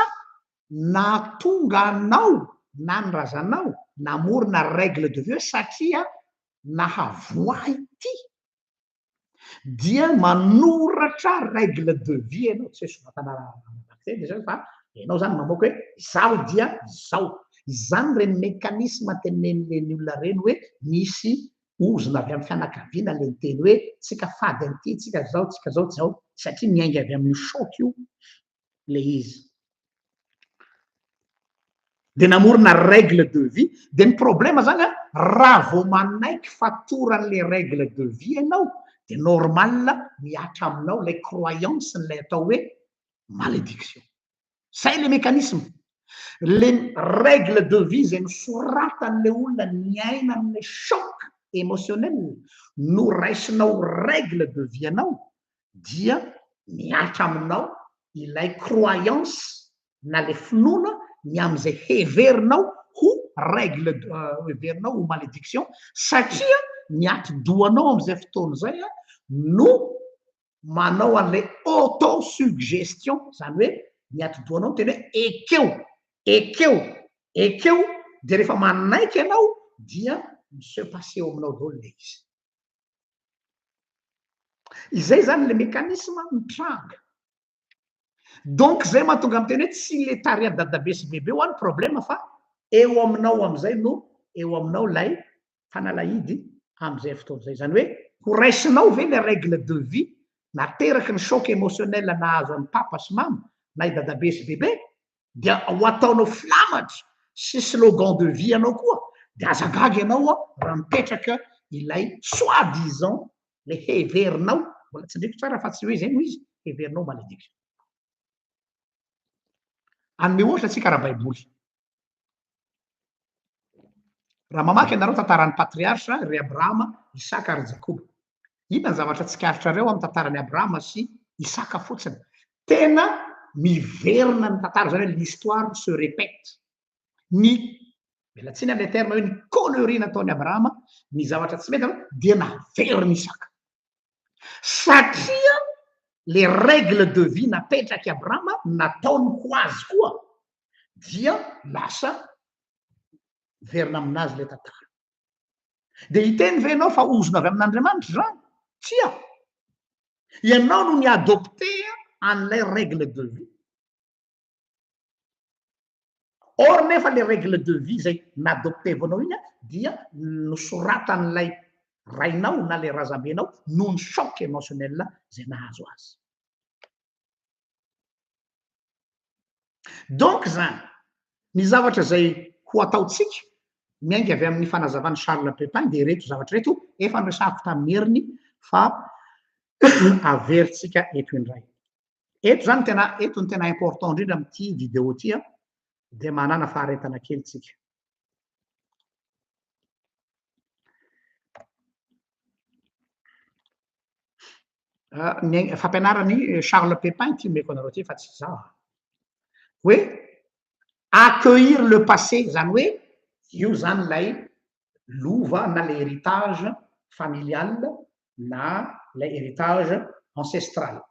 nahatonga anao na ny razanao namorona règle de vie satria nahavoa ity dia manoratra règle de vie ianao, tsy hoe soratana teny zany fa ianao zany mamoaka hoe izaho dia izao. Izany reny mécanisme tenen'ireny olona ireny hoe misy ozona avy amin'ny fianakaviana le niteny hoe tsika fady an'ity, tsika zao, tsika zao, tsy zao, satria miainga avy amin'ny choc io le izy. Dia namorona règle de vie. Dia ny problème zany a, raha vao manaiky fatoran'le règle de vie ianao, dia normal mihatra aminao ilay croyance n'ilay atao hoe malédiction. Zay le mécanisme. Le règle de vie izay nosoratan'ilay olona niaina an'ilay choc émotionnel no raisinao règle de vie anao dia mihatra aminao ilay croyance na le finoana ny amin'izay heverinao ho règle de heverinao ho malédiction satria ny atidohanao amin'izay fotoana izay no manao an'ilay auto-suggestion, izany hoe ny atidohanao miteny hoe ekeo, ekeo, ekeo, dia rehefa manaiky ianao dia mi-se passer eo aminao daholo ilay izy. Izay izany ilay mécanisme mitranga. Donc izay mahatonga miteny hoe tsy le tarihan'i dadabe sy bebe hoa ny problème fa eo aminao amin'izay no eo aminao ilay fanalahidy amin'izay fotoana izay. Izany hoe ho raisinao ve le règle de vie nateraky ny choc émotionnel nahazo an'i papa sy mama na i dadabe sy bebe dia ho ataonao filamatra sy slogan de vie anao koa dia aza gaga ianao raha mipetraka ilay soi disant le heverinao, mbola tsindriko tsara fa tsy hoe izay no izy, heverinao malédiction. Hanome ohatra antsika ara-baiboly. Raha mamaky ianareo tantaran'ny patriarche ry Abrahama, Isaka ary Jakoba. Inona ny zavatra tsikaritrareo amin'ny tantaran'i Abrahama sy Isaka fotsiny? Tena miverina ny tantara, izany hoe l'histoire se répète. Ny, miala tsiny amin'ilay terme hoe ny connerie nataon'i Abrahama, ny zavatra tsy mety dia naverin'i Isaka. Satria le règle de vie napetrak'i Abrahama nataony ho azy koa dia lasa miverina aminazy ilay tantara. Dia hiteny ve ianao fa ozona avy amin'Andriamanitra izany? Tsia. Ianao no ni-adopter an'ilay règle de vie. Or nefa le règle de vie izay n'adopter-vanao iny dia nosoratan'ilay rainao na ilay razambenao noho ny choc émotionnel izay nahazo azy. Donc izany, ny zavatra izay ho ataontsika miainga avy amin'ny fanazavan'i Charles Pépin dia ireto zavatra ireto efa noresahako tamin'ny heriny fa averintsika eto indray. Eto zany tena eto ny tena important indrindra amin'ity vidéo ity an, dia manana faharetana kely tsika. Ah, ny fampianaran'i Charles Pépin ity omeko anareo ity fa tsy izaho. Hoe accueillir le passé, zany hoe io zany ilay lova na le héritage familial na ilay héritage ancestral.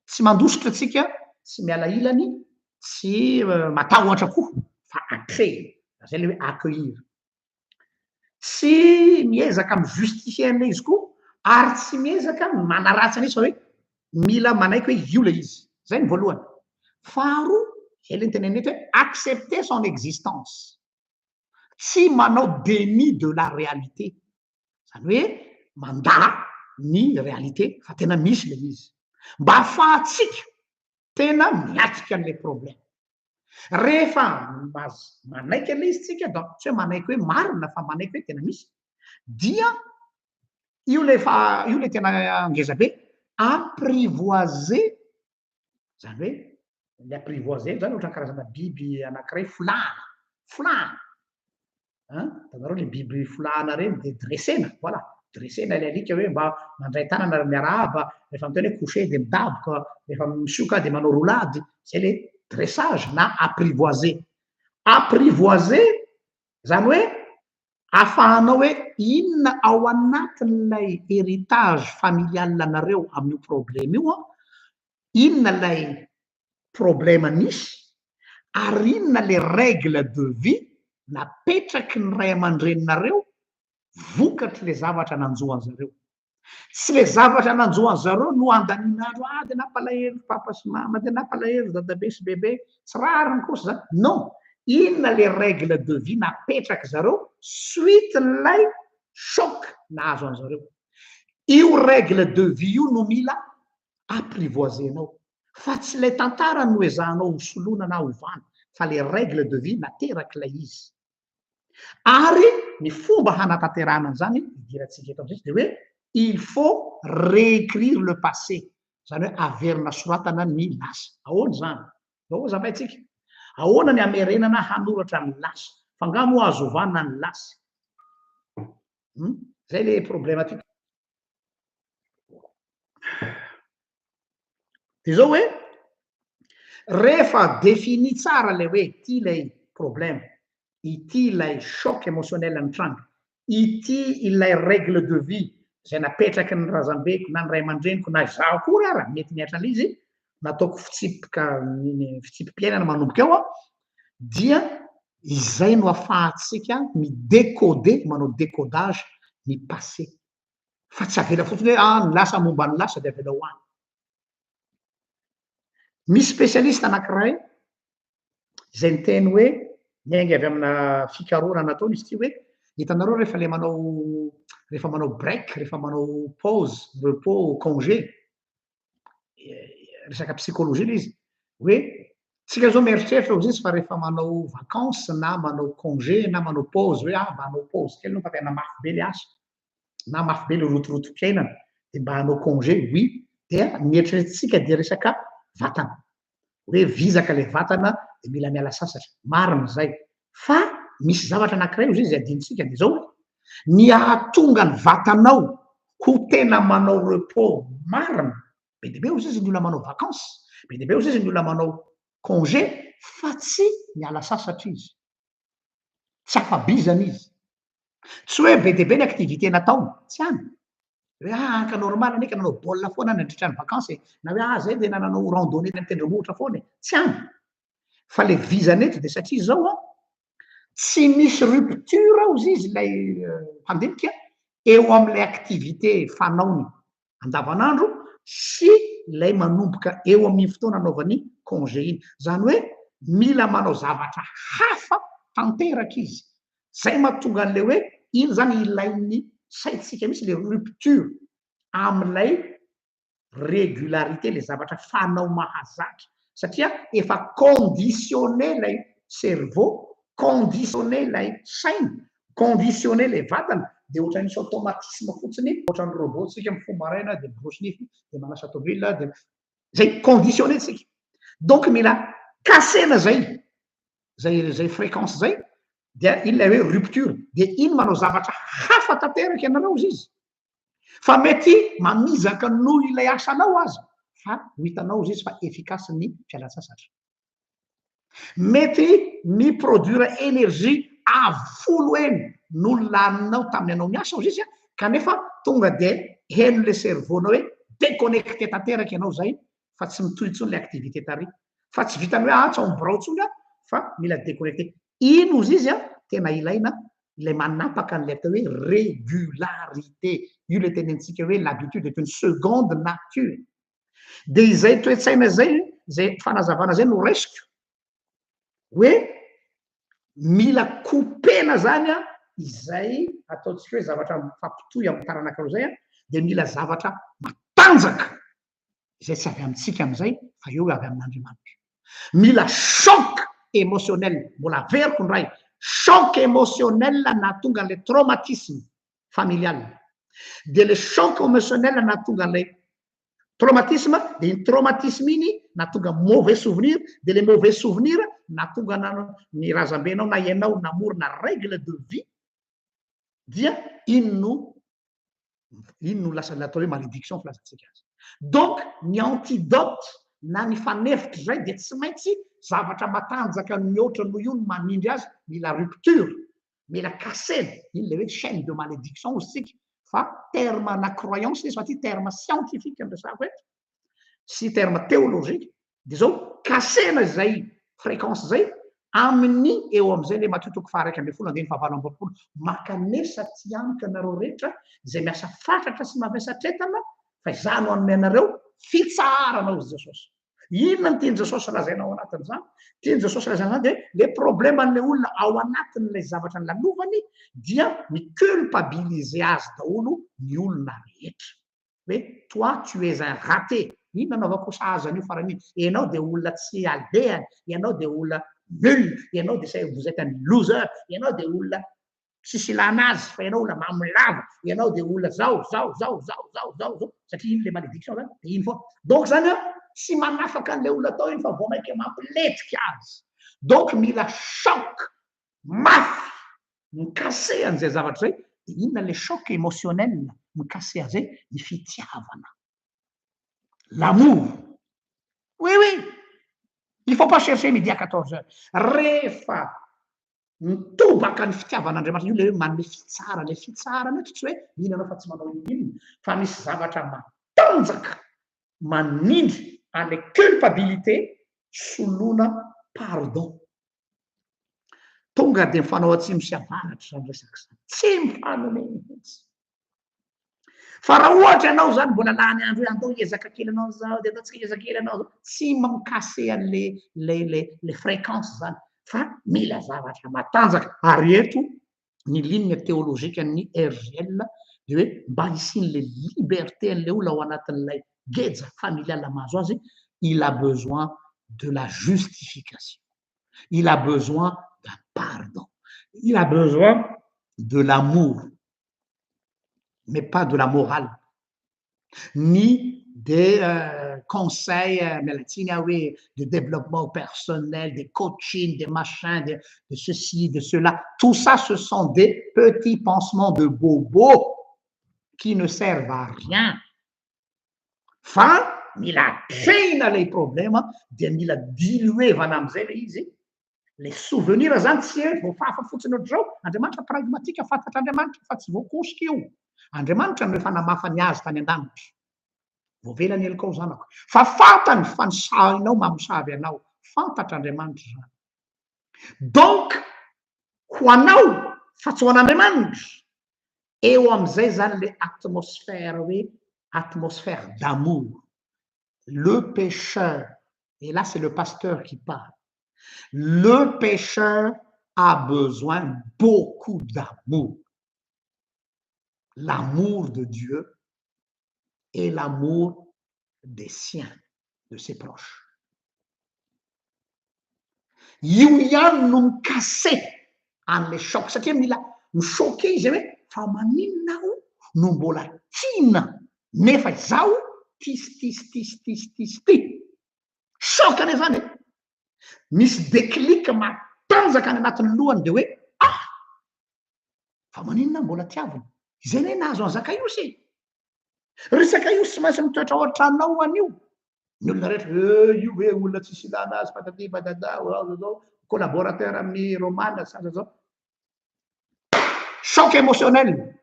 Tsy mandositra tsika, tsy miala ilany, tsy matahotra koa fa atrehina. Zay le hoe accueillir. Tsy miezaka mi-justifier an'ilay izy koa ary tsy miezaka manaratsy an'izy fa hoe mila manaiky hoe io ilay izy. Zay ny voalohany. Faharoa, zay le nitenenina eto hoe accepter son existence. Tsy manao déni de la réalité. Zany hoe mandà ny réalité fa tena misy ilay izy. Mba ahafahantsika tena miatrika an'ilay problème. Rehefa manaiky an'ilay izy tsika, donc tsy hoe manaiky hoe marina fa manaiky hoe tena misy, dia io ilay fa io ilay tena ngeza be, apprivoiser, zany hoe ny apprivoiser zany ohatran'ny karazana biby anankiray folahana, folahana. An, hitanareo le biby folahana reny de dressena, voilà, dressena ilay alika hoe mba mandray tanana ary miarahaba, rehefa miteny hoe coucher de midaboka, rehefa misioka de manao roulade, zay le dressage na apprivoiser. Apprivoiser zany hoe afahanao hoe inona ao anatin'ilay héritage familial anareo amin'io problème io an, inona ilay problème nisy ary inona le règle de vie napetraky ny ray aman-dreninareo vokatry le zavatra nanjo anzareo. Tsy le zavatra nanjo anzareo no andaniana andro, ah de nampalahelo papa sy mama, de nampalahelo dadabe sy bebe, tsy rariny kosa zany. Non, inona le règle de vie napetraky zareo suite n'ilay choc nahazo anzareo. Io règle de vie io no mila apprivoiser-nao. Fa tsy ilay tantara no ezahanao ho soloina na ovana fa le règle de vie naterak'ilay izy. Ary ny fomba hanatanterahana an'izany, idirantsika eto amin'izay, dia hoe il faut réécrire le passé, izany hoe averina soratana ny lasa. Ahoana izany? Ndao hazavaintsika. Ahoana ny hamerenana hanoratra ny lasa? Fa angaha moa azo ovana ny lasa? Hum? Zay le problématique. Dia zao hoe, rehefa défini tsara ilay hoe ity ilay problème, ity ilay choc émotionnel nitranga, ity ilay règle de vie izay napetraky ny razambeko na ny ray aman-dreniko na izaho akory ara, mety mihatra an'ilay izy, nataoko fitsipika ny fitsipi-piainana manomboka eo aho, dia izay no afahantsika mi-décoder, manao décodage ny passé. Fa tsy avela fotsiny hoe ah ny lasa momba ny lasa dia avelao any. Misy spécialiste anankiray izay niteny hoe niainga avy amina fikarohana nataony izy ity hoe hitanareo rehefa le manao rehefa manao break, rehefa manao pause, repos, congé, resaka psychologie le izy hoe tsika zao mieritreritra ozy izy fa rehefa manao vacances na manao congé na manao pause hoe ah mba hanao pause kely aloha fa tena mafy be le asa na mafy be le rotorotom-piainana de mba hanao congé, oui, dia ny eritreretintsika dia resaka vatana hoe vizaka le vatana de mila miala sasatra, marina izay, fa misy zavatra anankiray ozy izy adinontsika de zao hoe ny hahatonga ny vatanao ho tena manao repos marina, be dia be ozy izy ny olona manao vacances, be dia be ozy izy ny olona manao congé fa tsy miala sasatra izy, tsy afa-bizana izy, tsy hoe be dia be ny activité nataony, tsy any, hoe ah ka normal anie ka nanao baolina foana nandritra ny vacances e, na hoe ah zay dia nanao randonnée teny an-tendrombohitra foana e, tsy any, fa le vizana eto dia satria zao an, tsy misy rupture ozy izy ilay mpandinika eo amin'ilay activité fanaony andavanandro sy ilay manomboka eo amin'iny fotoana anaovany congé iny. Izany hoe mila manao zavatra hafa tanteraka izy. Zay mahatonga an'ilay hoe iny zany ilain'ny saintsika mihitsy le rupture amin'ilay régularité, le zavatra fanao mahazatra satria efa conditionné ilay cerveau, conditionné ilay saina, conditionné ilay vatana, dia ohatran'ny misy automatisme fotsiny, ohatran'ny robot tsika mifoha maraina dia miborosy nify, dia manasa tomobile, dia zay conditionné tsika. Donc mila casser-na zay, zay zay fréquence zay, dia iny ilay hoe rupture, dia iny manao zavatra hafa tanteraka ianareo ozy izy. Fa mety mamizaka noho ilay asanao aza fa ho hitanao izy fa efficace ny fialan-tsasatra. Mety mi-produire énergie avo folo heny noho ny laninao tamin'ny anao miasa ozy izy kanefa tonga dia heno le cerveau-nao hoe déconnecté tanteraka ianao zay fa tsy mitohy intsony le activité tary. Fa tsy vitan'ny hoe ah tsy ao amin'ny birao intsony aho fa mila déconnecté. Iny ozy izy tena ilaina ilay manapaka an'ilay atao hoe régularité. Io ilay tenenintsika hoe l'habitude est une seconde nature. Dia izay toe-tsaina izay, izay fanazavana izay no raisiko hoe mila couper-na zany an, izay ataontsika hoe zavatra mifampitohy amin'ny taranaka izay an, dia mila zavatra matanjaka izay tsy avy amintsika amin'izay fa eo avy amin'Andriamanitra. Mila choc émotionnel, mbola averiko indray, choc émotionnel nahatonga an'ilay traumatisme familial. Dia ilay choc émotionnel nahatonga an'ilay traumatisme, dia iny traumatisme iny nahatonga mauvais souvenir, dia ilay mauvais souvenir nahatonga ny razambenao na ianao namorona règle de vie, dia iny no iny no lasa atao hoe malédiction filazantsika azy. Donc ny antidote na ny fanefitra izay dia tsy maintsy zavatra matanjaka mihoatra noho io no manindry azy, mila rupture, mila casser-na, iny ilay hoe chaîne de malédiction hozy tsika, fa terme na croyance izy fa ty terme scientifique no resahako eto, sy terme théologique, dia zao casser-na izay fréquence izay amin'ny eo amin'izay le Matio toko faha 11 andininy faha 28, mankanesa aty amiko ianareo rehetra izay miasa fatratra sy mavesatretana fa izaho no hanome anareo fitsaharana hozy Jesosy. Inona no tian'i Jesosy lazaina ao anatin'izany? Tian'i Jesosy lazaina izany dia le problème an'ilay olona ao anatin'ilay zavatra nilalovany dia mi-culpabiliser azy daholo ny olona rehetra. hoe toi tu es un raté, inona anaovako sahaza an'io farany iny, ianao dia olona tsy alehany, ianao dia olona nul, ianao dia c'est vous êtes un loser, ianao dia olona tsisy ilana azy fa ianao olona mamo lava, ianao dia olona zao, zao, zao, zao, zao, zao, zao, satria iny le malédiction zany dia iny foana. Donc zany an, tsy manafaka an'ilay olona atao iny fa vao mainka mampilentika azy. Donc mila choc mafy mi-casser an'izay zavatra izay. Dia inona ilay choc émotionnel mi-casser an'izay? Ny fitiavana. L'amour. Oui, oui. Il faut pas chercher midi à 14 heures. Rehefa mitobaka ny fitiavan'Andriamanitra, io ilay hoe manome fitsarana. Ilay fitsarana io tsy hoe mino anao fa tsy manao inona, fa misy zavatra matanjaka manindry an'ilay culpabilité soloina pardon. Tonga dia mifanao atsimo sy avaratra izany resaka izany. Tsy mifanome mihitsy. Fa raha ohatra ianao izany mbola lany andro hoe andao hiezaka kely anao izao, dia andao tsy hiezaka kely anao izao, tsy mi-casser an'le le le le fréquence izany, fa mila zavatra matanjaka. Ary eto ny ligne théologique an'ny RJL dia hoe mba hisian'le liberté an'le olona ao anatin'ilay geja familiale mahazo azy, il a besoin de la justification, il a besoin d'un pardon, il a besoin de l'amour, mais pas de la morale, ni des conseils, miala tsiny aho hoe de développement personnel, des coaching, des machins, de ceci, de cela. Tout ça, ce sont des petits pansements de bobos qui ne servent à rien. Fa mila atrehina ilay problème, dia mila diluevana amin'izay ilay izy. Le souvenir zany tsy hoe voafafa fotsiny ohatr'izao. Andriamanitra pragmatique, fantatr'Andriamanitra fa tsy voakosika io. Andriamanitra no efa namafa ny azy tany an-danitra. Voavela ny helokao zanako. Fa fantany fa ny sahinao mamosavy anao. Fantatr'Andriamanitra izany. Donc, ho anao fa tsy ho an'Andriamanitra. Eo amin'izay zany le atmosphère hoe atmosphère d'amour. Le pécheur, et là c'est le pasteur qui parle, le pécheur a besoin beaucoup d'amour. L'amour de Dieu et l'amour des siens, de ses proches. Io ihany no mi-casser an'ilay choc, satria mila mi-choquer izy hoe fa maninona aho no mbola tiana nefa izaho tia sy tia sy tia sy tia sy tia sy tia. Choc anie zany e. Misy déclic matanjaka any anatin'ny lohany dia hoe ah, fa maninona aho mbola tiavina? Izay anie nahazo an'i Zakaiosy e. Ry Zakaiosy tsy maintsy mitoetra ao an-tranonao ho an'io. Ny olona rehetra, io ve olona tsisy ilana azy, patati patata, zao zao, collaborateur amin'ny Romana, zao zao. Choc émotionnel.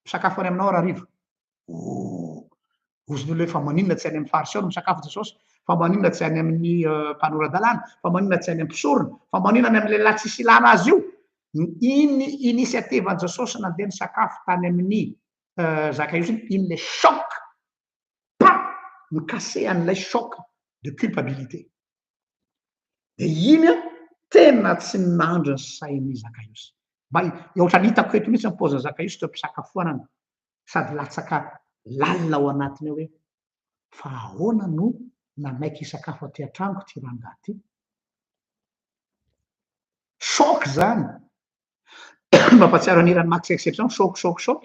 Misakafo any aminao rahariva. Oh, ozy ny olona hoe fa maninona tsy any amin'ny Fariseo no misakafo Jesosy, fa maninona tsy any amin'ny mpanora-dalàna, fa maninona tsy any amin'ny mpisorona, fa maninona any amin'ny lehilahy tsisy ilana azy io. Iny initiative an'i Jesosy nandeha nisakafo tany amin'ny Zakaiosy iny, iny le choc, pa, mi-casser an'ilay choc de culpabilité. Dia iny an, tena tsy nandry ny sain'i Zakaiosy. Mba ohatran'ny hitako eto mihitsy ny paozin'i Zakaiosy teo am-pisakafoanana, sady latsaka lalina ao anatiny ao hoe fa ahoana no nanaiky hisakafo aty an-tranoko ity rangahy ity? Choc zany. Mampahatsiaro ny hiran'i Max Exception, choc, choc, choc.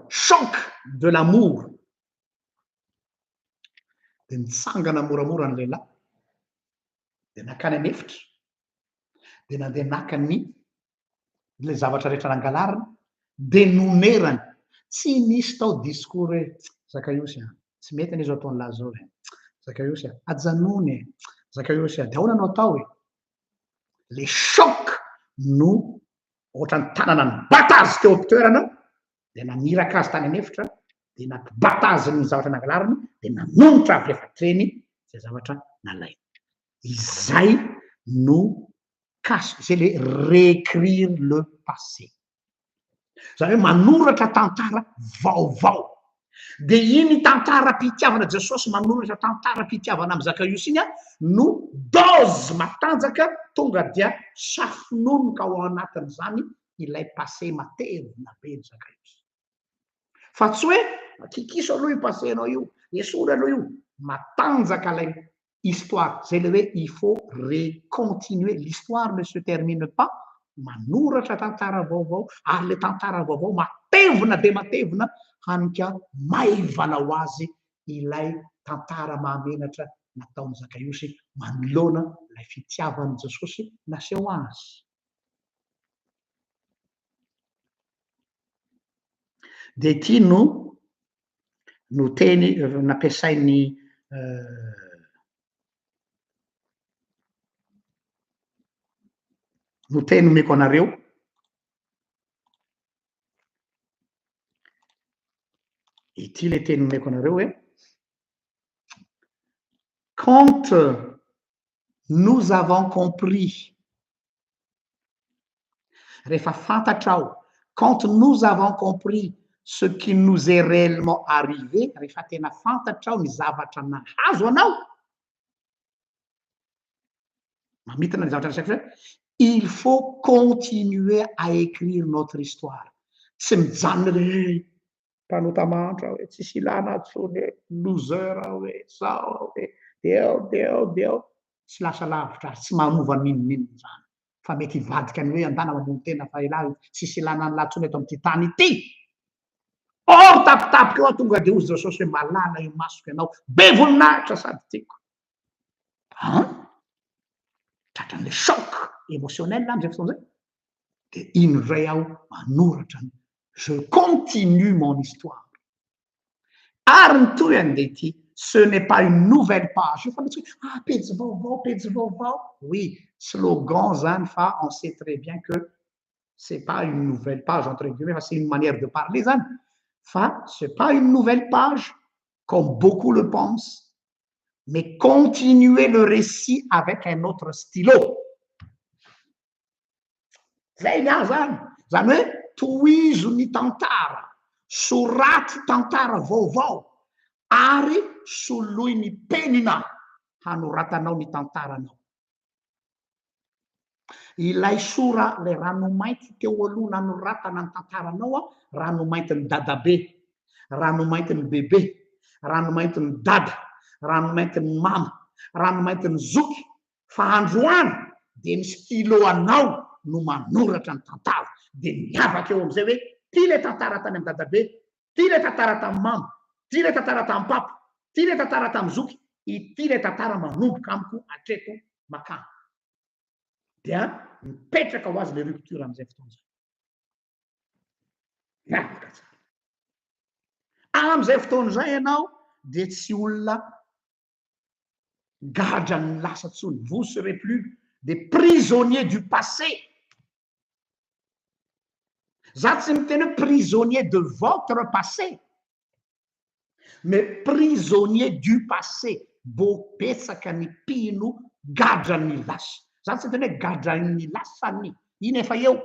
Choc de l'amour. Dia nitsangana moramora ny lehilahy, dia nankany an'efitra, dia nandeha naka ny ilay zavatra rehetra nangalariny, dia nonerany. Tsy nisy tao discours hoe Zakaiosy a, tsy mety anie izao ataon'lah izao e. Zakaiosy a, ajanony e. Zakaiosy a, dia ahoana no atao e? Le choc no ohatran'ny tanana nibata azy teo am-pitoerana, dia naniraka azy tany an'efitra, dia nampibata azy ny zavatra nangalariny, dia nanonitra avy efa hatreny izay zavatra nalainy. Izay no casse, izay le réécrire le passé. Izany hoe manoratra tantara vaovao. Dia iny tantaram-pitiavana Jesosy manoratra tantaram-pitiavana amin'i Zakaiosy iny no dose matanjaka tonga dia safononoka ao anatin'izany ilay passé matevina be ny Zakaiosy. Fa tsy hoe kikiso aloha io passé-nao io, esory aloha io, matanjaka ilay histoire. Zay ilay hoe il faut recontinuer, l'histoire ne se termine pas, manoratra tantara vaovao, ary ilay tantara vaovao matevina dia matevina, hany ka maivana ho azy ilay tantara mahamenatra nataon'i Zakaiosy manoloana ilay Ilay fitiavan'i Jesosy naseho azy. Dia ity no no teny nampiasain'ny no teny omeko anareo. Ity ilay teny omeko anareo hoe quand nous avons compris, rehefa fantatrao, quand nous avons compris ce qui nous est réellement arrivé, rehefa tena fantatrao ny zavatra nahazo anao, mamintina ny zavatra resako hoe il faut continuer à écrire notre histoire. Tsy mijanona hoe mpanota mahantra aho e, tsisy ilana ahy tsony e, loser aho e, zao aho e, de ao, de ao, de ao. Tsy lasa lavitra ary tsy manova n'inon'inona izany. Fa mety hivadika ny hoe andana mamono tena fa elah tsisy ilana an'lah tsony eto amin'ity tany ity. Or tapitapika eo aho tonga de hozy Jesosy hoe malala imasoko ianao, be voninahitra sady tiako. An? Tratran'ilay choc émotionnel amin'izay fotoana izay. Dia iny indray aho manoratra ny je continue mon histoire. Ary ny tohiny dia ity, ce n'est pas une nouvelle page. Io fa mihitsy hoe ah pejy vaovao, pejy vaovao. Oui, slogan zany fa on sait très bien que c'est pas une nouvelle page entre guillemets fa c'est une manière de parler zany fa c'est pas une nouvelle page comme beaucoup le pensent mais continuer le récit avec un autre stylo. Zay ny ahy zany. Zany hoe tohizo ny tantara, soraty tantara vaovao ary soloy ny penina hanoratanao ny tantaranao. Ilay sora, ilay ranomainty teo aloha nanoratana ny tantaranao, ranomaintin'i dadabe, ranomaintin'i bebe, ranomaintin'i dada, ranomaintin'i mama, ranomaintin'i zoky, fa androany dia ny stylo anao no manoratra ny tantara, dia miavaka eo amin'izay hoe ty ilay tantara tany amin'i dadabe, ty ilay tantara tamin'i mama, ty ilay tantara tamin'i papa, ty ilay tantara tamin'i zoky, ity ilay tantara manomboka amiko hatreto makany. Dia mipetraka ho azy ilay rupture amin'izay fotoana izay. Miavaka tsara. Amin'izay fotoana izay ianao dia tsy olona gadran'ny lasa tsony, vous serez plus des prisonniers du passé. Za tsy miteny hoe prisonnier de votre passé, mais prisonnier du passé. Bo betsaka ny mpino gadran'ny lasa. Za tsy miteny hoe gadran'ny lasany, iny efa eo,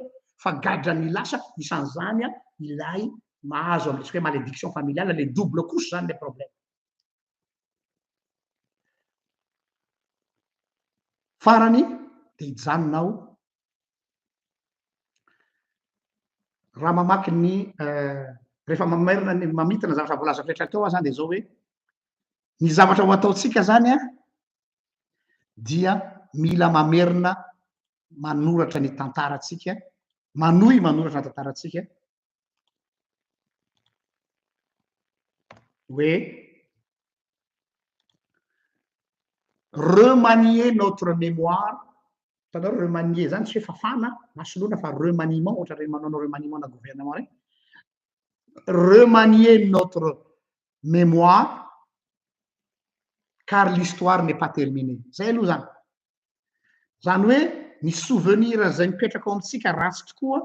fa gadran'ny lasa, isan'izany ilay mahazo amin'ilay hoe malédiction familiale, le double couche zany le problème. Farany dia hijanona aho raha mamaky ny rehefa mamerina ny mamintina zavatra voalazako rehetra teo aho zany dia zao hoe ny zavatra ho ataontsika zany an dia mila mamerina manoratra ny tantarantsika, manohy manoratra ny tantarantsika hoe remanier notre mémoire, hitanareo remanier zany tsy hoe fafana na soloina fa remaniement, ohatra reny manao remaniement na gouvernement reny, remanier notre mémoire car l'histoire n'est pas terminée. Zay aloha zany. Zany hoe ny souvenir izay mipetraka ao amintsika ratsy tokoa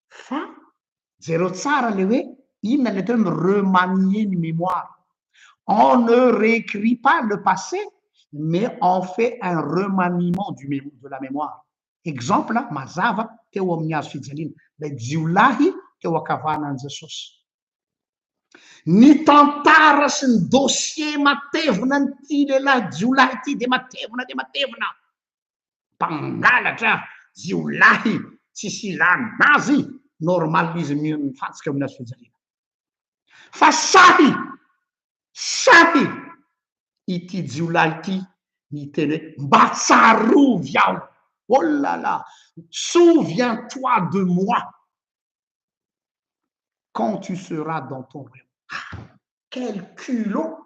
fa jereo tsara le hoe inona le atao hoe mi-remanier ny mémoire. On ne réécrit pas le passé mais on fait un remaniement du de la mémoire. Exemple mazava teo amin'ny hazo fijaliana, ilay jiolahy teo ankavanan'i Jesosy. Ny tantara sy ny dossier matevina an'ity lehilahy jiolahy ity dia matevina dia matevina. Mpangalatra, jiolahy, tsisy ilana azy, normal izy mifantsika amin'ny hazo fijaliana. Fa sahy, sahy ity jiolahy ity niteny hoe mba tsarovy aho, oh là là, souviens-toi de moi. quand tu seras dans ton royaume. Ah, quel culot!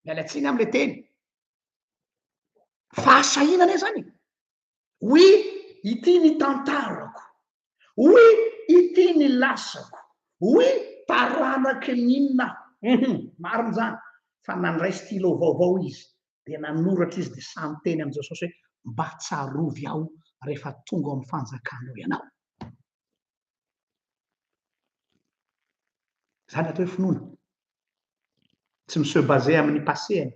Miala tsiny amle teny. Fahasahiana anie zany e! Oui, ity ny tantarako. Oui, ity ny lasako. Oui, taranaky ny inona aho. Hum, marina izany. Fa nandray stylo vaovao izy, dia nanoratra izy, dia sahy niteny amin'i Jesosy hoe, Mba tsarovy aho rehefa tonga ao amin'ny fanjakanao ianao. Izany atao hoe finoana. Tsy mi-se baser amin'ny passé-ny,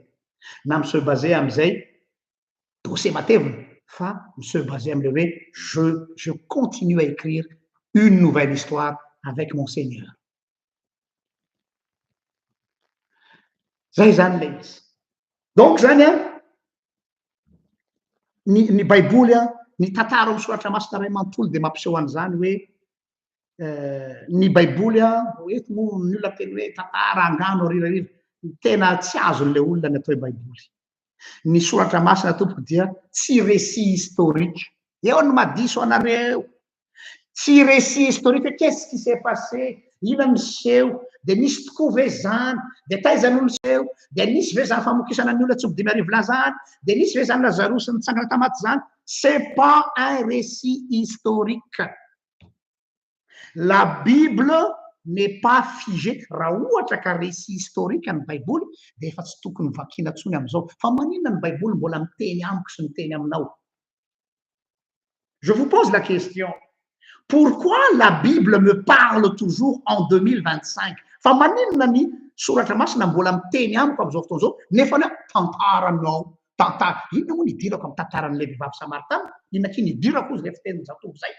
na mi-se baser amin'izay dossier matevina fa mi se baser amin'ilay hoe je je continue à écrire une nouvelle histoire avec mon Seigneur. Zay zany ilay izy. Donc zany an, ny ny baiboly an, ny tantara ao amin'ny soratra masina iray manontolo dia mampiseho an'izany hoe ny baiboly an, eto moa ny olona miteny hoe tantara, angano, arira-arira, tena tsy azon'ilay olona ny atao hoe baiboly. Ny soratra masina tompoko dia tsy récit historique. Eo no mahadiso anareo. Tsy récit historique hoe qu'est-ce qui s'est passé, inona no niseho, dia nisy tokoa ve izany, dia taiza no niseho, dia nisy ve izany famokisana ny olona tsy omby 5000 lahy izany, dia nisy ve izany Lazarosy nitsangana tamin'ny maty izany. C'est pas un récit historique. La bible n'est pas figée, raha ohatra ka récit historique ny baiboly dia efa tsy tokony vakiana intsony amin'izao. Fa maninona ny baiboly mbola miteny amiko sy miteny aminao? Je vous pose la question, pourquoi la bible me parle toujours en 2025? Fa maninona ny soratra masina mbola miteny amiko amin'izao fotoana izao nefa ny tantaranao, tantara, inona moa ny idirako amin'ny tantaran'ilay vehivavy samaritana? Inona akia ny idirako hozy ilay fitenin-jatovo izay?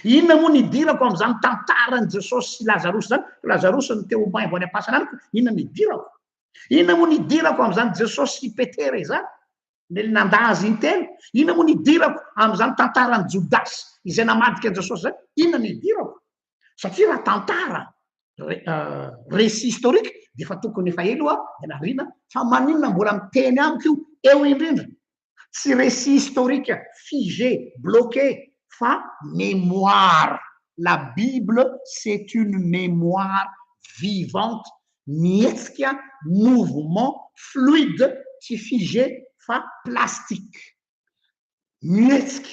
Inona moa ny idirako amin'izany tantaran'i Jesosy sy Lazarosy izany? Lazarosy no te ho maimbo any am-pasana any, inona ny idirako? Inona moa ny idirako amin'izany Jesosy sy Petera izany? Nely nandà azy intelo. Inona moa ny idirako amin'izany tantaran'i Jodasy izay namadika an'i Jesosy izany? Inona ny idirako? Satria raha tantara récit historique dia efa tokony efa ela io dia nariana, fa maninona mbola miteny amiko io eo indrindra? Tsy récit historique figé, bloqué, fa mémoire. La Bible c'est une mémoire vivante, mihetsika, mouvement fluide, tsy figé fa plastique. Mihetsika.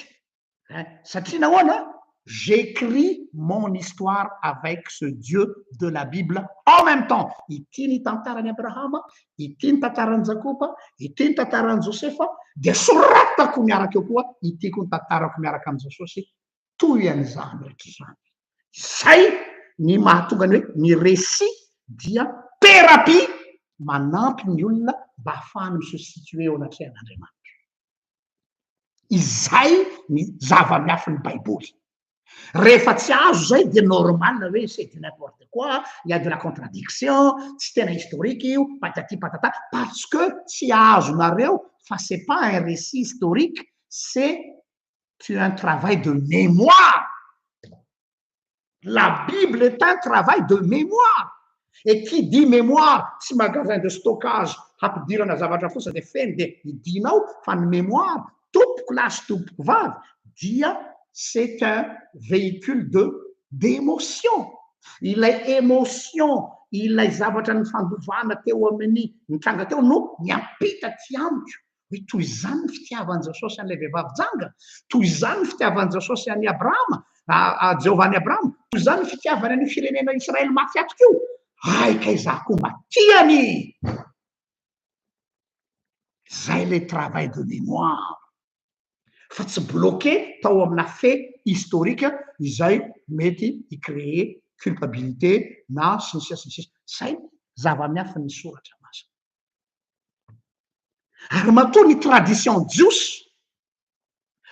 Satria nahoana? J'écris mon histoire avec ce Dieu de la Bible en même temps. Ity ny tantaran'i Abrahama, ity ny tantaran'i Jakoba, ity ny tantaran'i Josefa, dia soratako miaraka eo koa ity koa ny tantarako miaraka amin'i Jesosy, toy an'izany rehetra izany. Izay ny mahatonga ny hoe ny récit dia thérapie manampy ny olona mba hahafahany mi-se situer eo anatrehan'Andriamanitra. Izay ny zava-miafin'ny Baiboly. Rehefa tsy azo izay dia normal hoe c'est du n'importe quoi, il y a de la contradiction, tsy tena historique io, patati patata, parce que tsy azonareo fa c'est pas un récit historique, c'est un travail de mémoire. La bible est un travail de mémoire et qui dit mémoire tsy magasin de stockage hampidirana zavatra fotsiny dia feno dia hidinao fa ny mémoire tompoko lahy sy tompoko vavy dia c'est un véhicule de d'émotion ilay émotion ilay zavatra nifandovana teo amin'ny nitranga teo no miampita aty amiko Hoe toy izany ny fitiavan'i Jesosy an'ilay vehivavy janga, toy izany ny fitiavan'i Jesosy an'i Abrahama, Jehovah an'i Abrahama, toy izany ny fitiavany an'io firenena Israely mafy hatoka io. Ay kay izaho koa mba tiany! Izay ilay travail de mémoire. Fa tsy bloqué tao amina fait historique izay mety hi-créer culpabilité na sy ny sisa sy ny sisa. Izay zava-miafin'ny soratra masina. Ary matoa ny tradition jiosy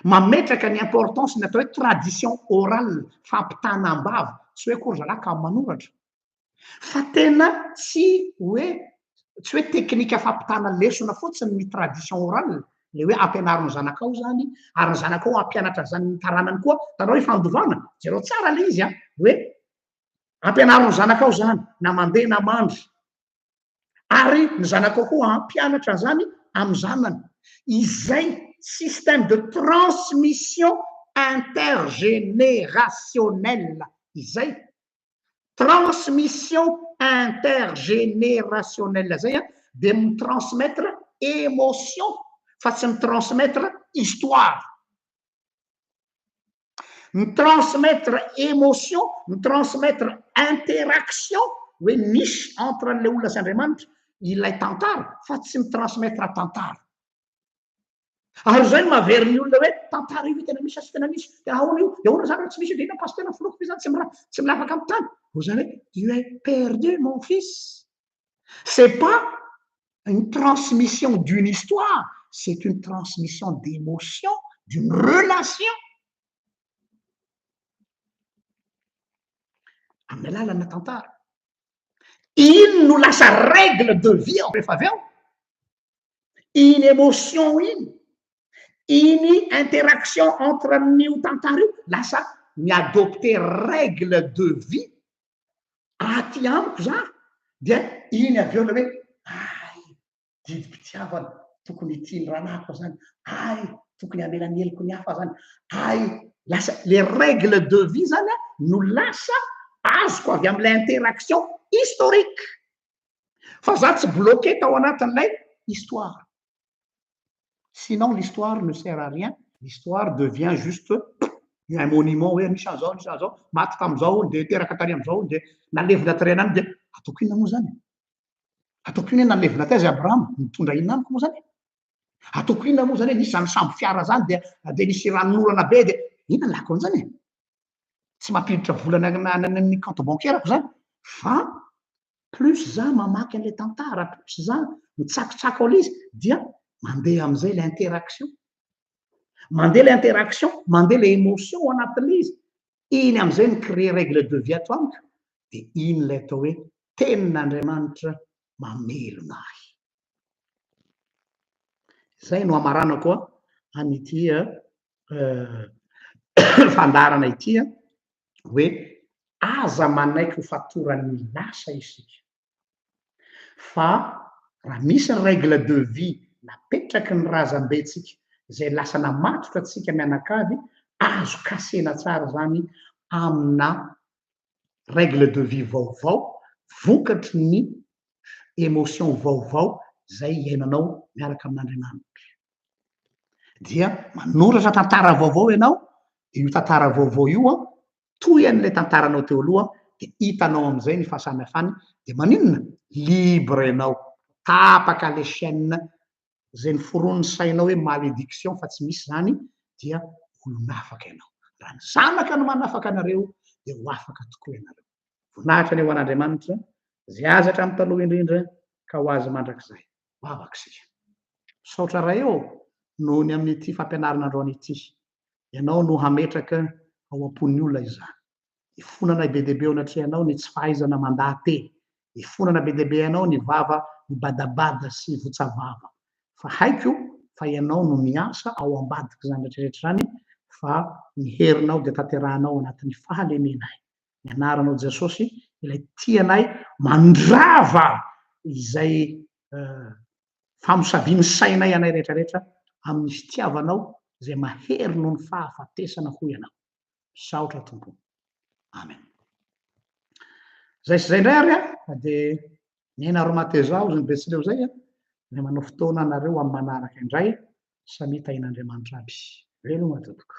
mametraka ny importance ny atao hoe tradition orale, fampitana am-bava, tsy hoe akory zalahy ka manoratra, fa tena tsy hoe tsy hoe teknika fampitana lesona fotsiny ny tradition orale, le hoe ampianaro ny zanakao zany, ary ny zanakao hampianatra zany ny taranany koa, hitanao hoe fandovana, jereo tsara le izy an, hoe ampianaro ny zanakao zany, na mandeha na mandry, ary ny zanakao koa hampianatra an'izany amin'ny zanany. Izay système de transmission intergénérationnelle izay, transmission intergénérationnelle izay dia mi-transmettre émotion. fa tsy mi-transmettre histoire. Mi-transmettre émotion, mi-transmettre interaction hoe misy entre an'ilay olona sy Andriamanitra ilay tantara fa tsy mi-transmettre tantara. Ary izay no mahavery ny olona hoe tantara io ve tena misy sa tsy tena misy? Dia ahoana io? Dia ahoana izany raha tsy misy io? Dia inona pasitera filoha ve izany tsy mira tsy milafaka amin'ny tany? Hoy izany hoe tu es perdu mon fils. C'est pas une transmission d'une histoire, c'est une transmission d'émotion, d'une relation. Amin'ny alalana tantara. Iny no lasa règle de vie rehefa avy eo. Iny émotion iny, iny interaction entre amin'io tantara io lasa mi-adopter règle de vie aty amiko za dia iny avy eo le hoe ay didim-pitiavana tokony hitia ny rahalahiko zany, ay tokony hamela ny heloko ny hafa zany, ay lasa le règle de vie zany no lasa azoko avy amin'ilay interaction historique fa za tsy bloqué tao anatin'ilay histoire. Sinon l'histoire ne sert à rien, l'histoire devient juste un monument hoe misy an'izao, misy an'izao, maty tamin'izao ony, dia teraka tany amin'izao ony, dia nalevina tary anany, dia ataoko inona moa zany? Ataoko inona hoe nalevina taiza i Abrahama? Nitondra inona amiko moa zany? Ataoko inona moa zany hoe nisy zany sambo fiara zany dia dia nisy ranonorana be dia inona ny lako an'izany e? Tsy mampiditra vola any amin'ny compte bancaire-ko zany fa plus za mamaky an'ilay tantara, plus za mitsakotsako ao ilay izy dia mandeha amin'izay ilay interaction. Mandeha ilay interaction, mandeha ilay émotion ao anatin'ilay izy. Iny amin'izay mi-créer règle de vie ato amiko dia iny ilay atao hoe tenin'Andriamanitra mamelona ahy. Izay no hamaranako an'ity fandaharana ity hoe aza manaiky ho fatoran'ny lasa isika fa raha misy règle de vie napetraky ny razambentsika izay lasa namatotra antsika mianakavy, azo kasena tsara izany amina règle de vie vaovao vokatry ny émotion vaovao izay iainanao miaraka amin'Andriamanitra. Dia manoratra tantara vaovao ianao, dia io tantara vaovao io an, toy an'ilay tantaranao teo aloha, dia hitanao amin'izay ny fahasamihafany, dia maninona? Libre ianao, tapaka ilay chaîne izay noforonin'ny sainao hoe malédiction fa tsy misy izany, dia olon'afaka ianao. Raha ny Zanaka no manafaka anareo, dia ho afaka tokoa ianareo. Voninahitra anie ho an'Andriamanitra, izay azy hatramin'ny taloha indrindra ka ho azy mandrakizay. Vavaka isika. Misaotra Ray ô, noho ny amin'ity fampianarana androany ity. Ianao no hametraka ao am-pon'ny olona izany. Ifonanay be dia be eo anatrehanao ny tsy fahaizana mandaha-teny. Ifonana be dia be anao ny vava mibadabada sy votsavava. Fa haiko fa Ianao no miasa ao ambadik'izany rehetrarehetra izany fa ny herinao dia tanterahanao ao anatin'ny fahalemenay. Ny anaranao Jesosy ilay tia anay mandrava izay famosavian'ny sainay anay rehetrarehetra amin'ny fitiavanao izay mahery noho ny fahafatesana hoy Ianao. Misaotra Tompo. Amen. Zay sy zay indray ary a, dia miaina aromateza hozy ny Betsileo zay a, dia manao fotoana anareo amin'ny manaraka indray, samia tahin'Andriamanitra aby. Veloma tompoko.